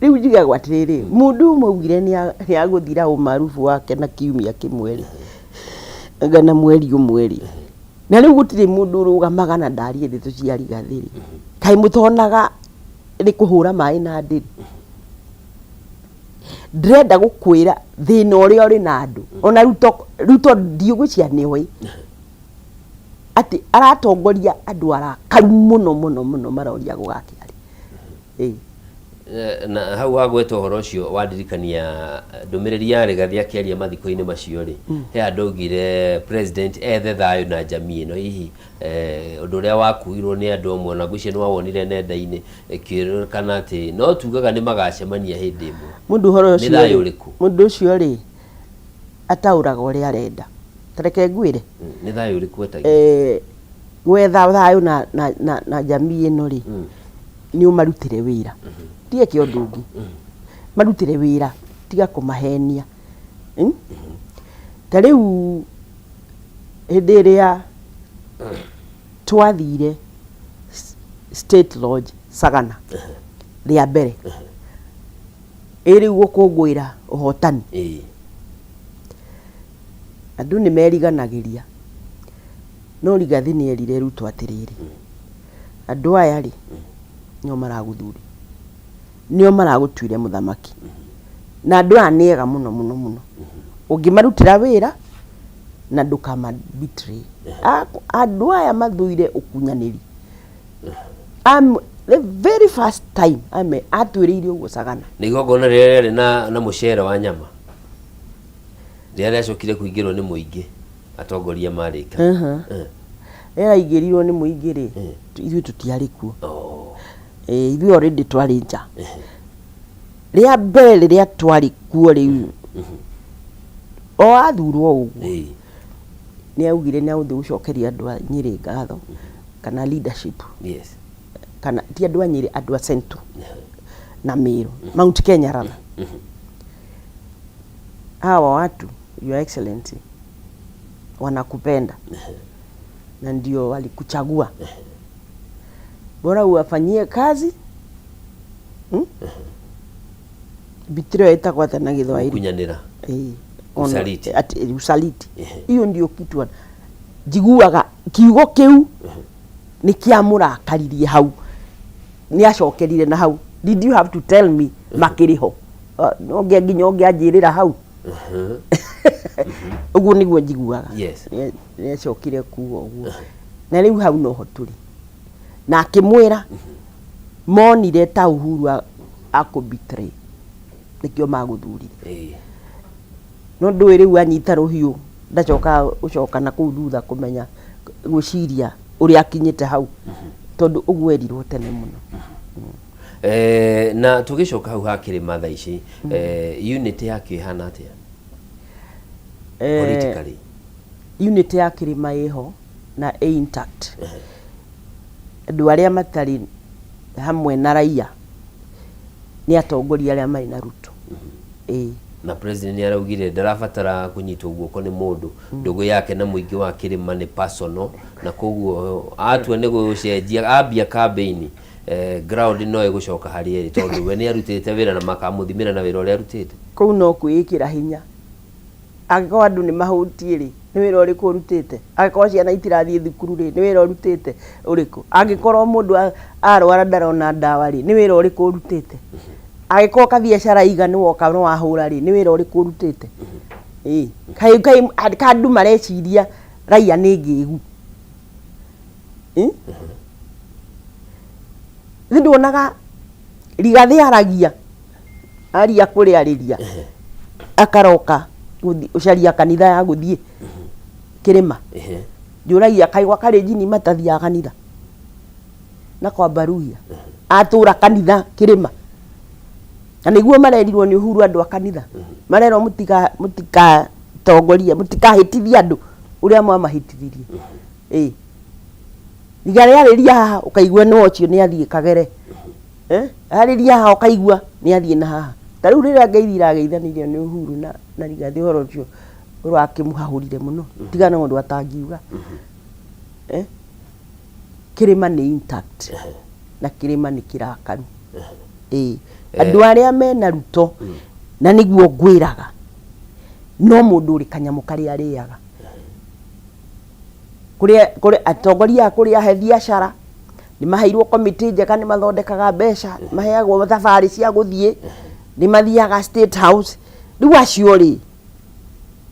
Rĩu njigagwo atĩrĩrĩ, mũndũ ũmwe augire nĩ agũthira ũmarubu wake na kiumia kĩmwe rĩ, anga na mweri ũmwe rĩ, na rĩu gũtirĩ mũndũ ũrũgamaga na ndarie ndeto cia Rigathi rĩ, kaĩ mũtonaga nĩ kũhũra maĩ na ndĩrĩ? Ndĩrenda gũkwĩra thĩna ũrĩa ũrĩ na andũ, ona Ruto, Ruto ndiũgwĩciria nĩ oĩ atĩ aratongoria andũ arakaru mũno mũno mũno maroria gũgakĩa rĩ. Ĩĩ. Eh, na hau wagweta ũhoro ũcio wandirikania ndũmĩrĩri ya Rigathi akĩaria mathiko-inĩ macio rĩ he handũ augire president ethe thayũ na jamii ĩno hihi eh, ũndũ ũrĩa wakuirwo nĩ andũ amwe ona ngwĩciria nĩ wawonire nenda-inĩ ĩkĩrĩkana atĩ no tugaga nĩ magacemania hĩndĩ ĩmwe Mũndũ ũhoro nĩ ũcio thayũ rĩ, ũrĩkũ mũndũ ũcio rĩ ataũraga ũrĩa arenda. Ta reke ngwĩre. Nĩ thayũ ũrĩkũ etagia? Eh, gwetha thayũ na, na, na, na jamii ĩno rĩ nĩ ũmarutĩre wĩra tiga ũndũ ũngĩ marutĩre wĩra tiga kũmahenia Ta rĩu hĩndĩ ĩrĩa twathire State Lodge Sagana rĩa mbere ĩ rĩu gũkũngũĩra ũhotani andũ nĩ meriganagĩria no Rigathi nĩ erire Ruto atĩrĩrĩ andũ aya rĩ nĩo maragũthurire nĩo maragũtuire mũthamaki na andũ aya nĩ ega mũno mũno mũno ũngĩmarutĩra wĩra na ndũkama betray andũ aya mathũire ũkunyanĩri the very first time ame atwĩrĩire ũguo Sagana Nĩ igongona rĩrĩa rĩarĩ na, na mũcere wa nyama rĩrĩa rĩacokire kũingĩrwo nĩ mũingĩ atongoria marĩka. Rĩrĩa raingĩrirwo nĩ mũingĩ rĩ ithuĩ tũtiarĩ kuo ithuĩ already twarĩ nja rĩa mbere rĩrĩa twarĩ kuo rĩu o athurwo ũguo nĩ augire nĩ agũthiĩ gũcokeria andũ a Nyĩrĩ ngatho kana leadership Yes. kana ti andũ a Nyĩrĩ andũ a Central na Meru Mount Kenya rather. Hawa watu, Your Excellency, wanakupenda na ndio walikuchagua, bora uwafanyie kazi, Betrayal ĩtagwo atĩa na Gĩthwaĩri? Gũkunyanĩra. Ĩĩ. Usaliti. Ati usaliti. Hiyo ndio kitu njiguaga kiugo kĩu nĩ kĩamũrakaririe hau, nĩ acokerire na hau, did you have to tell me makĩrĩ ho? No nginya ũngĩanjĩrĩra hau ũguo nĩguo njiguaga. Nĩ acokire kuga ũguo na rĩu hau noho tũrĩ, na akĩmwĩra monire ta Uhuru akũ betray nĩkĩo magũthurire. No ndũĩ rĩu anyita rũhiũ ndacokaga gũcoka na kũu thutha kũmenya gwĩciria ũrĩa akinyĩte hau, tondũ ũguo erirwo tene mũno. Na tũgĩcoka hau ha kĩrĩma thaa ici, unity yakĩo ĩhana atĩa politically? Unity ya kĩrĩma ĩho na ĩ intact. Andũ arĩa matarĩ hamwe na raia nĩ atongoria arĩa marĩ na Ruto, ĩĩ. Na president nĩ araugire ndarabatara kũnyitwo guoko nĩ mũndũ, ndũgũ yake na mũingĩ wa kĩrĩma nĩ personal, na koguo atua nĩ gũcenjia ambia campaign, ground no ĩgũcoka harĩ ĩrĩ, tondũ we nĩ arutĩte wĩra na makamũthimĩra na wĩra ũrĩa arutĩte. Kũu no kwĩĩkĩra hinya. Angĩkorwo andũ nĩ mahũtiĩ rĩ, nĩ wĩra ũrĩkũ ũrutĩte? Angĩkorwo ciana itirathiĩ thukuru rĩ, nĩ wĩra ũrutĩte ũrĩkũ? Angĩkorwo mũndũ arwara ndarona ndawa rĩ, nĩ wĩra ũrĩkũ ũrutĩte? Angĩkorwo kabiacara iga nĩ woka nĩ wahũra rĩ, nĩ wĩra ũrĩkũ ũrutĩte? Ĩĩ, kaĩ kaĩ ka andũ mareciria raia nĩ ngĩgu? Ĩ? Nĩ nduonaga Rigathĩ aragia aria kũrĩarĩria akaroka gũcaria kanitha ya gũthiĩ kĩrĩma. Njũragia kaĩ gwa Kalenjin matathiaga kanitha na kwa Baruhia atũra kanitha kĩrĩma, na nĩguo marerirwo nĩ Uhuru andũ a kanitha marerwo mũtikatongorie, mũtikahĩtithie andũ ũrĩa mwamahĩtithirie. Ĩĩ, Rigathĩ arĩria haha ũkaigua nĩ ũcio nĩ athiĩ kagere. Arĩria haha ũkaigua nĩ athiĩ na haha. Ta rĩu rĩrĩa ngeithi irageithanĩirio nĩ Uhuru na Rigathĩ, ũhoro ũcio ũrakĩmũhahũrire mũno, tiga no ũndũ atangiuga. Kĩrĩma nĩ intact na kĩrĩma nĩ kĩrakaru. Ĩĩ, andũ arĩa mena Ruto, na nĩguo ngwĩraga, no mũndũ ũrĩ kanyamũ karĩa arĩaga. Kũrĩa kũrĩ atongoria a kũrĩa ahe biacara nĩ maheirwo komiti njega, nĩ mathondekaga mbeca, nĩ maheagwo thabarĩ cia gũthiĩ, nĩ mathiaga State House. Rĩu acio rĩ,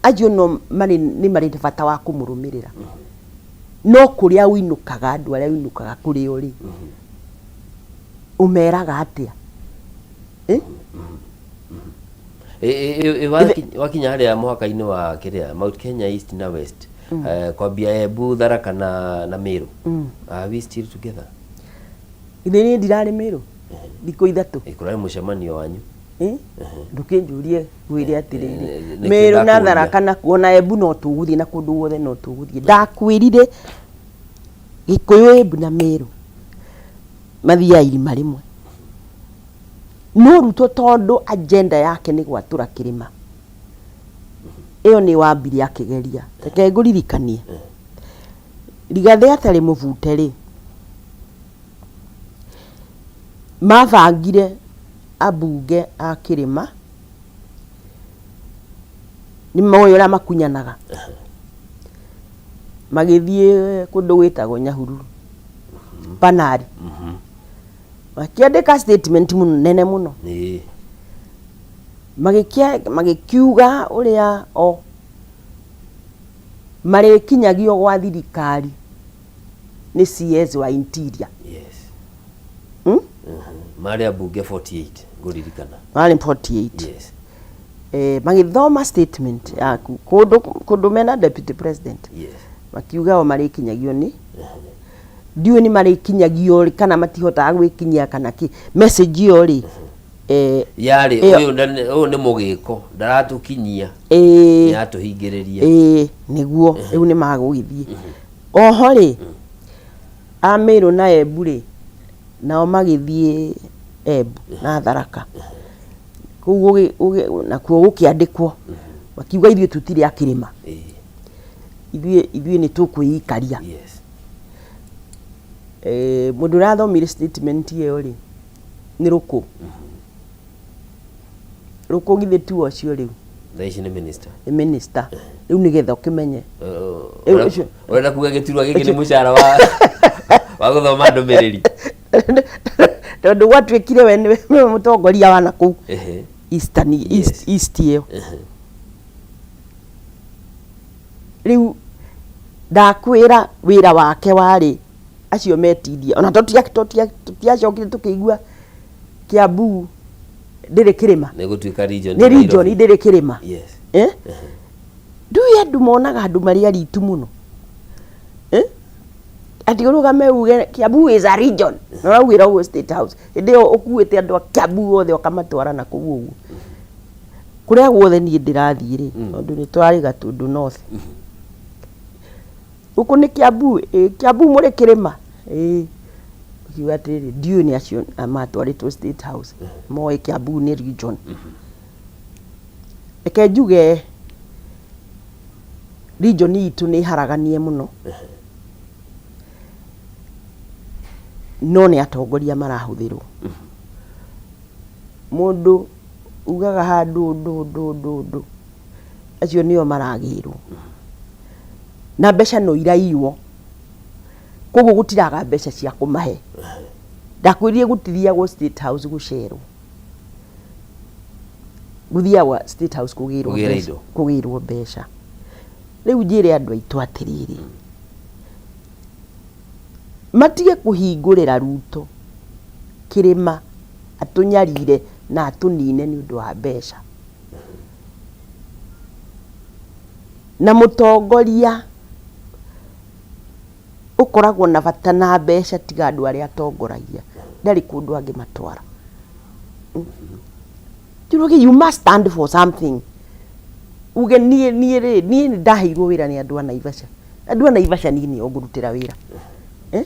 acio no marĩ nĩ marĩ bata wa kũmũrũmĩrĩra, no kũrĩa ũinũkaga, andũ arĩa ũinũkaga kũrĩ o rĩ, ũmeraga atĩa? Eh? Wakinya harĩa mũhaka-inĩ wa kĩrĩa Mount Kenya East na West, kwambia Embu, Tharaka na Meru, are we still together? Ithe niĩ ndirarĩ Meru thikũ 3. Kũrarĩ mũcemanio wanyu. Eh? Ndũkĩnjũrie ngwĩre atĩrĩrĩ, Nĩkĩo Meru na ndakũria. Tharaka na kuona Embu no tũgũthiĩ, na kũndũ guothe no tũgũthiĩ. Ndakwĩrire Gĩkũyũ, Embu na Meru mathiaga irima rĩmwe. No Ruto, tondũ agenda yake nĩ gwatũra kĩrĩma, ĩyo nĩ wambire akĩgeria. Reke ngũririkanie, Rigathĩ atarĩ mũbute rĩ, mabangire ambunge a kĩrĩma nĩ moĩ ũrĩa makunyanaga, magĩthiĩ kũndũ gwĩtagwo Nyahururu Panari, makĩandĩka statement mũno nene mũno, magĩkiuga ũrĩa o marĩkinyagio gwa thirikari nĩ CS wa Interior. Marĩ ambunge 48 ngũririkana. Marĩ 48. Yes. Magĩthoma statement yaku kũndũ kũndũ mena deputy president, makiuga o marĩkinyagio nĩ, ndiũĩ nĩ marĩkinyagio rĩ kana matihotaga gwĩkinyia kana kĩ, message ĩyo rĩ, Yarĩ ũyũ nĩ mũgĩko ndaratũkinyia, nĩatũhingĩrĩria. Ĩĩ, nĩguo rĩu nĩ magũgĩthiĩ oho rĩ, a Meru na Embu rĩ, nao magĩthiĩ Embu na Tharaka kũu, nakuo gũkĩandĩkwo. Makiuga ithuĩ tũtirĩ a kĩrĩma, ithuĩ ithuĩ nĩ tũkwĩikaria. Eh, mũndũ ũrathomire statement ĩyo rĩ nĩ Rũkũ. Rũkũ githĩ ti ũcio rĩu? Thaa ici nĩ minister. Nĩ minister rĩu, nĩgetha ũkĩmenye. Rĩu Ũrenda kuga gĩturwa gĩkĩ nĩ mũcara wa gũthoma ndũmĩrĩri? Tondũ gwatuĩkire we nĩwe mũtongoria wa nakũu Eastern, East, East ĩyo. Rĩu ndakwĩra wĩra wake warĩ acio metindie ona tũtiacokire tũkĩigua Kiambu ndĩrĩ kĩrĩma. Nĩ gũtuĩka region. Nĩ ta region Nairobi. Ndĩrĩ kĩrĩma. Eh? Ndũĩ andũ monaga andũ marĩ aritu mũno, eh? Atĩ ũrũgame uge Kiambu is a region na ũraugĩra ũguo State House, hĩndĩ ĩyo ũkuĩte andũ a Kiambu othe ũkamatwara na kũu ũguo kũrĩa guothe niĩ ndĩrathiĩ rĩ, tondũ nĩ twarĩ Gatundu North gũkũ nĩ Kiambu ĩ, Kiambu mũrĩ kĩrĩma ĩ. Ũkiuga atĩrĩrĩ, ndiũĩ nĩ acio matwarĩtwo State House moĩ Kiambu nĩ region. Reke njuge region itũ nĩ haraganie mũno, no nĩ atongoria marahũthĩrwo. Mũndũ ugaga handũ ũndũ ũndũ ũndũ ũndũ, acio nĩo maragĩrwo na mbeca no iraiywo, koguo gũtiraga mbeca cia kũmahe. Ndakwĩrire gũtithiagwo State House gũcerwo, gũthiagwo State House kũgĩrwo Kũgĩra mbeca. Indo. Kũgĩrwo mbeca. Rĩu njĩre andũ aitũ atĩrĩrĩ, matige kũhingũrĩra Ruto kĩrĩma atũnyarire na atũnine nĩ ũndũ wa mbeca. Na mũtongoria ũkoragwo na bata na mbeca tiga andũ arĩa atongoragia, ndarĩ kũndũ angĩmatwara. Njoroge, you must stand for something. Uge niĩ niĩ rĩ, niĩ nĩ ndaheirwo wĩra nĩ andũ a Naivasha. Andũ a Naivasha niĩ nĩo ngũrutĩra wĩra. Eh?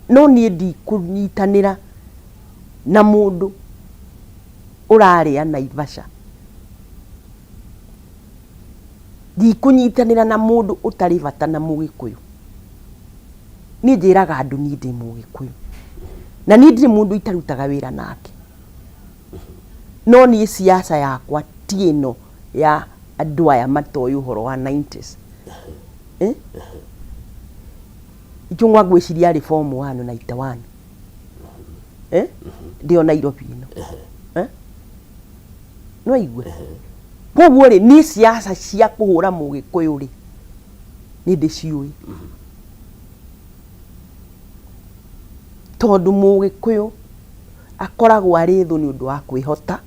No niĩ ndikũnyitanĩra na mũndũ ũrarĩa Naivasha. Ndikũnyitanĩra na mũndũ ũtarĩ bata na Mũgĩkũyũ. Niĩ njĩraga andũ niĩ ndĩ Mũgĩkũyũ. Na niĩ ndirĩ mũndũ itarutaga wĩra nake. No niĩ siasa yakwa ti ĩno ya andũ aya matoĩ ũhoro wa 90s. Eh? Ichung'wa ngwĩciria arĩ form 1 91. Eh? Ndĩ o Nairobi ĩno. Eh? No igue. Koguo rĩ, niĩ siasa cia kũhũra Mũgĩkũyũ rĩ, nĩ ndĩciũĩ. Tondũ Mũgĩkũyũ akoragwo arĩ thũ nĩ ũndũ wa kwĩhota.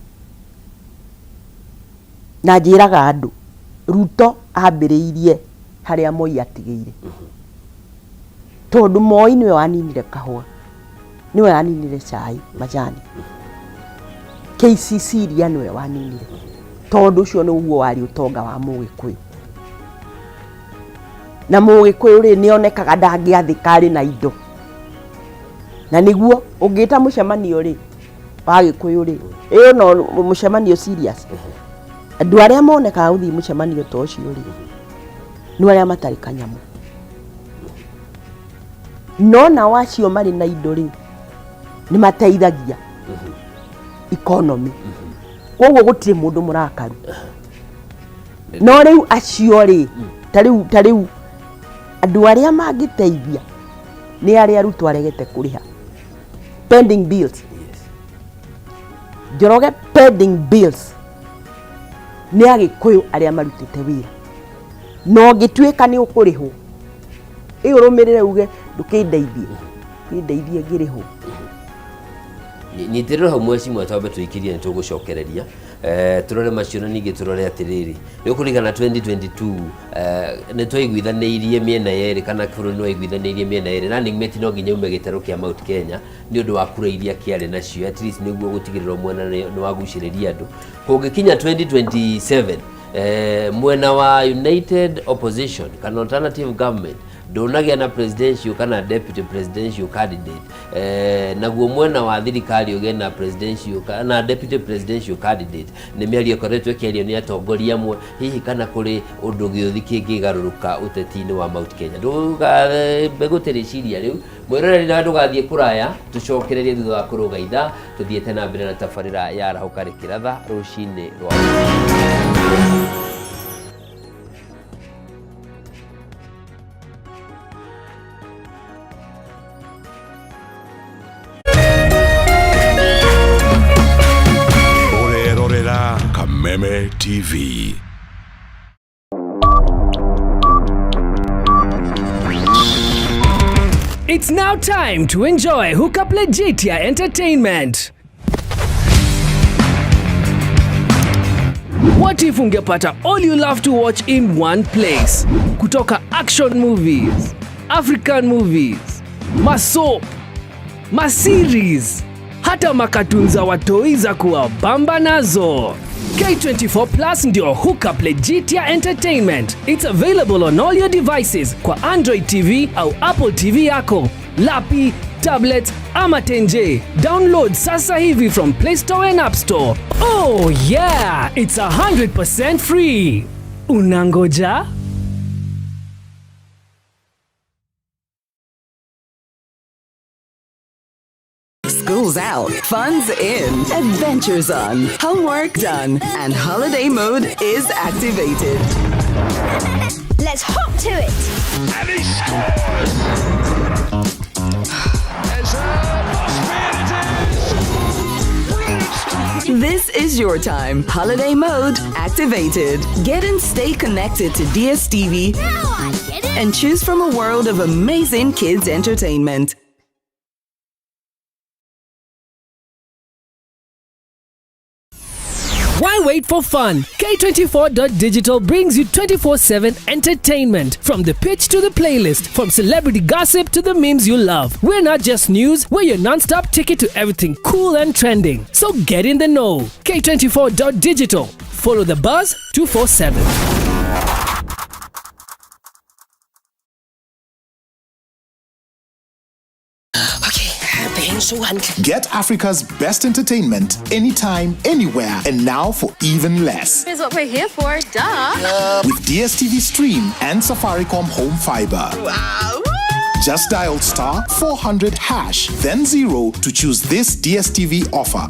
Na njĩraga andũ, Ruto ambĩrĩirie harĩa Moi atigĩire. Tondũ Moi nĩwe waninire kahũa, nĩwe waninire cai, majani. KCC iria nĩwe waninire. Tondũ ũcio nĩguo warĩ ũtonga wa Mũgĩkũyũ. Na Mũgĩkũyũ rĩ, nĩonekaga ndangĩathĩka arĩ na indo. Na nĩguo ũngĩta mũcemanio rĩ, wa Gĩkũyũ rĩ, ĩyo no mũcemanio serious. Andũ arĩa monekaga gũthiĩ mũcemanio ta ũcio rĩ, nĩ arĩa matarĩ kanyamũ. No nao acio marĩ na indo rĩ, nĩ mateithagia economy. Koguo gũtirĩ mũndũ mũrakaru. No rĩu acio rĩ, ta rĩu andũ arĩa mangĩteithia nĩ arĩa Ruto aregete kũrĩha pending bills. Njoroge, pending bills nĩ Agĩkũyũ arĩa marutĩte wĩra, na ũngĩtuĩka nĩ ũkũrĩhwo ĩ ũrũmĩrĩre uge ndũkĩndeithie, kĩndeithie ngĩrĩhwo. Nyitĩrĩra hau mwecimwa, twambe tũikĩrie, nĩ tũgũcokereria tũrore macio, na ningĩ tũrore atĩrĩrĩ, nĩ ũkũririkana 2022 nĩ twaiguithanĩirie mĩena yerĩ, kana bũrũri nĩ waiguithanĩirie mĩena yerĩ, running mate no nginya ume gĩtarũ kĩa Mount Kenya nĩ ũndũ wa kura iria kĩarĩ nacio, at least nĩguo gũtigĩrĩra mwena nĩ wagucĩrĩria andũ. Kũngĩkinya 2027 mwena wa United Opposition kana alternative government Ndũnagĩa na presidential kana deputy presidential candidate. Naguo mwena wa thirikari ũgĩe na presidential na deputy presidential candidate. Nĩ mĩario ĩkoretwo ĩkĩario nĩ atongoria amwe, hihi kana kũrĩ ũndũ gĩũthi kĩngĩgarũrũka ũteti-inĩ wa Mount Kenya. Ndũgambe gũte rĩciria rĩu mwĩroreri, na ndũgathiĩ kũraya, tũcokererie thutha wa kũrũga ithaa, tũthiĩte na mbere na tabarĩra ya Arahũka Rĩkĩratha rũcinĩ rwa. Ũrerorera Kameme TV. It's now time to enjoy Hookup Legitia Entertainment. What if ungepata all you love to watch in one place? Kutoka action movies, African movies, masoap, maseries, hata makatun za watoi za kuwabamba nazo. K24 Plus ndio Hookup Legitia Entertainment. It's available on all your devices kwa Android TV au Apple TV yako, lapi, tablet ama tenje. Download sasa hivi from Play Store and App Store. Oh yeah, it's 100% free. Unangoja? School's out, fun's in, adventures on, homework done, and holiday mode is activated. Let's hop to it. And he scores! This is your time. Holiday mode activated. Get and stay connected to DSTV and choose from a world of amazing kids entertainment. Why wait for fun? K24.digital brings you 24/7 entertainment. From the pitch to the playlist, from celebrity gossip to the memes you love. We're not just news, we're your non-stop ticket to everything cool and trending. So get in the know. K24.digital. Follow the buzz 247. Get Africa's best entertainment anytime, anywhere, and now for even less. Is what we're here for, duh. With DSTV Stream and Safaricom Home Fiber. Wow. Just dial star 400 hash, then 0 to choose this DSTV offer.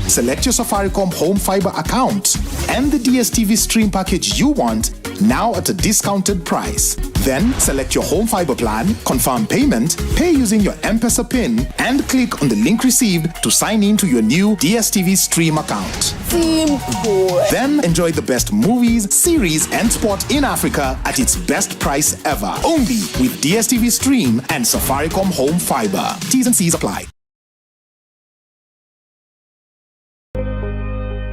Select your Safaricom Home Fiber account and the DSTV Stream package you want now at a discounted price. Then select your Home Fiber plan, confirm payment, pay using your M-Pesa PIN, and click on the link received to sign in to your new DSTV Stream account. Simple. Then enjoy the best movies, series, and sport in Africa at its best price ever. Only with DSTV Stream and Safaricom Home Fiber. T's and C's apply.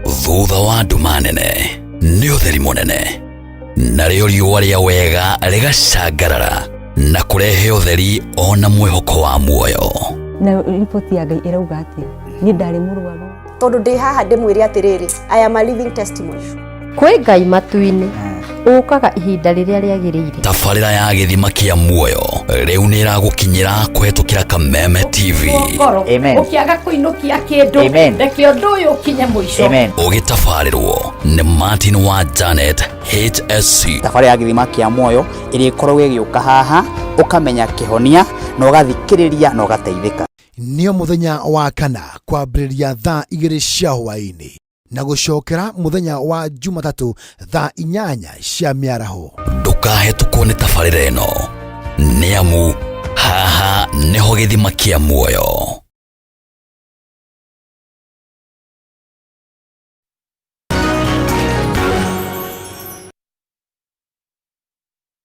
Thutha wa nduma nene nĩ ũtheri mũnene, narĩo riũa rĩa wega rĩgacangarara na kũrehe ũtheri ona mwĩhoko wa muoyo. Na riboti ya Ngai ĩrauga atĩa? Niĩ ndarĩ mũrwaru. Tondũ ndĩ haha ndĩmwĩre atĩrĩrĩ, I am a living testimony. Kwĩ Ngai matu-inĩ ũkaga ihinda rĩrĩa rĩagĩrĩire. Tabarĩra ya gĩthima kĩa muoyo rĩu nĩ ĩragũkinyĩra kũhetũkĩra Kameme TV. Ũkĩaga kũinũkia kĩndũ, reke ũndũ ũyũ ũkinye mũico. Ũgĩtabarĩrwo nĩ Martin wa Janet HSC. Tabarĩra ya gĩthima kĩa muoyo ĩrĩa ĩkoragwo ĩgĩũka haha, ũkamenya kĩhonia na ũgathikĩrĩria na ũgateithĩka. Nĩo mũthenya wa kana kwambĩrĩria thaa 2 cia hwaĩ-inĩ na gũcokera mũthenya wa Jumatatũ thaa 8 cia mĩaraho. Ndũkahetũkwo nĩ tabarĩra ĩno, nĩ amu haha nĩho gĩthima kĩa muoyo.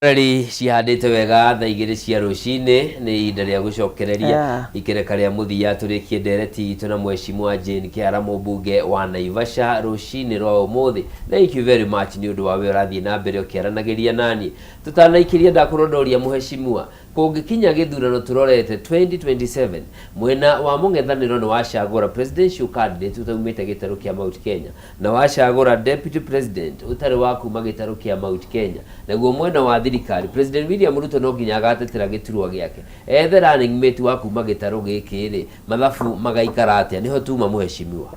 Reri cihandĩte wega thaa 2 cia rũcinĩ, nĩ ihinda rĩa gũcokereria ikereka rĩa mũthia tũrĩkie ndereti itũ na mheshimiwa Jane Kĩhara, mũmbunge wa Naivasha rũcinĩ rwa ũmũthĩ. Thank you very much nĩ ũndũ wa wĩra ũrathiĩ na mbere ũkĩaranagĩria nani. Tũtanaikĩria ndakorwo ndoria mheshimiwa, Kũngĩkinya gĩthurano tũrorete 2027, mwena wa mũng'ethanĩro nĩ wacagũra presidential candidate ũtaumĩte gĩtarũ kĩa Mount Kenya na wacagũra deputy president ũtarĩ wa kuma gĩtarũ kĩa Mount Kenya. Naguo mwena wa thirikari, President William Ruto no nginya agatetera gĩturwa gĩake. Ethe running mate wa kuma gĩtarũ gĩkĩ-rĩ, mathabu magaikara atĩa? Nĩho tuma mũheshimiwa.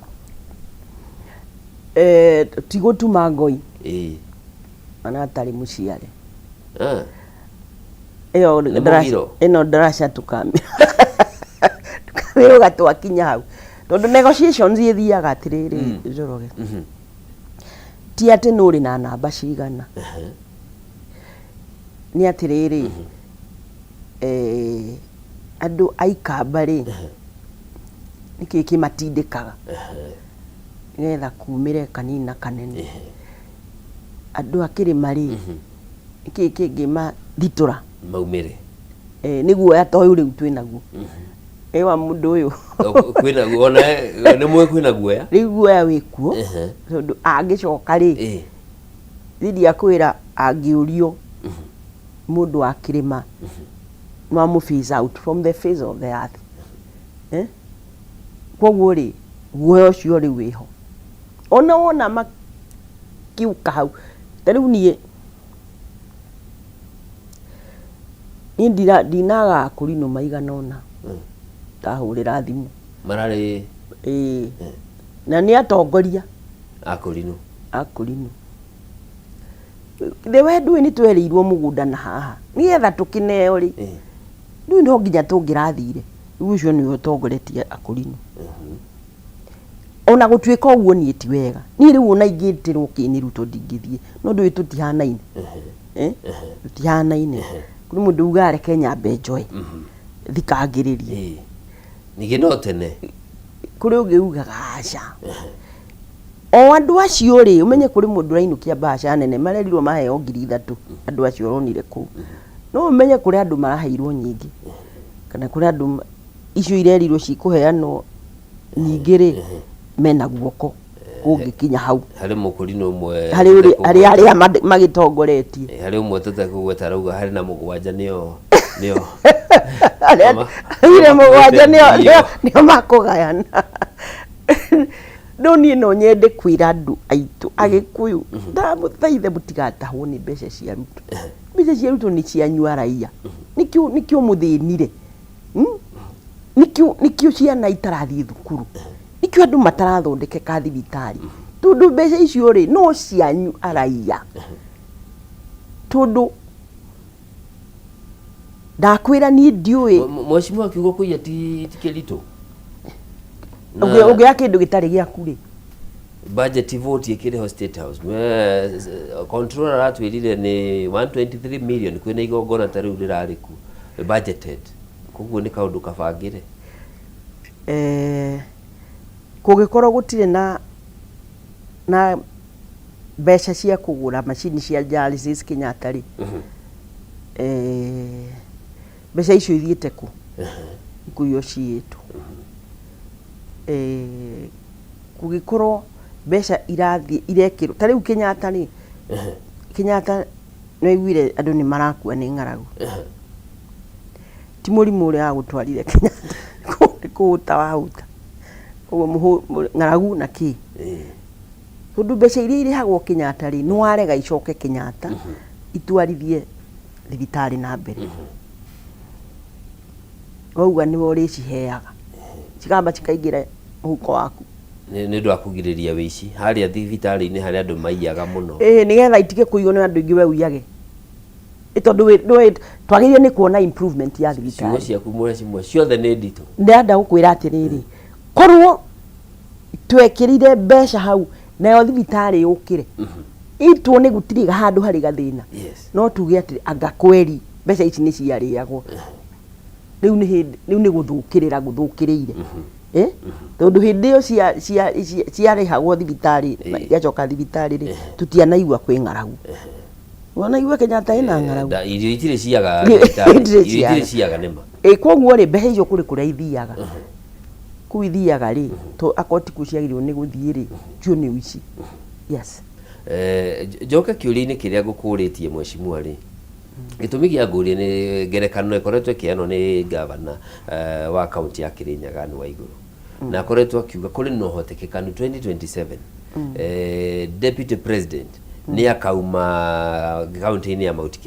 Eh, ti gũtuma ngoi Ĩĩ. ona atarĩ mũciare. Ah. Ĩyo Nĩ ndaraca mũgiro. ĩno ndaraca tukamĩrũga twakinya hau tondũ negotiations ĩthiaga atĩrĩrĩ Njoroge ti atĩ nũ ũrĩ na namba cigana nĩ atĩrĩrĩ eh, andũ a ikamba rĩ nĩkĩ kĩmatindĩkaga nĩgetha kumĩre kanini na kanene andũ a kĩrĩma rĩ nĩkĩ kĩngĩmathitũra Maumĩre. Eh, nĩ guoya ta ũyũ rĩu twĩ naguo ĩ wa mũndũ ũyũ Kwĩna guo ona nĩ mũĩ kwĩna guoya. Rĩu guoya wĩ kuo tondũ angĩcoka rĩ niĩ ndiakwĩra angĩũrio mũndũ wa kĩrĩma no amũ phase out from the face of the earth eh? Koguo rĩ guoya ũcio rĩu wĩho ona wona makiuka hau ta rĩu niĩ niĩ ndira ndinaga akũrinũ maigana ũna ndahũrĩra thimũ. Mararĩ Ĩĩ na nĩ atongoria akũrinũ. Akũrinũ the way ndũĩ nĩ twerĩirwo mũgũnda na haha nĩgetha tũkĩneo rĩ ndũĩ no nginya tũngĩrathire rĩu ũcio nĩwe ũtongoretie akũrinũ. Ona gũtuĩka ũguo niĩ ti wega niĩ rĩu ona ingĩtĩrwo kĩ nĩ Ruto ndingĩthiĩ no ndũĩ tũtihanaine. Eh? Tũtihanaine kũrĩ mũndũ ugaga reke nyambe njoe thikangĩrĩrie. Ningĩ no tene. Kũrĩ ũngĩ ugaga aca. O andũ acio rĩ ũmenye kũrĩ mũndũ ũrainũkia mbaca nene marerirwo maheo 3000 andũ acio ũronire kũu. No ũmenye kũrĩ andũ maraheirwo nyingĩ kana kũrĩ andũ icio irerirwo cikũheanwo nyingĩ rĩ mena guoko kũngĩkinya hau. Harĩ mũkũrinũ ũmwe harĩ ũrĩ- harĩ arĩa magĩtongoretie. Harĩ ũmwe tũtekũgweta arauga harĩ na mũgwanja nĩo nĩo Arĩa mũgwanja nĩo nĩo makũgayana. No niĩ no nyende kwĩra andũ aitũ Agĩkũyũ ndamũthaithe mũtigatahwo nĩ mbeca cia Ruto. Mbeca cia Ruto nĩ cianyu araia. Nĩkĩo nĩkĩo mũthĩnire. Nĩkĩo nĩkĩo ciana itarathiĩ thukuru. Nĩkĩo andũ matarathondekeka thibitarĩ. Tondũ mbeca icio rĩ no cianyu araia. Tondũ ndakwĩra niĩ ndiũĩ. Mheshimiwa kiugo kũiya ti ti kĩritũ. Ũngĩoya kĩndũ gĩtarĩ gĩaku rĩ. Budget vote ĩkĩrĩ ho State House. Controller aratwĩrire nĩ 123 million kwĩna igongona ta rĩu rĩrarĩ kuo budgeted. Koguo nĩ kaũndũ kabangĩre. Eh, kũngĩkorwo gũtirĩ na na mbeca cia kũgũra macini cia dialysis Kenyatta rĩ, eh, mbeca icio ithiĩte kũ? Kũiywo ciyĩtwo. Eh, kũngĩkorwo mbeca irathiĩ irekĩrwo ta rĩu Kenyatta rĩ, Kenyatta nĩ waiguire andũ nĩ marakua nĩ ng'aragu. Ti mũrimũ ũrĩa wagũtwarire Kenyatta nĩ kũhũta wahũta. Koguo ng'aragu na kĩ? Tondũ mbeca iria irĩhagwo Kenyatta rĩ, nĩ warega icoke Kenyatta itwarithie thibitarĩ na mbere. Wauga nĩwe ũrĩciheaga. Cikamba cikaingĩra mũhuko waku. Nĩ nĩ ũndũ wa kũgirĩrĩria wĩici harĩa thibitarĩ-inĩ harĩa andũ maiyaga mũno. Ĩĩ nĩgetha itige kũiywo nĩ andũ aingĩ we ũiyage. Ĩ tondũ ndũĩ twagĩrĩire nĩ kuona improvement ya Ciugo thibitarĩ. ciaku mheshimiwa ciothe nĩ nditũ. Ndĩrenda gũkwĩra atĩrĩrĩ, korwo twekĩrire mbeca hau nayo thibitarĩ yũkĩre ituone gũtirĩ handũ harĩ gathĩna no tuge atĩ anga kweri mbeca ici nĩ ciarĩagwo rĩu nĩ hĩndĩ rĩu nĩ gũthũkĩrĩra gũthũkĩrĩire. Eh? Tondũ hĩndĩ ĩyo ciarĩhagwo thibitarĩ igacoka thibitarĩ rĩ tũtianaigua kwĩ ng'aragu. Wanaigua Kenyatta ĩna ng'aragu? Irio itirĩ ciaga thibitarĩ. Itirĩ Irio itirĩ ciaga. ciaga nĩma. Ĩ koguo rĩ mbeca icio kũrĩ kũrĩa ithiaga. Kũu ithiaga rĩ to akorwo tikuo ciagĩrĩirwo nĩ gũthiĩ rĩ cio nĩ ũici. Yes. Njoke kĩũria-inĩ kĩrĩa ngũkũrĩtie mheshimiwa rĩ. Gĩtũmi gĩa ngũrie nĩ ngerekano ĩkoretwo ĩkĩheanwo nĩ gavana wa kaunti ya Kĩrĩnyaga Anne Waigũrũ, na akoretwo akiuga kũrĩ na ũhotekekanu 2027 deputy president nĩ akauma kaunti-inĩ ya Mount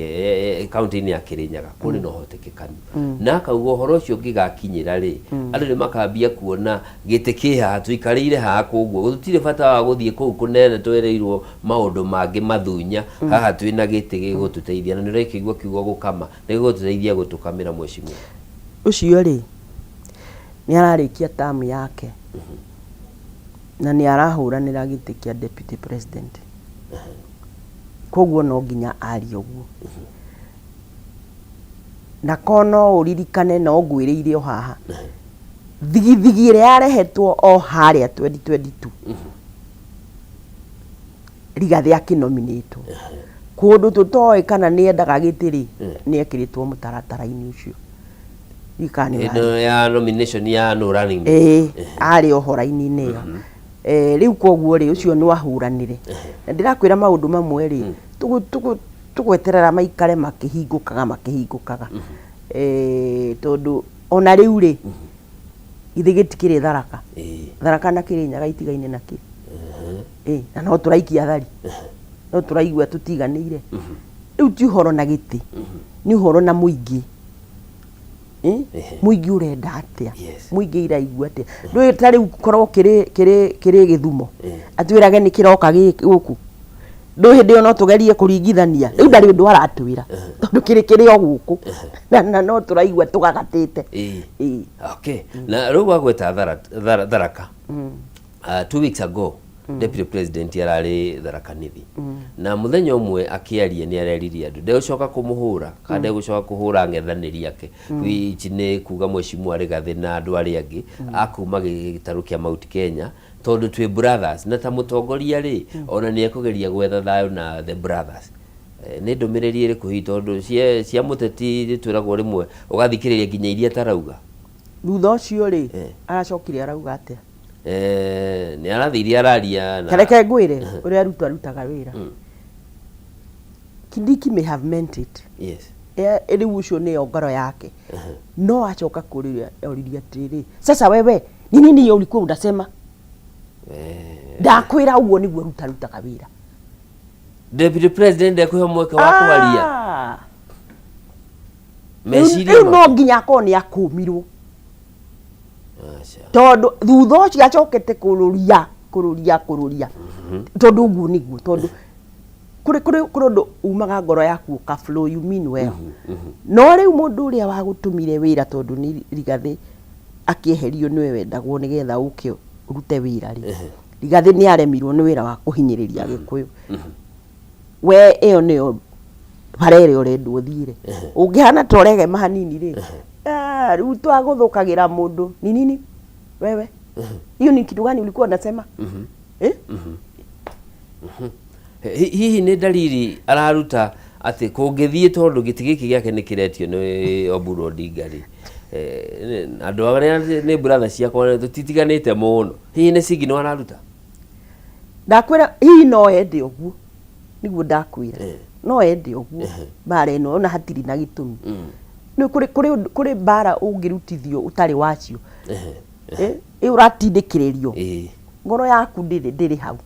kaunti-inĩ ya Kĩrĩnyaga, kũrĩ na ũhotekekanu. Na akauga ũhoro ũcio ũngĩgakinyĩra rĩ, andũ nĩ makambia kuona gĩtĩ kĩ haha tũikarĩire haha, koguo gũtirĩ bata wa gũthiĩ kũu kũnene twerĩirwo maũndũ mangĩ mathunya. Haha twĩna gĩtĩ gĩgũtũteithia, na nĩ ũrakĩigua kiugo gũkama, nĩ gĩgũtũteithia gũtũkamĩra, mheshimiwa. Ũcio rĩ, nĩ ararĩkia term yake na nĩ arahũranĩra gĩtĩ kĩa deputy president, koguo no nginya arie ũguo. Na ko no ũririkane no ngwĩrĩire o haha, thigithigi ĩrĩa yarehetwo o harĩa 2022, Rigathĩ akĩnominĩtwo kũndũ tũtoĩ kana nĩ endaga gĩtĩ rĩ, nĩ ekĩrĩtwo mũtaratara-inĩ ũcio. Ndiũĩ kana nĩ Ĩno ya nomination ya no running mate. Ĩĩ, arĩ o horaini-inĩ ĩyo. Rĩu koguo rĩ, ũcio nĩ wahũranire. Na ndĩrakwĩra maũndũ mamwe rĩ, tũgweterera maikare makĩhingũkaga makĩhingũkaga. Tondũ ona rĩu rĩ, githĩ gĩtikĩrĩ Tharaka? Tharaka na Kĩrĩnyaga itigaine na kĩ? Na no tũraikia thari, no tũraigua tũtiganĩire. Rĩu ti ũhoro na gĩtĩ, nĩ ũhoro na mũingĩ. Mũingĩ ũrenda atĩa? Mũingĩ iraigua atĩa? Ndũĩ ta rĩu korwo kĩrĩ kĩrĩ kĩrĩ Gĩthumo, atwĩrage nĩ kĩroka gũkũ, ndũĩ hĩndĩ ĩyo no tũgerie kũringithania. Rĩu ndarĩ ũndũ aratwĩra tondũ kĩrĩ kĩrĩ o gũkũ na no tũraigua tũgagatĩte. Ĩĩ. Okay, na rĩu wagweta Tharaka, 2 weeks ago deputy president ararĩ Tharaka Nithi, na mũthenya ũmwe akĩaria nĩ areririe andũ ndegũcoka kũmũhũra kana ndegũcoka kũhũra ang'ethanĩri ake, which nĩ kuga mheshimiwa Rigathĩ na andũ arĩa angĩ akuma gĩtarũ kĩa Mount Kenya, tondũ twĩ brothers, na ta mũtongoria rĩ, ona nĩ ekũgeria gwetha thayũ na the brothers. Nĩ ndũmĩrĩri ĩrĩkũ hihi, tondũ cia mũteti twĩragwo rĩmwe ũgathikĩrĩria nginya iria atarauga? Thutha ũcio rĩ, aracokire arauga atĩa? Nĩ arathire araria na Kareke ngwĩre ũrĩa Ruto arutaga wĩra. Kindiki may have meant it. Rĩu ũcio nĩyo ngoro yake, no acoka kũrĩa oririe atĩrĩrĩ, "Sasa wewe ni nini hiyo ulikuwa unasema?" Ndakwĩra ũguo nĩguo Ruto arutaga wĩra. Deputy president ndekũhe mweke wa kwaria. Ah. Meciria Rĩu no nginya akorwo nĩ akũmirwo. Aca. Tondũ thutha ũcio acokete kũrũria kũrũria kũrũria, tondũ ũguo nĩguo, tondũ kũrĩ ũndũ umaga ngoro yaku ũka flow, you mean well, no rĩu mũndũ ũrĩa wagũtũmire wĩra, tondũ nĩ Rigathĩ akĩeherio nĩwe wendagwo nĩgetha ũke ũrute wĩra rĩ, Rigathĩ nĩ aremirwo nĩ wĩra wa kũhinyĩrĩria Agĩkũyũ. We ĩyo nĩyo bara ĩrĩa ũrendwo ũthiĩre, ũngĩhana ta ũregema hanini rĩ, ah, rĩu twagũthũkagĩra mũndũ ni nini. "Wewe, hiyo ni kitu gani ulikuwa unasema, eh?" Hihi nĩ dalili araruta atĩ kũngĩthiĩ, tondũ gĩtĩ gĩkĩ gĩake nĩ kĩretio nĩ Oburu Odinga rĩ, andũ arĩa nĩ brother ciakwa tũtitiganĩte mũno, hihi nĩ signal araruta? Ndakwĩra hihi no ende ũguo, nĩguo ndakwĩra no ende ũguo mbara ĩno, ona hatirĩ na gĩtũmi. Nĩ kũrĩ mbara ũngĩrutithio ũtarĩ wacio. Ĩ ũratindĩkĩrĩrio, ngoro yaku ndĩrĩ hau.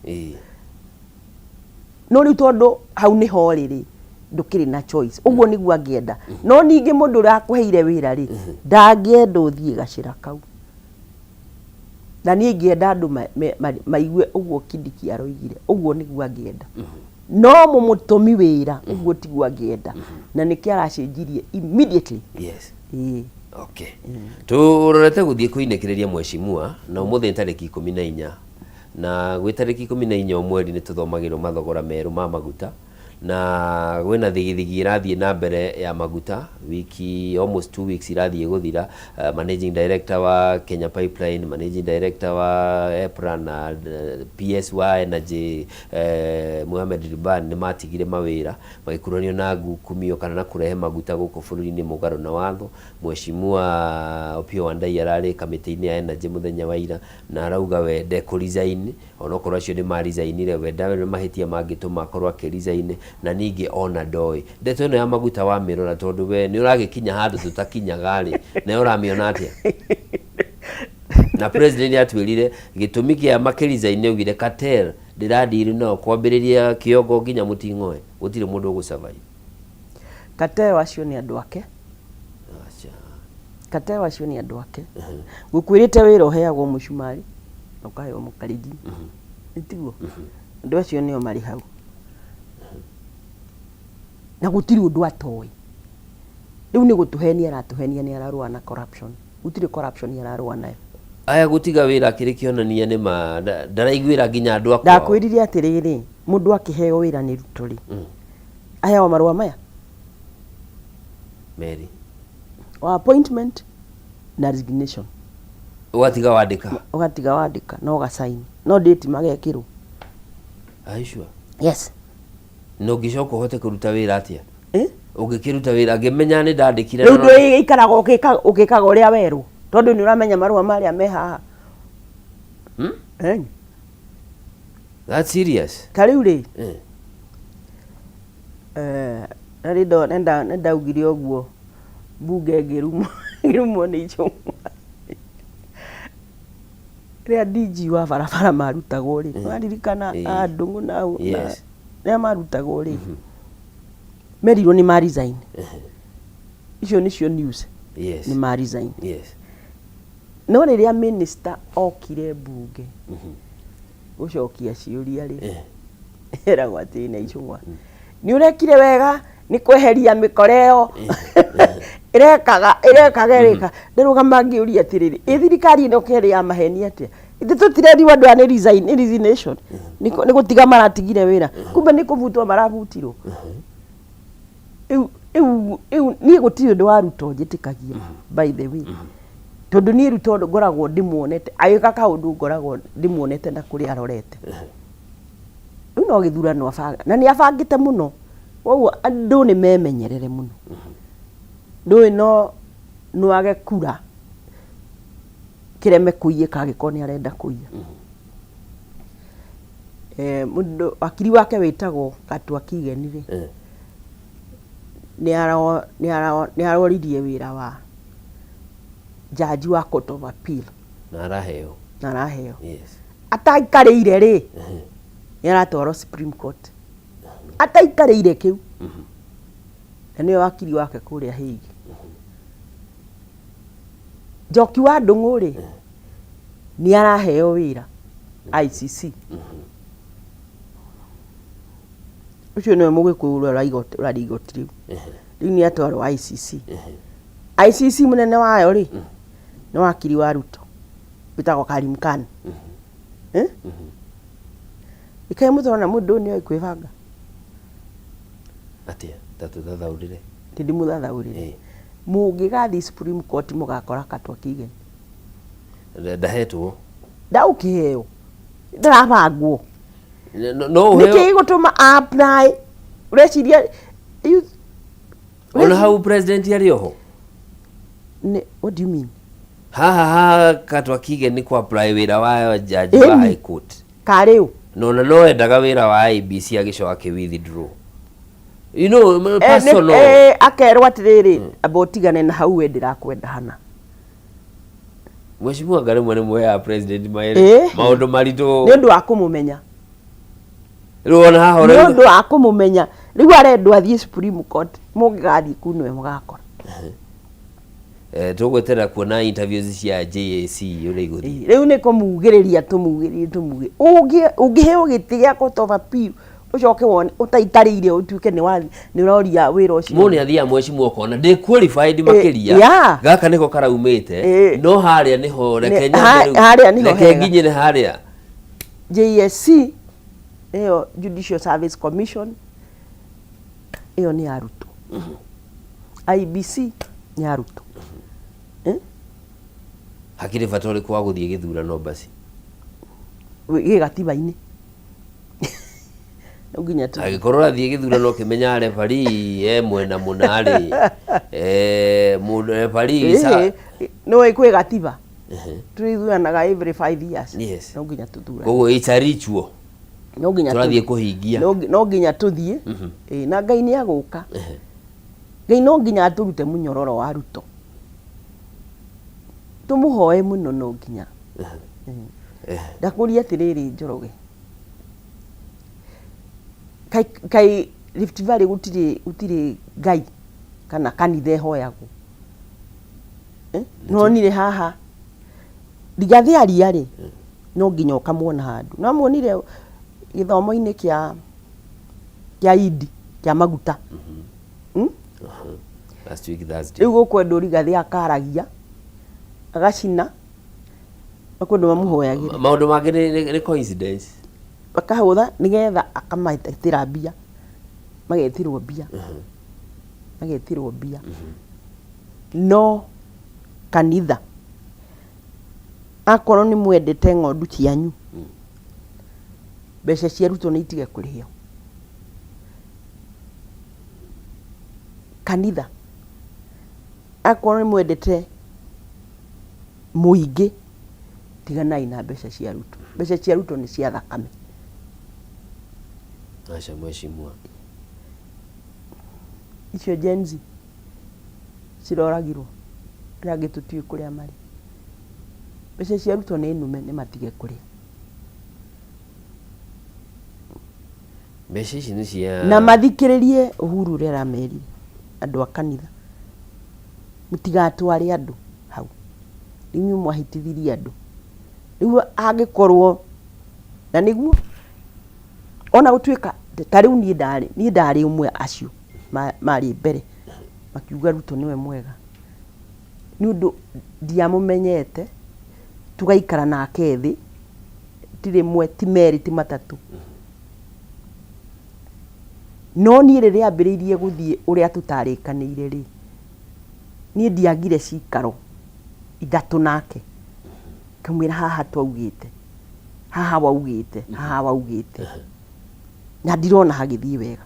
No rĩu tondũ hau nĩho rĩ, ndũkĩrĩ na choice, ũguo nĩguo angĩenda. No ningĩ mũndũ ũrĩa akũheire wĩra rĩ, ndangĩenda ũthiĩ gacĩra kau. Na niĩ ingĩenda andũ maigue ũguo Kindiki aroigire, ũguo nĩguo angĩenda, no mũmũtũmi wĩra ũguo tiguo angĩenda, na nĩkĩo aracenjirie immediately. Ĩĩ. Okay, tũrorete gũthiĩ kũinĩkĩrĩria mheshimiwa, na ũmũthĩ nĩ tarĩki 14, na gwĩ tarĩki 14 o mweri nĩ tũthomagĩrwo mathogora merũ ma maguta, na kwĩna thigithigi ĩrathiĩ na mbere ya maguta. Wiki, almost 2 weeks irathiĩ gũthira, managing director wa Kenya Pipeline, managing director wa EPRA na PS wa Energy, Mohamed Liban, nĩ matigire mawĩra magĩkuruhanio na ngukumio kana na kũrehe maguta gũkũ bũrũri-inĩ mũgarũ na watho. Mheshimiwa Opiyo Wandayi ararĩ kamĩtĩ-inĩ ya Energy mũthenya wa ira na arauga we ndekũ resign, onokorwo acio nĩ ma resignire, we ndarĩ mahĩtia mangĩtũma akorwo akĩ resign. Na ningĩ ona ndoĩ. Ndeto ĩno ya maguta wamĩrora tondũ we nĩ ũragĩkinya handũ tũtakinyaga rĩ, nayo ũramĩona atĩa? Na president nĩ atwĩrire gĩtũmi kĩa makĩrizaini nĩ augire cartel ndĩra deal nao kwambĩrĩria kĩongo nginya mũting'oe gũtirĩ mũndũ ũgũ survive. Cartel acio nĩ andũ ake. Cartel acio nĩ andũ ake. Ngũkwĩrĩte wĩra ũheagwo mũcumarĩ na ũkaheo mũkarenjini. Tiguo? Andũ acio nĩo marĩ hau. Na gũtirĩ ũndũ atoĩ. Rĩu nĩ gũtũhenia aratũhenia nĩ ararũa na corruption. Gũtirĩ corruption ararũa nayo. Aya gũtiga wĩra akĩrĩ kĩonania nĩ ma ndaraiguĩra nginya andũ a kwao. Ndakwĩrire atĩrĩrĩ, mũndũ akĩheo wĩra nĩ Ruto rĩ, aheagwo marũa maya? Merĩ. Wa appointment na resignation. Ũgatiga wandĩka? Ũgatiga wandĩka na ũgacaini. No date magekĩrwo. Are you sure? Yes. Na ũngĩcoka ũhote kũruta wĩra atĩa? Eh? Ũngĩkĩruta wĩra ngĩmenya nĩ ndandĩkire Rĩu ndũikaraga ũgĩkaga ũrĩa werwo tondũ nĩ ũramenya marũa marĩa me haha. Hmm? Eh? That's serious. Ta rĩu rĩ, Eh. eh, na rĩ nĩ ndaugire ũguo mbunge ngĩrumwo ngĩrumwo nĩ icũng'wa. Rĩrĩa DG wa barabara marutagwo rĩ, mm. waririkana Eh. a Ndung'u na na Yes. rĩrĩa marutagwo rĩ, merirwo nĩ ma resign. Icio nĩcio news. Yes. Nĩ ma resign. Yes. No rĩrĩa minister okire mbunge gũcokia ciũria rĩ, eragwo atĩrĩ na icũng'wa, nĩ ũrekire wega nĩ kweheria mĩkora ĩyo ĩrekaga ĩrekaga ĩreka. Ndarũgama ngĩũria atĩrĩrĩ, ĩ thirikari ĩno kerĩ ya maheni atĩa? Ithuĩ tũtireriwo andũ aya nĩ resign, nĩ resignation, nĩ gũtiga maratigire wĩra, kumbe nĩ kũbutwo marabutirwo. Rĩu rĩu rĩu niĩ gũtirĩ ũndũ wa Ruto njĩtĩkagia by the way, tondũ niĩ Ruto ngoragwo ndĩmuonete agĩka kaũndũ, ngoragwo ndĩmuonete na kũrĩa arorete. Rĩu no gĩthurano abanga na nĩ abangĩte mũno, koguo andũ nĩ memenyerere mũno. Ndũĩ no nwage kura kĩreme kũiyĩka angĩkorwo nĩ arenda kũiya. Eh, mũndũ wakiri wake wĩtagwo Gatua Kigeni rĩ, nĩ aroririe wĩra wa jaji wa Court of Appeal. Na araheo. Na araheo. Yes. Ataikarĩire rĩ, nĩ aratwarwo Supreme Court ataikarĩire kĩu, na nĩwe wakiri wake kũrĩa Hague. Njoki wa Ndung'u rĩ, nĩ araheo wĩra ICC. Ũcio nĩwe Mũgĩkũyũ ũrĩa ũrarĩ igoti rĩu. Rĩu nĩ atwarwo ICC. ICC mũnene wayo rĩ, nĩ wakiri wa Ruto wĩtagwo Karim Khan. Eh? Ĩkaĩ mũtũrona mũndũ ũyũ nĩoĩ kwĩbanga. Atĩa? Ta tũthathaũrĩre. Ti ndimũthathaũrĩre. Mũngĩgathiĩ Supreme Court mũgakora Katwa Kigen. Ndahetwo. Ndaũkĩheo. Ndarabangwo. No no ũheo. Nĩkĩ gĩgũtũma apply? Ũreciria Ona hau president arĩ oho. What do you mean? Haha haha Katwa Kigen nĩ kũ apply wĩra wa jaji wa Ĩni. High Court. Karĩ ũ? No na no endaga wĩra wa IEBC agĩcoka akĩ withdraw. You know, personal. Akerwo atĩrĩrĩ, amba ũtigane na hau we ndĩrakwenda hana. Mheshimiwa anga rĩmwe nĩ mũheaga president maũndũ maritũ. Nĩ ũndũ wa kũmũmenya. Rĩu ona haha Nĩ ũndũ wa kũmũmenya. Rĩu arendwo athiĩ Supreme Court, mũngĩgathiĩ kuu nĩwe mũgakora. Tũgweterera kuona interviews cia JSC ũrĩa igũthiĩ. Rĩu nĩ kũmugĩrĩria tũmugĩrĩrie tũmugĩrĩrie. Ũngĩheo gĩtĩ gĩa Court of Appeal ũcoke wone ũtaikarĩire ũtuĩke nĩ wa nĩ ũroria wĩra ũcio. Mũndũ nĩ athiaga mheshimiwa ũkona ndĩ qualified makĩria. Gaka nĩko karaumĩte no harĩa nĩho reke nyambe rĩu. Harĩa nĩho Reke hega. nginyĩre harĩa. JSC ĩyo Judicial Service Commission ĩyo nĩ ya Ruto. IEBC nĩ ya Ruto. Eh? Hakĩrĩ bata ũrĩkũ wa gũthiĩ gĩthurano basi? Gĩ gatiba-inĩ. No nginya tu. Angĩkorwo ũrathiĩ gĩthurano ũkĩmenya referee e mwena mũna rĩ, mũndũ referee sa Nĩ kwĩ gatiba. Tũithuranaga every 5 years. Yes. No nginya tũthurane. Koguo it's a ritual. No nginya Tũrathiĩ kũhingia. No nginya tũthiĩ. Ĩĩ, na Ngai nĩ agũka. Ngai no nginya atũrute mũnyororo wa Ruto. Tũmũhoe mũno no nginya. Ndakũria atĩrĩrĩ Njoroge. Kaĩ kaĩ Rift Valley gũtirĩ gũtirĩ Ngai kana kanitha ĩhoyagwo? Eh? Nĩwonire haha Rigathĩ aria rĩ no nginya ũkamuona handũ. Nĩwamuonire gĩthomo-inĩ kĩa kĩa Idi kĩa maguta. Mm? Last week Thursday. Rĩu gũkwendwo Rigathĩ akaragia agacina makwendwo mamũhoyagĩre. Maũndũ mangĩ nĩ coincidence. Akahũtha nĩgetha akametĩra mbia magetĩrwo mbia magetĩrwo mbia no kanitha akorwo nĩ mwendete ng'ondu cianyu mbeca cia arutwo nĩ itige kũrĩhio kanitha akorwo nĩ mwendete mũingĩ tiganai na mbeca cia arutwo mbeca cia arutwo nĩ cia thakame. Aca mheshimiwa. Icio Gen Z ciroragirwo arĩa angĩ tũtiũĩ kũrĩa marĩ. Mbeca cia arutwo nĩ nume nĩ matige kũrĩa. Mbeca ici nĩ cia Na mathikĩrĩrie Uhuru ũrĩa aramerire andũ a kanitha mũtigatware andũ hau nĩ inyuĩ mwahĩtithirie andũ. Rĩu angĩkorwo na nĩguo ona gũtuĩka ta rĩu niĩ ndarĩ niĩ ndarĩ ũmwe acio marĩ mbere makiuga Ruto nĩwe mwega nĩ ũndũ ndiamũmenyete tũgaikara nake thĩ ti rĩmwe ti merĩ ti matatũ. No niĩ rĩrĩa ambĩrĩirie gũthiĩ ũrĩa tũtarĩkanĩire rĩ, niĩ ndiagire cikaro ithatũ nake ngamwĩra haha twaugĩte haha waugĩte haha waugĩte na ndirona hagĩthiĩ wega.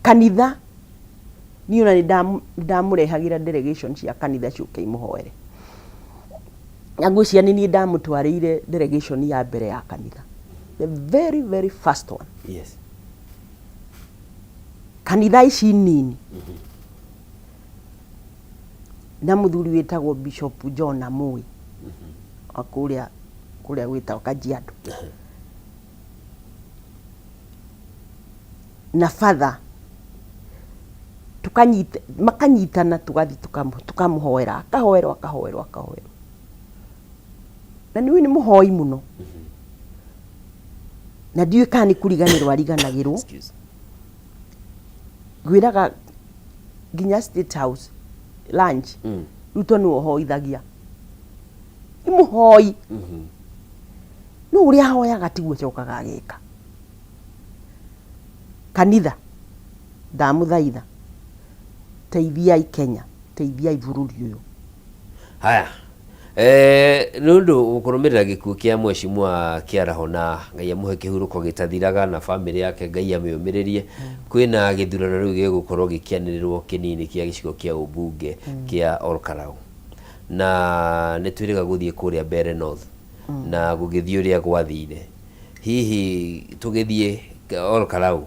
Kanitha niĩ ona nĩ ndamũrehagĩra delegation cia kanitha ciũke imũhoere. Na ngwĩciria nĩ niĩ ndamũtwarĩire delegation ya mbere ya kanitha. The very very first one. Yes. Kanitha ici nini na mũthuri wĩtagwo Bishop John Amui wa kũrĩa kũrĩa gwĩtagwo Kajiado na father tukanyita makanyitana tugathiĩ tukamũhoera akahoerwo akahoerwo akahoerwo na nĩ nĩ mũhoi mũno na ndiũĩ kana nĩ kũriganĩrwo ariganagĩrwo ngwĩraga nginya State House lunch Ruto nĩwe ũhoithagia nĩ mũhoi no ũrĩa ahoyaga tiguo acokaga ageka kanitha ndamũthaitha teithiai Kenya teithiai bũrũri ũyũ. Haya Eh, nĩ ũndũ gũkũrũmĩrĩra gĩkuũ kĩa mheshimiwa Kĩaraho na Ngai amũhe kĩhurũko gĩtathiraga na famĩlĩ yake Ngai amĩũmĩrĩrie kwĩna gĩthurano rĩu gĩgũkorwo gĩkĩanĩrĩrwo kĩnini kĩa gĩcigo kĩa ũmbunge kĩa Olkarau na nĩ twĩrĩga gũthiĩ kũrĩa Mbeere North na gũgĩthiĩ ũrĩa gwathire hihi tũgĩthiĩ Olkarau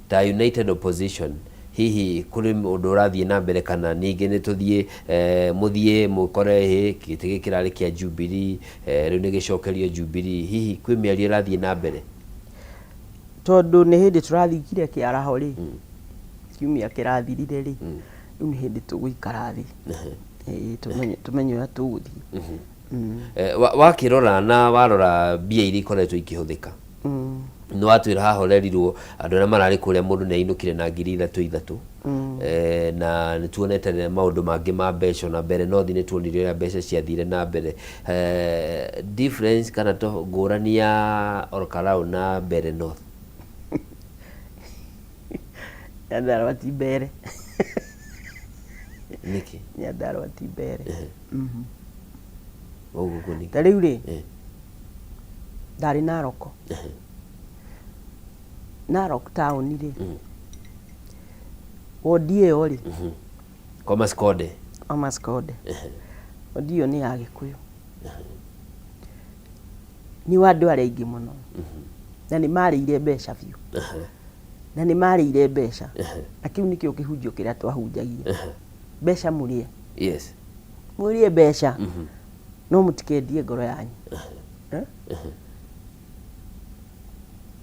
ta United Opposition hihi kũrĩ ũndũ ũrathiĩ na mbere kana ningĩ nĩ tũthiĩ eh, mũthiĩ mũkore hĩ gĩtĩ gĩkĩ kĩrarĩ kĩa Jubilee eh, rĩu nĩ gĩcokerio Jubilee hihi kwĩ mĩario ĩrathiĩ na mbere? Tondũ nĩ hĩndĩ tũrathikire kĩaraho rĩ, kiumia kĩrathirire rĩ, rĩu nĩ hĩndĩ tũgũikara thĩ Ĩĩ, tũmenye tũmenye ũrĩa tũgũthiĩ. Eh, wa- wakĩrora na warora mbia iria ikoretwo ikĩhũthĩka nĩ watwĩra haha ũrerirwo andũ arĩa mararĩ kũrĩa mũndũ nĩ ainũkire na 3000 ithatũ Eh, na nĩ tuonete maũndũ mangĩ ma mbeca na mbere no thi nĩ tuonire ũrĩa mbeca ciathire na mbere Eh, difference kana to ngũrani ya Olkalau na Mbeere North Nyandarua ti Mbeere. Nĩkĩ? Nyandarua ti Mbeere. Ũguo ũguo nĩkĩ? Ta rĩu rĩ, Eh. ndarĩ Narok. Narok town rĩ, wondi ĩyo rĩ, Kwa Maskode. Kwa Maskode. Wondi ĩyo nĩ ya Gĩkũyũ. Nĩ wa andũ arĩa aingĩ mũno na nĩ marĩire mbeca biũ na nĩ marĩire mbeca na kĩu nĩkĩo kĩhunjio kĩrĩa twahunjagia mbeca mũrĩe Yes. Mũrĩe mbeca no mũtikendie ngoro yanyu. Eh?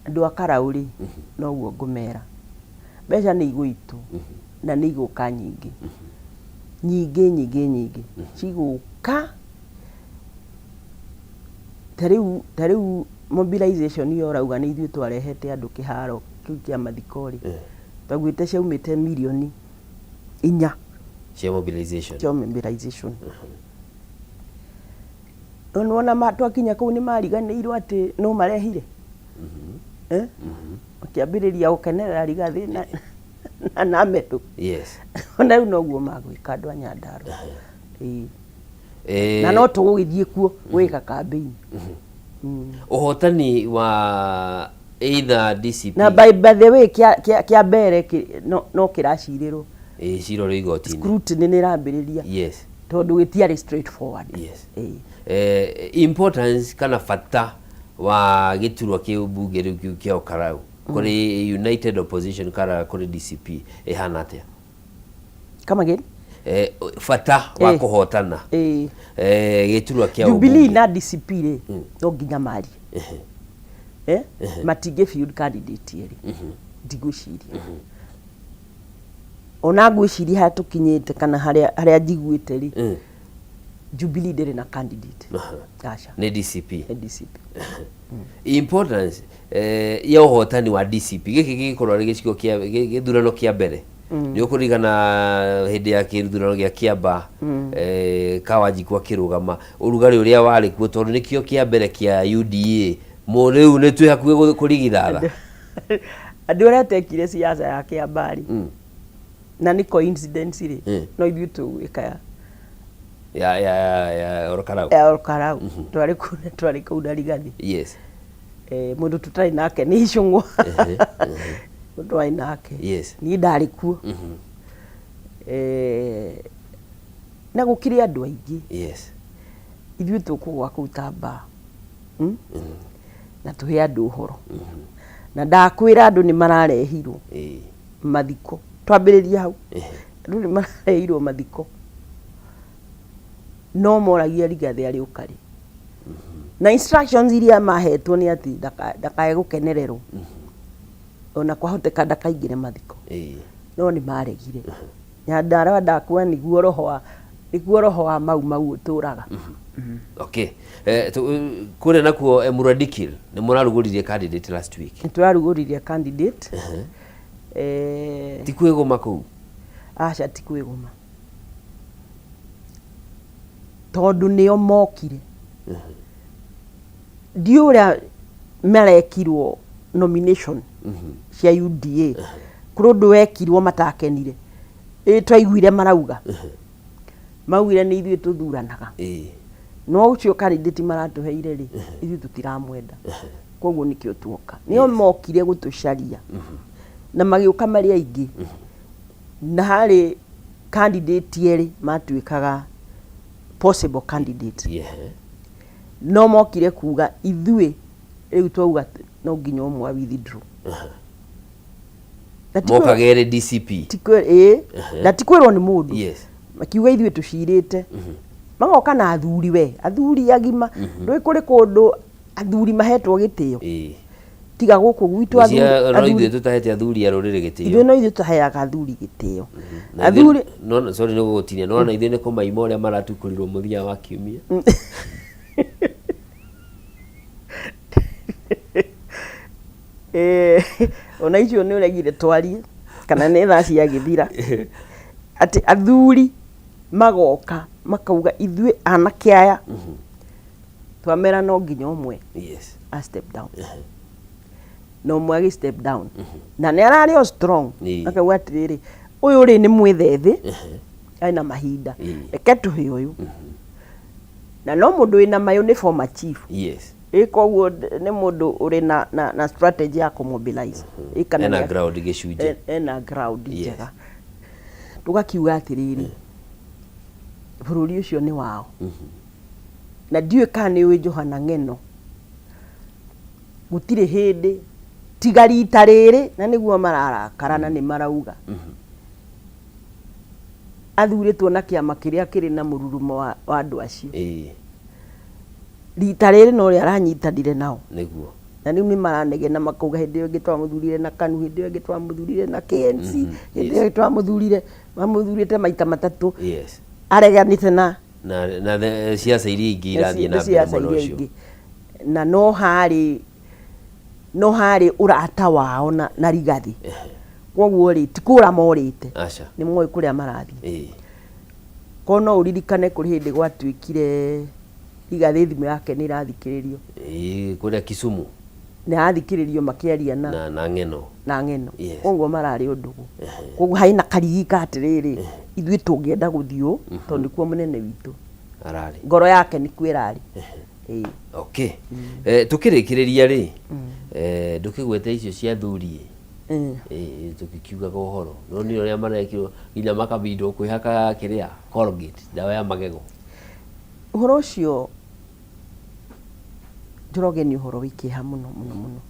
Andũ a Karaũ rĩ, noguo ngũmera, mbeca nĩ igũitwo na nĩ igũka nyingĩ nyingĩ nyingĩ nyingĩ cigũka. Ta rĩu mobilization ĩyo ũrauga nĩ ithuĩ twarehete andũ kĩharo kĩu kĩa mathiko rĩ, twaiguĩte ciaumĩte mirioni 4 cia mobilization. Cia mobilization. No nĩwona twakinya kũu nĩ mariganĩirwo atĩ no marehire. Eh? Makĩambĩrĩria gũkenerera Rigathĩ na Namethu. Ona rĩu noguo magwĩka andũ a Nyandarua. Ĩĩ. Na no tũgũgĩthiĩ kuo gwĩka campaign. Ũhotani wa either DCP Na by the way kĩa mbere no kĩracirĩrwo. Ĩĩ, cira ũrĩ igoti-inĩ. Scrutiny nĩ ĩrambĩrĩria. Tondũ gĩtiarĩ straightforward. Ĩĩ. Importance kana bata wa gĩturwa kĩu mbunge rĩu kĩu kĩa Olkalau kũrĩ United Opposition kana kũrĩ DCP ĩhana atĩa? Come again? Bata wa kũhotana gĩturwa kĩa Jubilee ũmbunge. Na DCP rĩ, no nginya marie. Eh? Matingĩ field candidate erĩ. Ndigwĩciria. Ona ngwĩciria harĩa tũkinyĩte kana harĩa njiguĩte rĩ, Jubilee ndĩrĩ na candidate. Aca. Nĩ DCP. Nĩ DCP. Importance ya ũhotani wa DCP gĩkĩ gĩgĩkorwo arĩ gĩcigo kĩa gĩthurano kĩa mbere. Nĩ ũkũririkana hĩndĩ ya gĩthurano gĩa Kĩamba, Kawanjikũ akĩrũgama, ũrugarĩ ũrĩa warĩ kuo tondũ nĩkĩo kĩa mbere kĩa UDA. Mũ rĩu nĩ twĩ hakuhĩ kũrigithatha. Andũ arĩa atekire siasa ya Kĩamba rĩ, na nĩ coincidence rĩ, no ithuĩ tũgwĩka ya ya Olkalau. Ya Olkalau. Twarĩ kũu twarĩ kũu na Rigathi. Mũndũ tũtarĩ nake nĩ Icũng'wa. Mũndũ twarĩ nake. Niĩ ndarĩ kuo. Na gũkĩrĩ andũ aingĩ. Ithuĩ tũkũgwa kũu ta mbaa. Na tũhe andũ ũhoro. Na ndakwĩra andũ nĩ mararehirwo mathiko. Twambĩrĩrie hau. Andũ nĩ mararehirwo mathiko. No moragia Rigathĩ arĩũka rĩ. Na instructions iria mahetwo nĩ atĩ ndakae gũkenererwo. Ona kwahoteka ndakaingĩre mathiko. No nĩ maregire. Nyandarua ndakua nĩguo roho wa Mau Mau ũtũraga. Okay. Kũrĩa nakuo Emurua Dikirr nĩ mũrarugũririe candidate last week. Nĩ tũrarugũririe candidate. Ti kwĩgũma kũu? Aca, ti kwĩgũma. Tondũ nĩo mokire. Ndiũĩ ũrĩa marekirwo nomination cia UDA. Kũrĩ ũndũ wekirwo matakenire. Ĩ twaiguire marauga. Maugire nĩ ithuĩ tũthuranaga. No ũcio candidate maratũheire rĩ, ithuĩ tũtiramwenda. Koguo nĩkĩo tuoka. Nĩo mokire gũtũcaria. Na magĩũka marĩ aingĩ. Na harĩ candidate erĩ matuĩkaga possible candidate. No mokire kuga ithuĩ rĩu twauga no nginya ũmwe a withdraw. Na ti Mokaga erĩ DCP. Ĩĩ, na ti kwĩrwo nĩ mũndũ. Makiuga ithuĩ tũcirĩte. Magoka na athuri we, athuri agima. Ndũĩ kũrĩ kũndũ athuri mahetwo gĩtĩo. Tiga gũkũ gwitũ athuri Ngwĩciria no ithuĩ tũtahete athuri a rũrĩrĩ gĩtĩo. Ithuĩ no ithuĩ tũheaga athuri gĩtĩo. Na ithuĩ- Athuri no sorry nĩ gũgũtinia, no na ithuĩ nĩ kũmaima ũrĩa maratukũrirwo mũthenya wa kiumia. Ona icio nĩ ũregire twarie kana nĩ thaa ciagĩthira, atĩ athuri magoka makauga ithuĩ anake aya twamera no nginya ũmwe a step down, na ũmwe agĩ step down na nĩ ararĩ o strong. Akauga atĩrĩrĩ, ũyũ rĩ nĩ mwĩthĩ thĩ arĩ na mahinda, reke tũhe ũyũ, na no mũndũ wĩna mayũ nĩ former chief. Ĩ koguo nĩ mũndũ ũrĩ na strategy ya kũmobilize. Ĩ kana Ena ground gĩcunjĩ. Ena ground njega. Tũgakiuga atĩrĩrĩ, bũrũri ũcio nĩ wao, na ndiũĩ kana nĩ ũĩ Johana Ng'eno. Gũtirĩ hĩndĩ tiga rita rĩrĩ, na nĩguo mararakara na nĩ marauga athurĩtwo na kĩama kĩrĩa kĩrĩ na mũrurumo wa wa andũ acio. Rita rĩrĩ no ũrĩa aranyitanire nao. Na rĩu nĩ maranegena makauga hĩndĩ ĩyo ĩngĩ twamũthurire na KANU, hĩndĩ ĩyo ĩngĩ twamũthurire na KNC, hĩndĩ ĩyo ĩngĩ twamũthurire, mamũthurĩte maita matatũ. Areganĩte na Na ciaca iria ingĩ irathiĩ na mbere ciaca mwena iria ũcio. ingĩ. Na no harĩ no harĩ ũrata wao na Rigathĩ. Kwoguo rĩ, ti kũra morĩte. Aca. Nĩ moĩ kũrĩa marathiĩ. Korwo no ũririkane kũrĩ hĩndĩ gwatuĩkire Rigathĩ thimũ yake nĩ ĩrathikĩrĩrio. Ĩĩ, kũrĩa Kisumu. Nĩ arathikĩrĩrio makĩaria na Na Ng'eno. Na Ng'eno. Kwoguo mararĩ ũndũgũ. Kwoguo harĩ na karigi ka atĩrĩrĩ, ithuĩ tũngĩenda gũthiĩ ũũ, tondũ nĩkuo mũnene witũ. Ararĩ. Ngoro yake nĩkuo ĩrarĩ. Ĩĩ. Okay. Tũkĩrĩkĩrĩria rĩ, ndũkĩgwete icio cia athuri ĩ. Ĩĩ, tũgĩkiugaga ũhoro. No nĩ ũrĩa marekirwo nginya makabindwo kwĩhaka kĩrĩa, Colgate, ndawa ya magego. Ũhoro ũcio Njoroge nĩ ũhoro wĩ kĩeha mũno mũno mũno,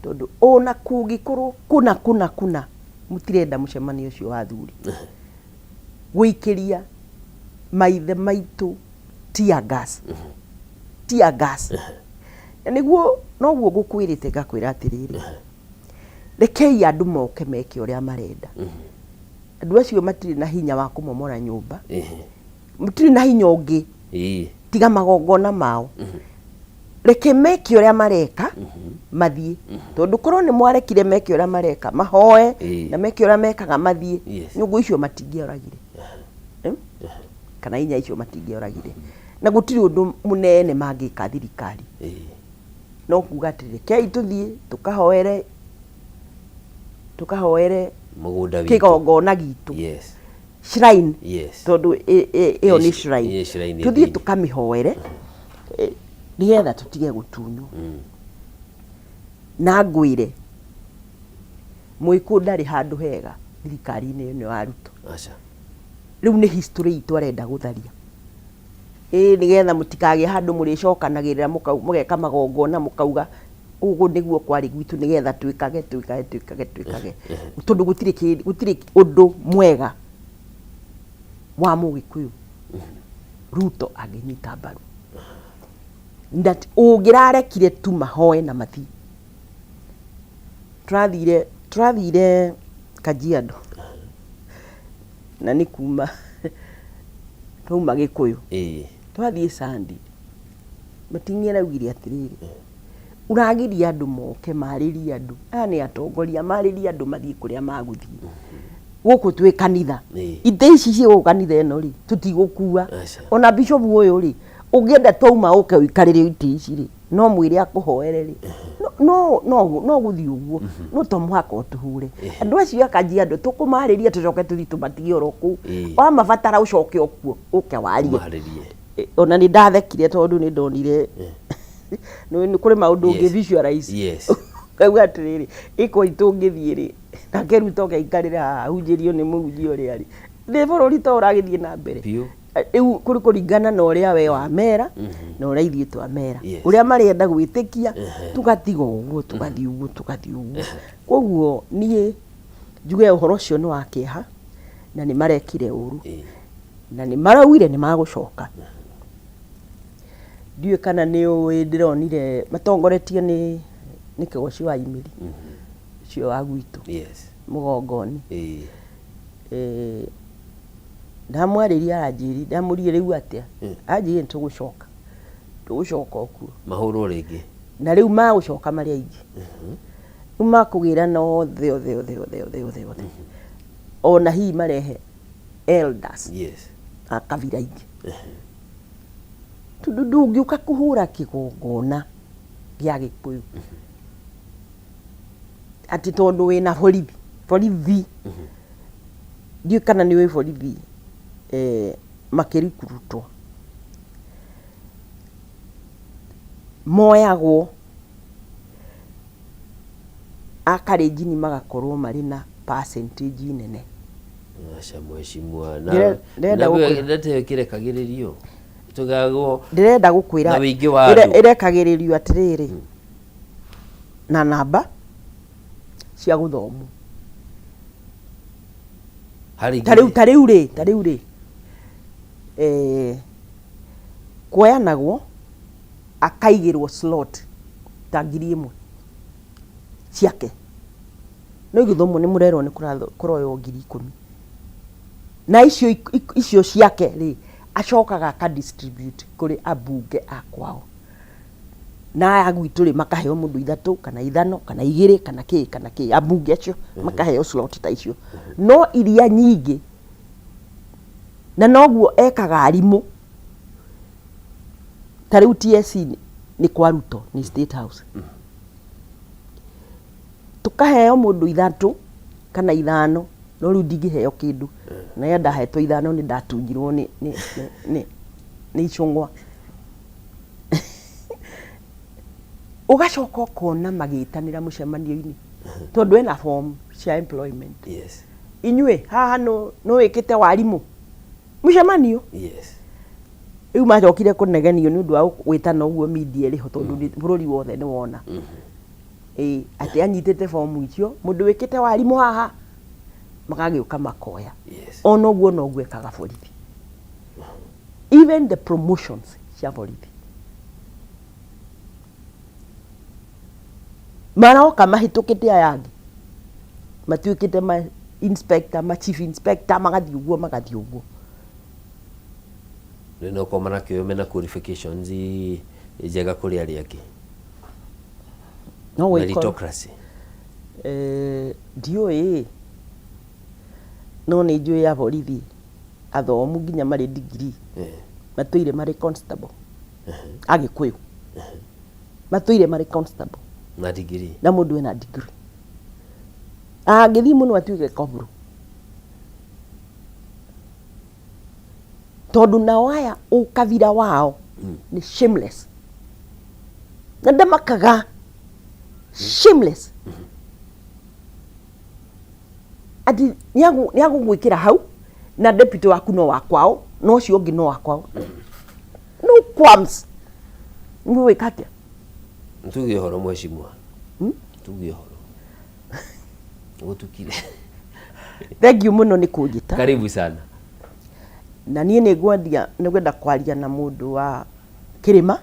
tondũ ona kũngĩkorwo kũna kũna kũna mũtirenda mũcemanio ũcio wa athuri, gũikĩria maithe maitũ tear gas, tear gas. Na nĩguo noguo ngũkwĩrĩte ngakwĩra atĩrĩrĩ, rekei andũ moke meke ũrĩa marenda. Andũ acio matirĩ na hinya wa kũmomora nyũmba, matirĩ na hinya ũngĩ tiga magongona mao. Reke meke ũrĩa mareka mathiĩ, tondũ korwo nĩ mwarekire meke ũrĩa mareka, mahoe na meke ũrĩa mekaga mathiĩ, nyũngũ icio matingĩoragire. Kana inya icio matingĩoragire. Na gũtirĩ ũndũ mũnene mangĩka thirikari. No kuga atĩ rekei tũthiĩ tũkahoere tũkahoere Mũgũnda witũ. Kĩgongona gitũ. Shrine. Tondũ ĩyo nĩ shrine. Ĩ shrine Tũthiĩ thĩinĩ. Tũkamĩhoere nĩgetha tũtige gũtunywo. Na ngwĩre Mũgĩkũyũ ndarĩ handũ hega thirikari-inĩ ĩno ya Ruto. Aca. Rĩu nĩ history itũ arenda gũtharia. Ĩĩ, nĩgetha mũtikagĩe handũ mũrĩcokanagĩrĩra mũgeka magongona mũkauga ũguo nĩguo kwarĩ gwitũ, nĩgetha twĩkage twĩkage twĩkage twĩkage, tondũ gũtirĩ gũtirĩ ũndũ mwega wa Mũgĩkũyũ Ruto angĩnyita mbaru. That ũngĩrarekire tu mahoe na mathiĩ. Tũrathire Kajiado na nĩ kuma twauma Gĩkũyũ. Twathiĩ Sunday, Mating'i araugire atĩrĩrĩ, ũragiria andũ moke marĩrie andũ, aya nĩ atongoria, marĩrie andũ mathiĩ kũrĩa magũthiĩ. Gũkũ twĩ kanitha, itĩ ici ciĩ gũkũ kanitha ĩno rĩ, tũtigũkua. Ona bishop ũyũ rĩ, ũngĩenda twauma ũke ũikarĩre itĩ ici rĩ, no mwĩre akũhoere rĩ, no gũthiĩ ũguo, no to mũhaka ũtũhũre. Andũ acio a Kajiado tũkũmarĩria tũcoke tũthiĩ tũmatige oro kũu. Wamabatara ũcoke o kuo ũke warie. Ũmarĩrie. Ona nĩ ndathekire tondũ nĩ ndonire nĩ kũrĩ maũndũ ũngĩ visualize. Ũkauga atĩrĩrĩ, ĩko tũngĩthiĩ rĩ, nake Ruto oke aikarĩre haha ahunjĩrio nĩ mũhunjia ũrĩa rĩ, nĩ bũrũri to ũragĩthiĩ na mbere. Rĩu kũrĩ kũringana na ũrĩa we wamera na ũrĩa ithuĩ twamera. Ũrĩa marenda gwĩtĩkia, tũgatiga ũguo, tũgathiĩ ũguo, tũgathiĩ ũguo. Koguo niĩ njuge ũhoro ũcio nĩ wa kĩeha na nĩ marekire ũru na nĩ maraugire nĩ magũcoka. Ndiũĩ kana nĩ ũĩ ndĩronire matongoretio nĩ Kĩgoci wa Imĩri, ũcio wa gwitũ Mũgongoni. Ndamwarĩria aranjĩrire, ndamũririe rĩu atĩa? Anjĩrire nĩ tũgũcoka, tũgũcoka o kuo. Mahũrwo rĩngĩ. Na rĩu magũcoka marĩ aingĩ. Rĩu makũgĩrana othe othe othe othe othe othe othe. Ona hihi marehe elders a kabira ingĩ. Tondũ ndũngĩũka kũhũra kĩgongona gĩa Gĩkũyũ atĩ tondũ wĩna borithi, borithi ndiũĩ kana nĩ ũĩ borithi makĩrikurutwo moyagwo a Kalenjin magakorwo marĩ na percentage nene. Aca mheshimiwa. Ndĩrenda gũkwĩra. Na kĩrekagĩrĩrio tũgagwo Ndĩrenda gũkwĩra na wĩingĩ wa andũ. Ĩrekagĩrĩrio atĩrĩrĩ, Na namba cia gũthomwo. Harĩ Ta rĩu ta rĩu rĩ ta rĩu rĩ eh, kuoyanagwo akaigĩrwo slot ta 1000 ciake no igĩthomwo nĩ mũrerwo nĩ kũroywo 10,000 na icio icio ciake rĩ acokaga aka distribute kũrĩ ambunge a kwao na aya gwitũ rĩ makaheo mũndũ ithatũ kana ithano kana igĩrĩ kana kĩ kana kĩ ambunge acio makaheo slot ta icio no iria nyingĩ na noguo ekaga arimũ ta rĩu TSC nĩ kwa Ruto nĩ State House tũkaheo mũndũ ithatũ kana ithano no rĩu ndingĩheo kĩndũ na rĩrĩa ndahetwo ithano nĩ ndatunyirwo nĩ nĩ nĩ nĩ nĩ icũng'wa ũgacoka ũkona magĩtanĩra mũcemanio-inĩ tondũ ena form cia employment Yes. Inyuĩ haha nũ nũ wĩkĩte warimũ mũcemanio Yes. Rĩu macokire kũnegenio nĩ ũndũ wa gwĩtana ũguo media ĩrĩ ho tondũ bũrũri wothe nĩ wona ĩĩ atĩ anyitĩte bomu icio mũndũ wĩkĩte warimũ haha magagĩũka makoya. Ona ũguo noguo ekaga borithi, even the promotions cia borithi maroka mahĩtũkĩte aya angĩ matuĩkĩte ma inspector, ma chief inspector, magathiĩ ũguo magathiĩ ũguo. Rĩu no korwo marakĩoywo mena qualifications njega kũrĩ arĩa angĩ. No gũgĩkorwo- Meritocracy. Eh, ndiũĩ no nĩ njũĩ a borithi athomu nginya marĩ degree matũire marĩ constable agĩkũyũ matũire marĩ constable Na degree. Na mũndũ ena degree angĩthiĩ mũno atuĩke kobro tondũ nao aya ũkabira wao nĩ shameless na ndamakaga shameless ati nĩagũgwĩkĩra hau na deputy waku no wa kwao na ũcio ũngĩ no wa kwao no qualms nĩgwĩka atĩa? Tuge ũhoro mheshimiwa. Tuge ũhoro. Gũtukire. Thank you mũno nĩ kũnjĩta. Karibu sana. Na niĩ nĩ ngwendia nĩ ngwenda kwaria na mũndũ wa kĩrĩma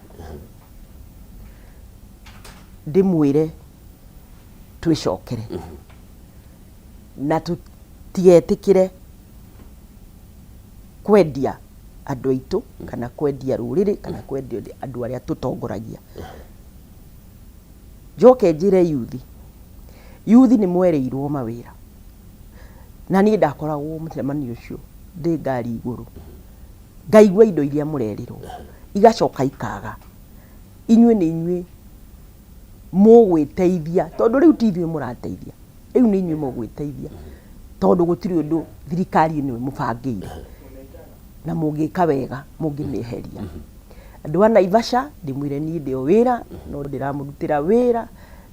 ndĩmwĩre twĩcokere na tũtigetĩkĩre kwendia andũ aitũ kana kwendia rũrĩrĩ kana kwendia andũ arĩa tũtongoragia. Njoke njĩre yuthi, yuthi nĩ mwerĩirwo mawĩra na niĩ ndakoragwo mũcemanio ũcio ndĩ ngari igũrũ ngaigua indo iria mũrerĩrwo igacoka ikaga. Inyuĩ nĩ inyuĩ mũgwĩteithia tondũ rĩu ti ithuĩ mũrateithia, rĩu nĩ inyuĩ mũgwĩteithia tondũ gũtirĩ ũndũ thirikari ĩno ĩmũbangĩire na mũngĩka wega mũngĩmĩeheria. Andũ a Naivasha ndĩmwĩre niĩ ndĩ o wĩra no ndĩramũrutĩra wĩra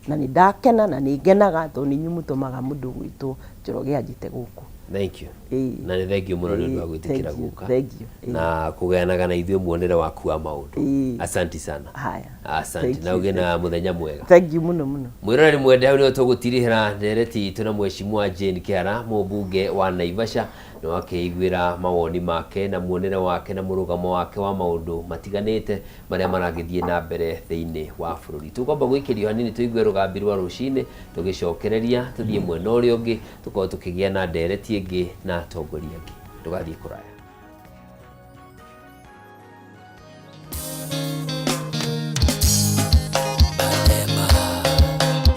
na nĩ ndakena na nĩ ngenaga tondũ nĩ inyuĩ mũtũmaga mũndũ ũgwĩtwo Njoroge anjĩte gũkũ. Thank you. Ĩĩ. Na nĩ thank you mũno nĩ ũndũ wa Ĩĩ, gwĩtĩkĩra thank you, gũka thank you, ĩĩ. na kũgayanaga na ithuĩ muonere waku wa maũndũ. Ĩĩ. Asanti sana. Haya. Asante. Thank Na you, ũgĩe na mũthenya mwega. Thank you mũno mũno. Mwĩroreri mwende hau nĩho tũgũtirihĩra ndereti itũ na mheshimiwa Jane Kĩhara mũmbunge wa Naivasha nĩ wakĩiguĩra mawoni make na muonere wake na mũrũgamo wake wa maũndũ matiganĩte marĩa maragĩthiĩ na mbere thĩinĩ wa bũrũri. Tũkwamba gũikĩrio hanini tũigue rũgambi rwa rũcinĩ tũgĩcokereria tũthiĩ mwena ũrĩa ũngĩ tũkorwo tũkĩgĩa na ndereti ĩngĩ na atongoria angĩ. Ndũgathiĩ kũraya.